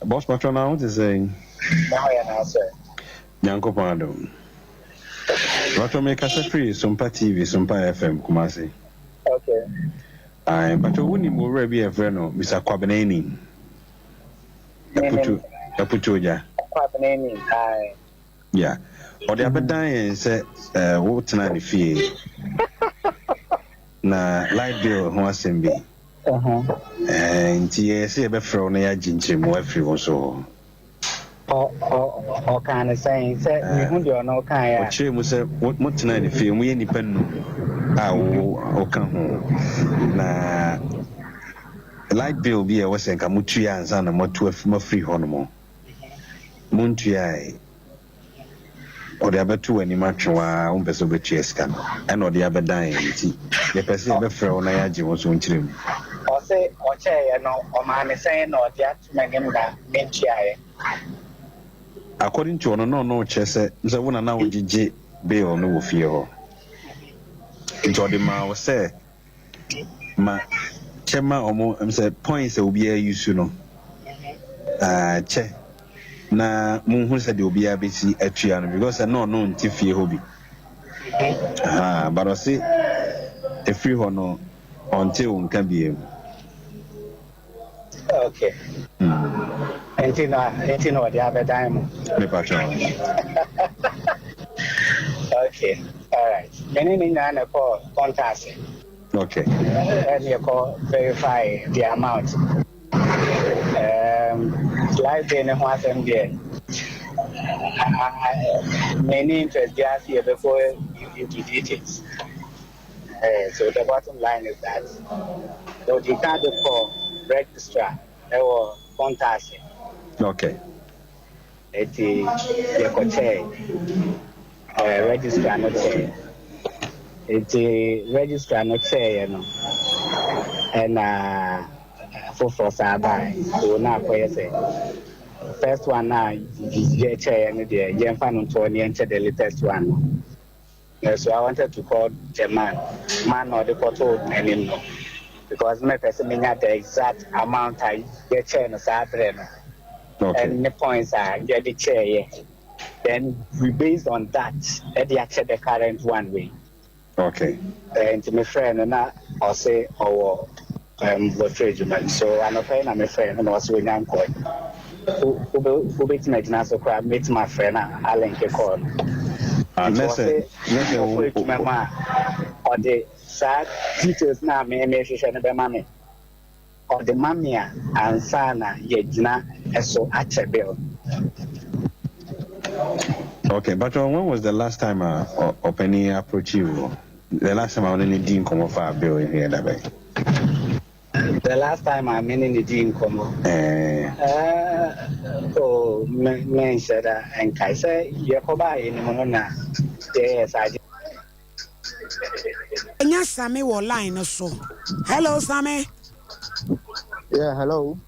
Boss Patron, na ho te sɛn? Na ho yɛ na sir. Nyankopɔn adom. Patron, me kasa firi Sompa TV, Sompa FM, Kumasi. Okay. Aye, Patron, wonim owura bi a yɛfrɛ no Mr. Kwabena Anim? Aputu, Aputu Ogya. Kwabena Anim, aye. Yeah. Ɔde abɛdan yɛn sɛ eh, wotena ne fie. Na light bill ho asɛm bi. Eh, nti yɛyɛ sɛ yɛbɛfrɛ wo na yɛagye nkyerɛmu afiri wo so hɔ. Ɔkaa no sɛn? Sɛ mehu deɛ ɔno ɔkaeɛ a. Ɔkyerɛɛ mu sɛ motenaa ne fie, moyɛ nnipa nnum a woka ho. Na light bill bi a ɛwɔ sɛ nka motua ansa na moatu moafiri hɔnom. Montuae. Ɔde abɛto w'anim atwe wo ara, wompɛ sɛ wobɛtua sika no, ɛna ɔde abɛdan yɛn nti yɛpɛ sɛ yɛbɛfrɛ wo na yɛagye wo nso wo nkyerɛmu. Ɔse ɔkyɛeɛ no ɔmaa me sɛn na ɔde ato m'anim na mentuaeɛ. According to ɔno na ɔno kyerɛ sɛ sɛ wo na na wogyegye bill no wɔ fie hɔ nti ɔde maa wo sɛ Ma kyɛ ma ɔmo sɛ points a obiara use no ah kyɛ na monhu sɛdeɛ obiara bɛsi atua no because sɛ na ɔno nte fie hɔ bi ahaa but ɔse ɛfiri hɔ no ɔnte wo nka biem. Okay. Nti na nti na ɔde abɛdan mo. Me patro. Okay. All right. Me ne ne nyinaa na ɛkɔ contact. Okay. Ɛne ɛkɔ verify the amount. Um, life day ne ho asɛm deɛ. Me ne interest biara si yɛbɛkɔ into details. Eh, so the bottom line is that ɔdi kan de kɔ registrar ɛwɔ Pontase. Okay. Eti yɛkɔ kyɛɛ eh, registrar no kyɛɛ. Eti registrar no kyɛɛyɛ no ɛna foforɔ saa baa so na akɔyɛ sɛ first one a yɛkyɛɛyɛ no deɛ yɛmfa no ntoɔ ne yɛnkyɛ the latest one no. So I wanted to call the man man na ɔde kɔtoo n'anim no because na mepɛ sɛ menya the exact amount a yɛkyɛɛ no saa berɛ no ɛne points a yɛde kyɛɛyɛ then we based on that ɛde akyɛ the current one wei. Okay. Nti mefrɛɛ no na ɔse ɔwɔ. Um, wɔfrɛ adwuma mu. So anɔpa yi na mefrɛɛ no na ɔse onya nkɔe. Wo, wobɛ, wobɛtumi agyina so koraa, mɛtumi afrɛ no a alinke call no. Ah, Nti nɛ sɛ, ɔse nɛ sɛ ɔkɔ wo, adwuma mu a, ɔde saa details no a me mehwehwɛ no bɛma me. Ɔde ma me a, ansa na yɛagyina so akyɛ bill no. Okay, but when was the last time a ɔpanin yi approach wo? The last time a wo ne no dii nkɔmmɔ faa bill yi ho yɛ da bɛn? The last time a me ne no dii nkɔmmɔ? Ɛɛ. Ɛɛ, oh, me menhyɛ da nkae. Sɛ yɛkɔbaa yɛn anim no na yɛyɛɛ saa. Nya Same wɔ line no so. Hello Same. Yeah, hello.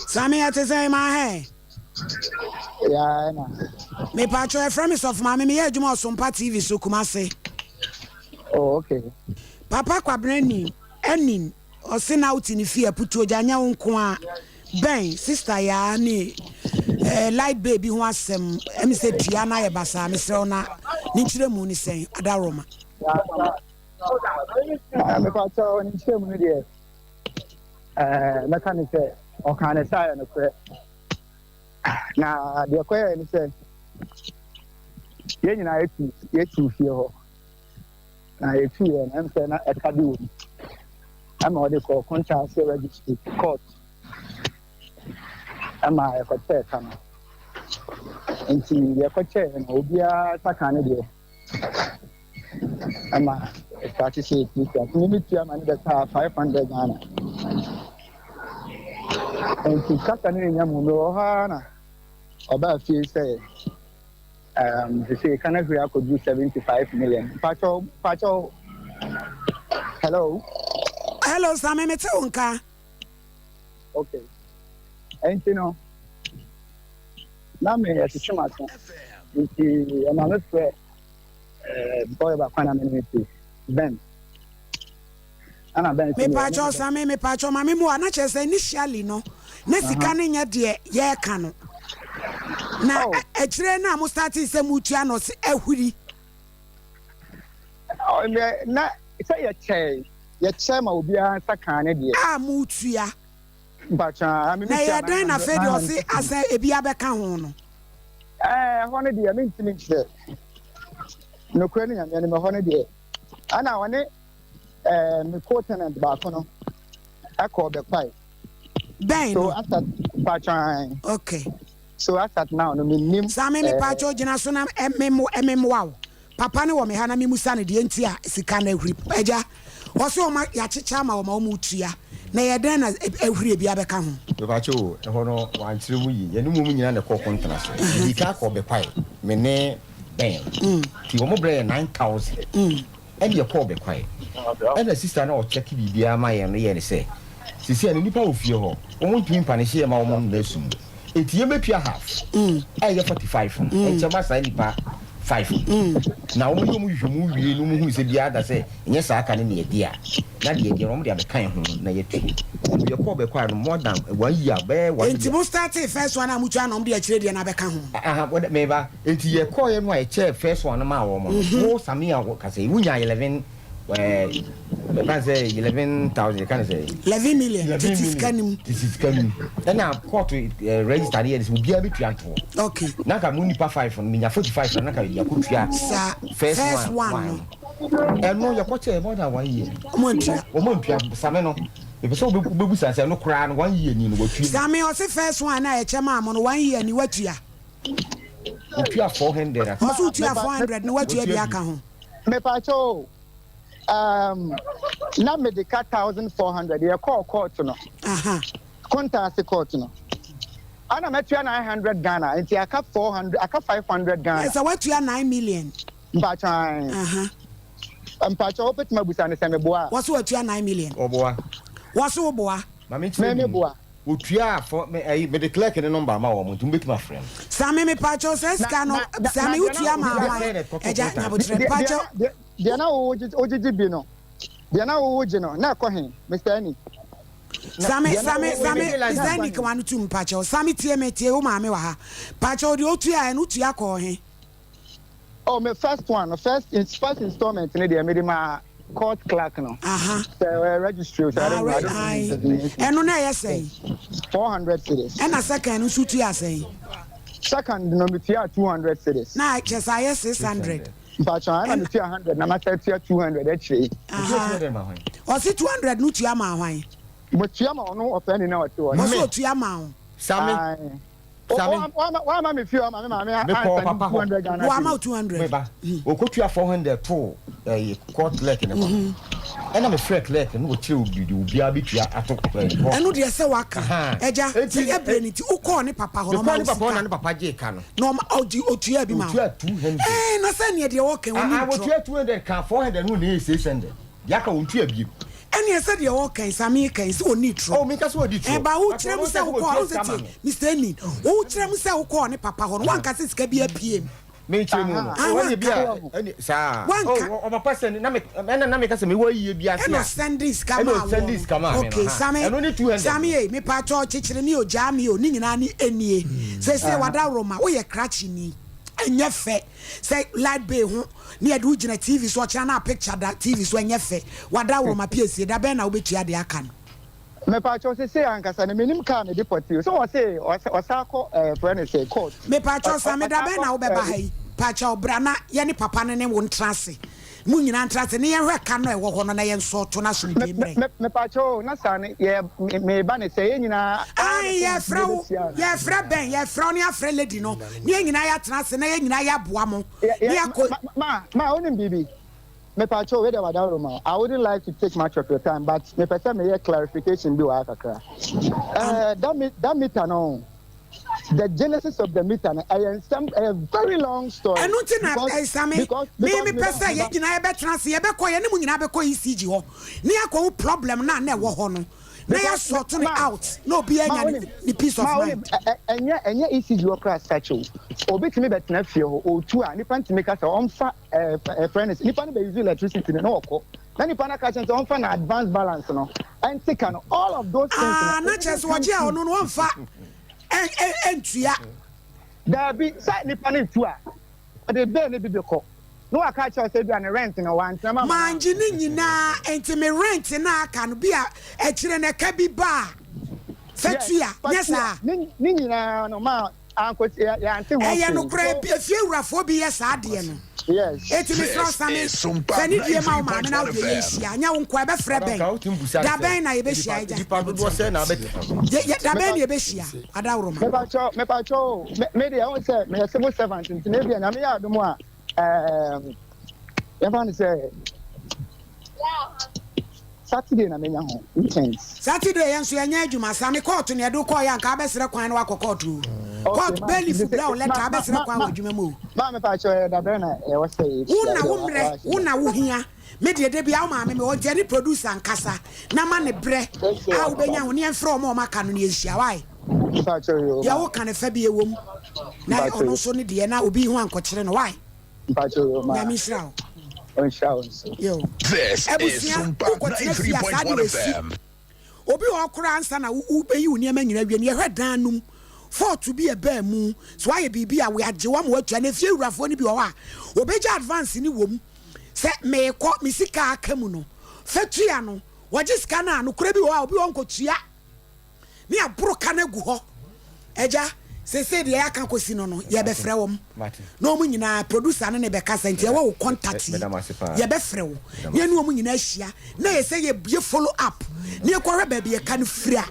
Same ɛte sɛn ma hɛ? Yeah, ɛna. Mepatwo ɛfrɛ me sɔfo maame meyɛ adwuma Ɔsompa TV so Kumase. Oh, okay. Papa Kwabena nim ɛnim ɔse na wote ne fie aputuo gya nyɛ wo nko a bɛn sister yaa ne eh, light bay bi ho asɛm ɛmi sɛ tua na ayɛ basaa mesrɛ wo na ne nkyerɛmu ne sɛn adaworoma. Ah, mepatwo ne nkyerɛmu no deɛ eh, mɛka ne sɛ ɔkaa ne sɛ ayɛ nokorɛ na deɛ kɔyɛɛ ne sɛ yɛn nyinaa yɛtu yɛtu fie hɔ na yɛtu yɛ no ɛm sɛ na ɛka bi wɔ mu ɛma ɔde kɔɔ kontaase registry court ɛma yɛkɔkyɛɛ ka no nti yɛkɔkyɛɛ no obiara saka ne deɛ ɛma ɛstarte sɛ ɛtuatua nti meme tua ma ne bɛkaa 500 Ghana nti kasa ne nenya mu mewɔ hɔ ara na ɔbaa fie sɛ um, sese ka no ahuri akɔduru 75 million mpakyɛw mpakyɛw hello hello same mete wo nka okay ɛnti no na me ɛtwetwe m'aso nti ɛma me frɛ ɛɛ boy baako na me ne te Ben ɛna Ben sɛ mepatwɔ same mepatwɔ ma me mu a na kyerɛ sɛ initially no na sika no nyɛ deɛ yɛreka no na oh. akyire no a mo starting sɛ motua no ɔse ahuri na sɛ yɛkyɛe yɛkyɛ ma obiara nsa kan ne deɛ a motua Na ɛyɛ dɛn na afei deɛ ɔse asɛ ebi abɛka ho no? Ɛɛ ɛhɔ no deɛ mentumi nkyerɛ. Nokorɛ ne Nyame anim ɛhɔ no deɛ ɛna ɔne ɛɛ me co-tenant baako no ɛkɔɔ bɛkwae. Bɛn no? So as at mpatwan. Okay. So as at now no mennim. Same me paatwa gyina so na ɛmemmoa wo. Papa no wɔ me ha na memusa no deɛ nti a sika no ahuri. Agya, ɔse ɔma yɛakyekyɛ ama wɔn a wɔretua, na ɛyɛ dɛn na ahuri ebi abɛka ho? Mepakyɛ o, ɛhɔ no wankyerɛ mu yie. Yɛne mom nyinaa na ɛkɔɔ Kontena so. Yɛdii kan kɔɔ Bɛkwae, me ne Ben. Nti wɔn brɛɛ yɛn 9000. Ɛna yɛkɔɔ Bɛkwae. Ɛna sista no a ɔkyɛke biribiara ma yɛn no yɛɛ no sɛ, seesei no nnipa wɔ fie hɔ, wɔn ntumi mpanehye yɛn ma wɔn nna sum. Enti yɛbɛtua half a ɛyɛ 45 no nkyɛ ma saa nnipa 5 no. Na wɔn yɛ wɔn nhwehwɛmu wie no wɔn hunu sɛ biara da sɛ ɛnyɛ saa ka no na yɛde a, na deɛ yɛdeɛ no wɔn de abɛka yɛn ho na yɛatua. Nti yɛkɔɔ bɛkɔa no more than one year bɛyɛ one Enti year. mo startee first one a motua na wɔn de akyire deɛ no abɛka ho? Aha, wɔde, meba. Enti yɛkɔɔeɛ no a yɛkyɛɛ first one no maa wɔn no, wo Samia wo kasa yi, wonyaa 11 ɛɛ yɛka no sɛ 11,000 yɛka no sɛ. 11 million tete sika no mu. Tete sika no mu. Ɛna court ɛɛ register no yɛ no sɛ obiara bɛtua ntoɔ. Okay. Na nka mo nipa five no menya 45 na nka yɛde akɔtua. Saa first one no. Ɛno yɛkɔkyɛɛ more than one year. Ɔmo antua. Ɔmo antua Same no mepɛ sɛ wobɛbusa sɛ ɛno koraa no one year ni no watua. Same ɔse first one a yɛkyɛ maa mo no one year ni watua. Otua 400. Ɔse otua 400 na watua bi aka ho. Mepakyɛ o, um, na mede ka 1400 yɛkɔɔ court no. Kontaase court no. Ana matua 900 Ghana, nti aka 400, aka 500 Ghana. Ɛsɛ watua 9 million. Mpakyɛ Mpakyɛ wobɛtumi abusa no sɛ meboa a. Wɔse watua 9 million. Ɔboa. Wɔse woboa. Ma menkyerɛ Me meboa. Otuaa fɔ me ɛyi mede clerk ne number ama wɔn nti mobɛtumi afrɛ no. Same mepakyɛw saa sika no same wotua maa hwan agya nyabotrɛ mepakyɛw. Deɛ na wogyegye bi no deɛ na wowogye no na ɛkɔ he Mister Ani. Same same same Mister Ani ka wano tum mepakyɛw same tie me tie wo maame wɔ ha pakyɛw deɛ otuaɛ no wotua kɔɔ he. Oh me first one no first first installment no deɛ mede maa. Court clerk no. Sɛ ɔyɛ registry o sɛ I don't know. I don't know. Ɛno na ɛyɛ sɛn? 400 cedis. Ɛna second no nso tua sɛn? Second no metua 200 cedis. Na kyerɛ sɛ ayɛ 600. Mpatsɔ ɛna metua 100 na masa tua 200 akyire yi. Ɔsi 200 no tua maa hwan? Metua ma ɔno ɔpɛni na ɔte hɔ. Ɔsi otua maa wo. Sami. Sami. Wama me fie ɔma me maame Mekɔɔ papa hɔ. 200 Ghana Wama wo 200. Meba. Okotua 400 too ɛyi court clerk ne hɔ. Ɛna me frɛ clerk no ɔkyerɛ obi de obiara bɛtua ato ɛyi hɔ. Ɛno deɛ sɛ waka. Ɛgya sɛ yɛ brɛ ne ti wokɔɔ ne papa hɔ na ɔma wo sika. Mekɔɔ ne papa hɔ na ne papa gyee ka no. Na ɔma ɔgye otua bi ma wo. Otua 200. Ɛɛ na sɛ neɛ deɛ ɔka wɔn ni ntorɔ. Otua 200 ka 400 no na ɛyɛ 600. Deɛ aka wɔntua bio. Ɛneɛ sɛ deɛ ɔɔka yi Sammy ka yi sɛ ɔnni torɔ. Oh menka sɛ ɔdi torɔ. Ɛba wo kyerɛ mu sɛ wokɔɔ wo sɛ tie Mister Enin wo kyerɛ mu sɛ wokɔɔ ne papa hɔ no wanka sɛ sika bi apue mu. Me kyerɛ mu no. Ah oh ɛne bi a wanka. ɛne saa. Wanka. Oh ɔpapa sɛ na me ɛna na meka sɛ mewɔ ayie bi ase a. Ɛna ɔsɛnde sika Ɛna maa woɔ ɔsɛnde sika maa no. me no Okay ha. Sammy Ɛno ne 200 Sammy no. ei mepakyɛw kyekyere me o gyaa me o ne nyinaa ne ɛnie. Seesei wadaworoma woyɛ krakye ni ɛnyɛ fɛ sɛ light bill ho ne yɛde wo gyina TV so ɔkyena na picture da TV so ɛnyɛ fɛ wada woroma piesie da bɛn na wobɛtua deɛ aka no. Mepakyɛw sesei ankasa no menim car mede pɔte o sɛ wɔse ɔsa kɔ ɛɛ frɛ no sɛ court. Mepakyɛw Same da bɛn na wobɛba ha yi pakyɛw bra na yɛne papa no ne wo ntra ase mo nyinaa ntra ase ne yɛnhwɛ ka no a ɛwɔ hɔ no na yɛn sɔɔto no asomdwoe mmerɛ. Mepakyɛw o na saa no yɛ meba ne sɛ yɛn nyinaa. Ae yɛfrɛ wo yɛfrɛ bɛn yɛfrɛ wo ne afrɛ lady no ne yɛn nyinaa yɛatena ase na yɛn nyinaa yɛaboa mo. Ne akɔ. Ma, ma, wonim biribi? Mepakyɛw, wei deɛ wadaworo ma wo. I wouldn't like to take much of your time, but mepɛ sɛ meyɛ clarification bi wɔ ha kakra. Eh, that, me, that meter no, the genesis of the meter no, ɛyɛ nsɛm, ɛyɛ very long story. Ɛno nti na ɛsame, me mepɛ sɛ yɛn nyinaa yɛbɛtena ase, yɛbɛkɔ, yɛne mo nyinaa bɛkɔ ECG hɔ, ne yɛakɔhu problem no a na ɛwɔ hɔ no. na yɛ sort no out na obi anya ne peace of mind. Ɛnyɛ ɛnyɛ ECG hɔ koraa such o. Obi tumi bɛtena fie hɔ otu a nipa ntumi ka sɛ ɔmfa ɛɛ ɛfrɛ no nipa no bɛ use electricity no na ɔkɔ na nipa no aka kyɛn sɛ ɔmfa na advance balance no ɛnte ka no all of those things. Aa na kyerɛ sɛ ɔgye a ɔno no ɔmfa ɛntua. Daabi sɛ nipa no tu a. Ɔde bill no bi bɛkɔ na waka akyerɛ wo sɛ ebia ne rent no wantena ma. Mangye ne nyinaa nti me rent no a aka no bi a akyire no ɛka bi ba a fa tua nyɛ saa? Ne nyinaa no ma ankɔ yɛante ho hwee. Ɛyɛ nokorɛ efie wurafoɔ bi yɛ saa adeɛ no. Yes. Eti mesrɛ wo Same fa ne die ma wo maame na wo deɛ yɛnhyia nyɛ wo nkoa ɛbɛfrɛ bɛn da bɛn na yɛbɛhyia agya da bɛn na yɛbɛhyia adaworoma. Mepakyɛw mepakyɛw o me me deɛ wohu sɛ meyɛ civil servant nti na ebia Nyame yɛ adom a ɛɛm yɛmfa no sɛ Saturday na menya ho weekends. Saturday yɛn nso yɛnyɛ adwuma Same kɔɔto na yɛde wo kɔɔyɛ anka abɛsrɛ kwan na wakɔ kɔɔto o kɔɔto bailiff brɛ wo lɛta abɛsrɛ kwan wɔ adwuma mu o. Maa mepakyɛw ɛyɛ da bɛn na ɛwɔ sɛ yɛhyia Wo na wo mmerɛ wo na wo hia Me deɛ da biara wo maame me hɔ nti ɛne producer nkasa na ma ne brɛ a wobɛnya ho ne yɛmfrɛ wɔn a wɔn aka no ne yɛnhyia why deɛ woka no fa bi ɛwɔ mu na ɔno nso ne deɛ na obi ho ankɔkyerɛ no why Nyame nhyira wo. Yo. Abusua wokɔtena fie a saa de ɛsi. Obi wɔ hɔ koraa ansa na wobɛyi wo nneɛma nyinaa awie no, yɛhwɛ dan no mu, fault bi a ɛbaa mu, sɛ woayɛ biribi a wɔagye wo ama woatua. Na efie wurafoɔ no bi wɔ hɔ a, wɔbɛgya advance no wɔ mu sɛ merekɔ, me sika a aka mu no, fa tua no. Wɔgye sika no a, nokorɛ bi wɔ hɔ a, obi wɔ hɔ nkɔtua. ne aboro ka no agu hɔ. Agya, seesei deɛ yɛaka kɔsi no no, yɛbɛfrɛ wɔn na wɔn nyinaa, producer no ne bɛkasa nti ɛwɔ wo contact yi, yɛbɛfrɛ wo na yɛne wɔn nyinaa ahyia na yɛ sɛ yɛbie follow up na yɛkɔhwɛ baabi yɛka no firi a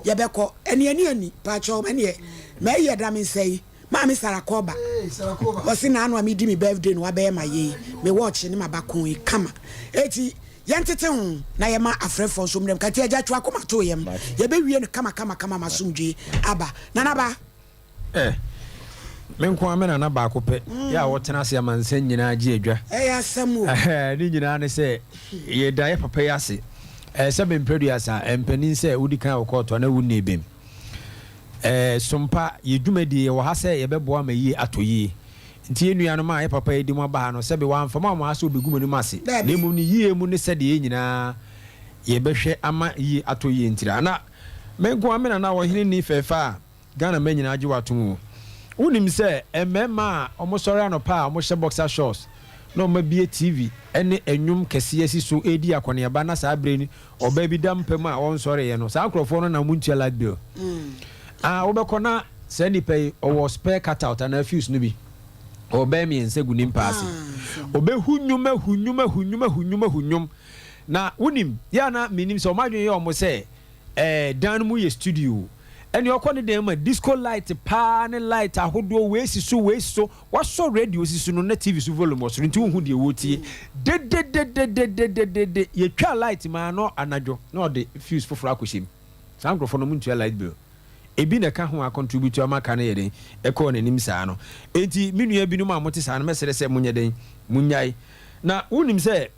yɛbɛkɔ. Ɛne ɛne ani, paakyɛw, ɛneɛ mɛyi ɛda me nsa yi. Maame Sarah Koba, ɔse naano a medi me birthday no wabɛyɛ ma yei, me watch ne m'abakon yi kama. Eti yɛntete ho na yɛma afrɛfoɔ nso mmrɛ mu. Kati agya twe akoma to yam. Yɛbɛwie no kama kama kama ma asomdwoe aba. Nana ba. Eh, me nko ara me nana baako pɛ yɛ a ɔtena ase amansan nyinaa gye adwa. Ɛyɛ asɛm o. Ne nyinaa ne sɛ yɛda yɛ papa yi ase. Ɛɛ sɛ mprɛduasa, mpanin sɛ wodi kan wɔ kɔɔto a na wonni bem. Ɛɛ Sompa, yɛ dwumadie, yɛwɔ ha sɛ yɛbɛboa ama yie atɔ yie. Nti yɛn nuanom a yɛ papa yi de mo aba ha no, sɛbe wamfa mo amma ha sɛ ɔbɛgu mo anim ase, na mmom ne yie mu ne sɛdeɛ yɛn nyinaa yɛbɛhwɛ ama yie atɔ yie ntira. Na me nko ara me nana ɔhene ni fɛɛfɛ a Ghana mma nyinaa gye wo atom o. Wonim sɛ mmarima a wɔsɔre anɔpa a wɔhyɛ boxer shorts, na wɔabue TV ne nnwom kɛseɛ asi so redi akɔneaba na saa berɛ yi ɔbaa bi da mpa mu a ɔnsɔreeɛ no, saa nkurɔfoɔ no na wɔntua light bill. Ah, wobɛkɔ na saa nipa yi ɔwɔ spare cutout anaa fuse no bi, ɔwɔ bɛyɛ mmiɛnsa gu ne mpa ase. Ɔbɛhu nnwom ahu nnwom ahu nnwom ahu nnwom ahu nnwom. Na wonim, yɛ a na menim sɛ wɔn adwene yɛ wɔn sɛ eh, dan no mu yɛ studio. Ɛnneɛ ɔkɔ ne dan mu a, disco light paa ne light ahodoɔ, wei si so, wei si so. Wasɔ radio si so no na TV so volume wɔ soro nti wonhu deɛ wɔretie. Dededededededede, yɛtwaa light maa no anadwo na ɔde fuse foforɔ akɔhyɛ mu. Saa nkorɔfoɔ no wɔntua light bill. Ebi na ɛka ho a contribute ama ka no yɛ dɛn, ɛkɔɔ n'anim saa no. Enti me nua binom a mote saa no mɛsrɛ sɛ monyɛ dɛn, monnyae. Na wonim sɛ.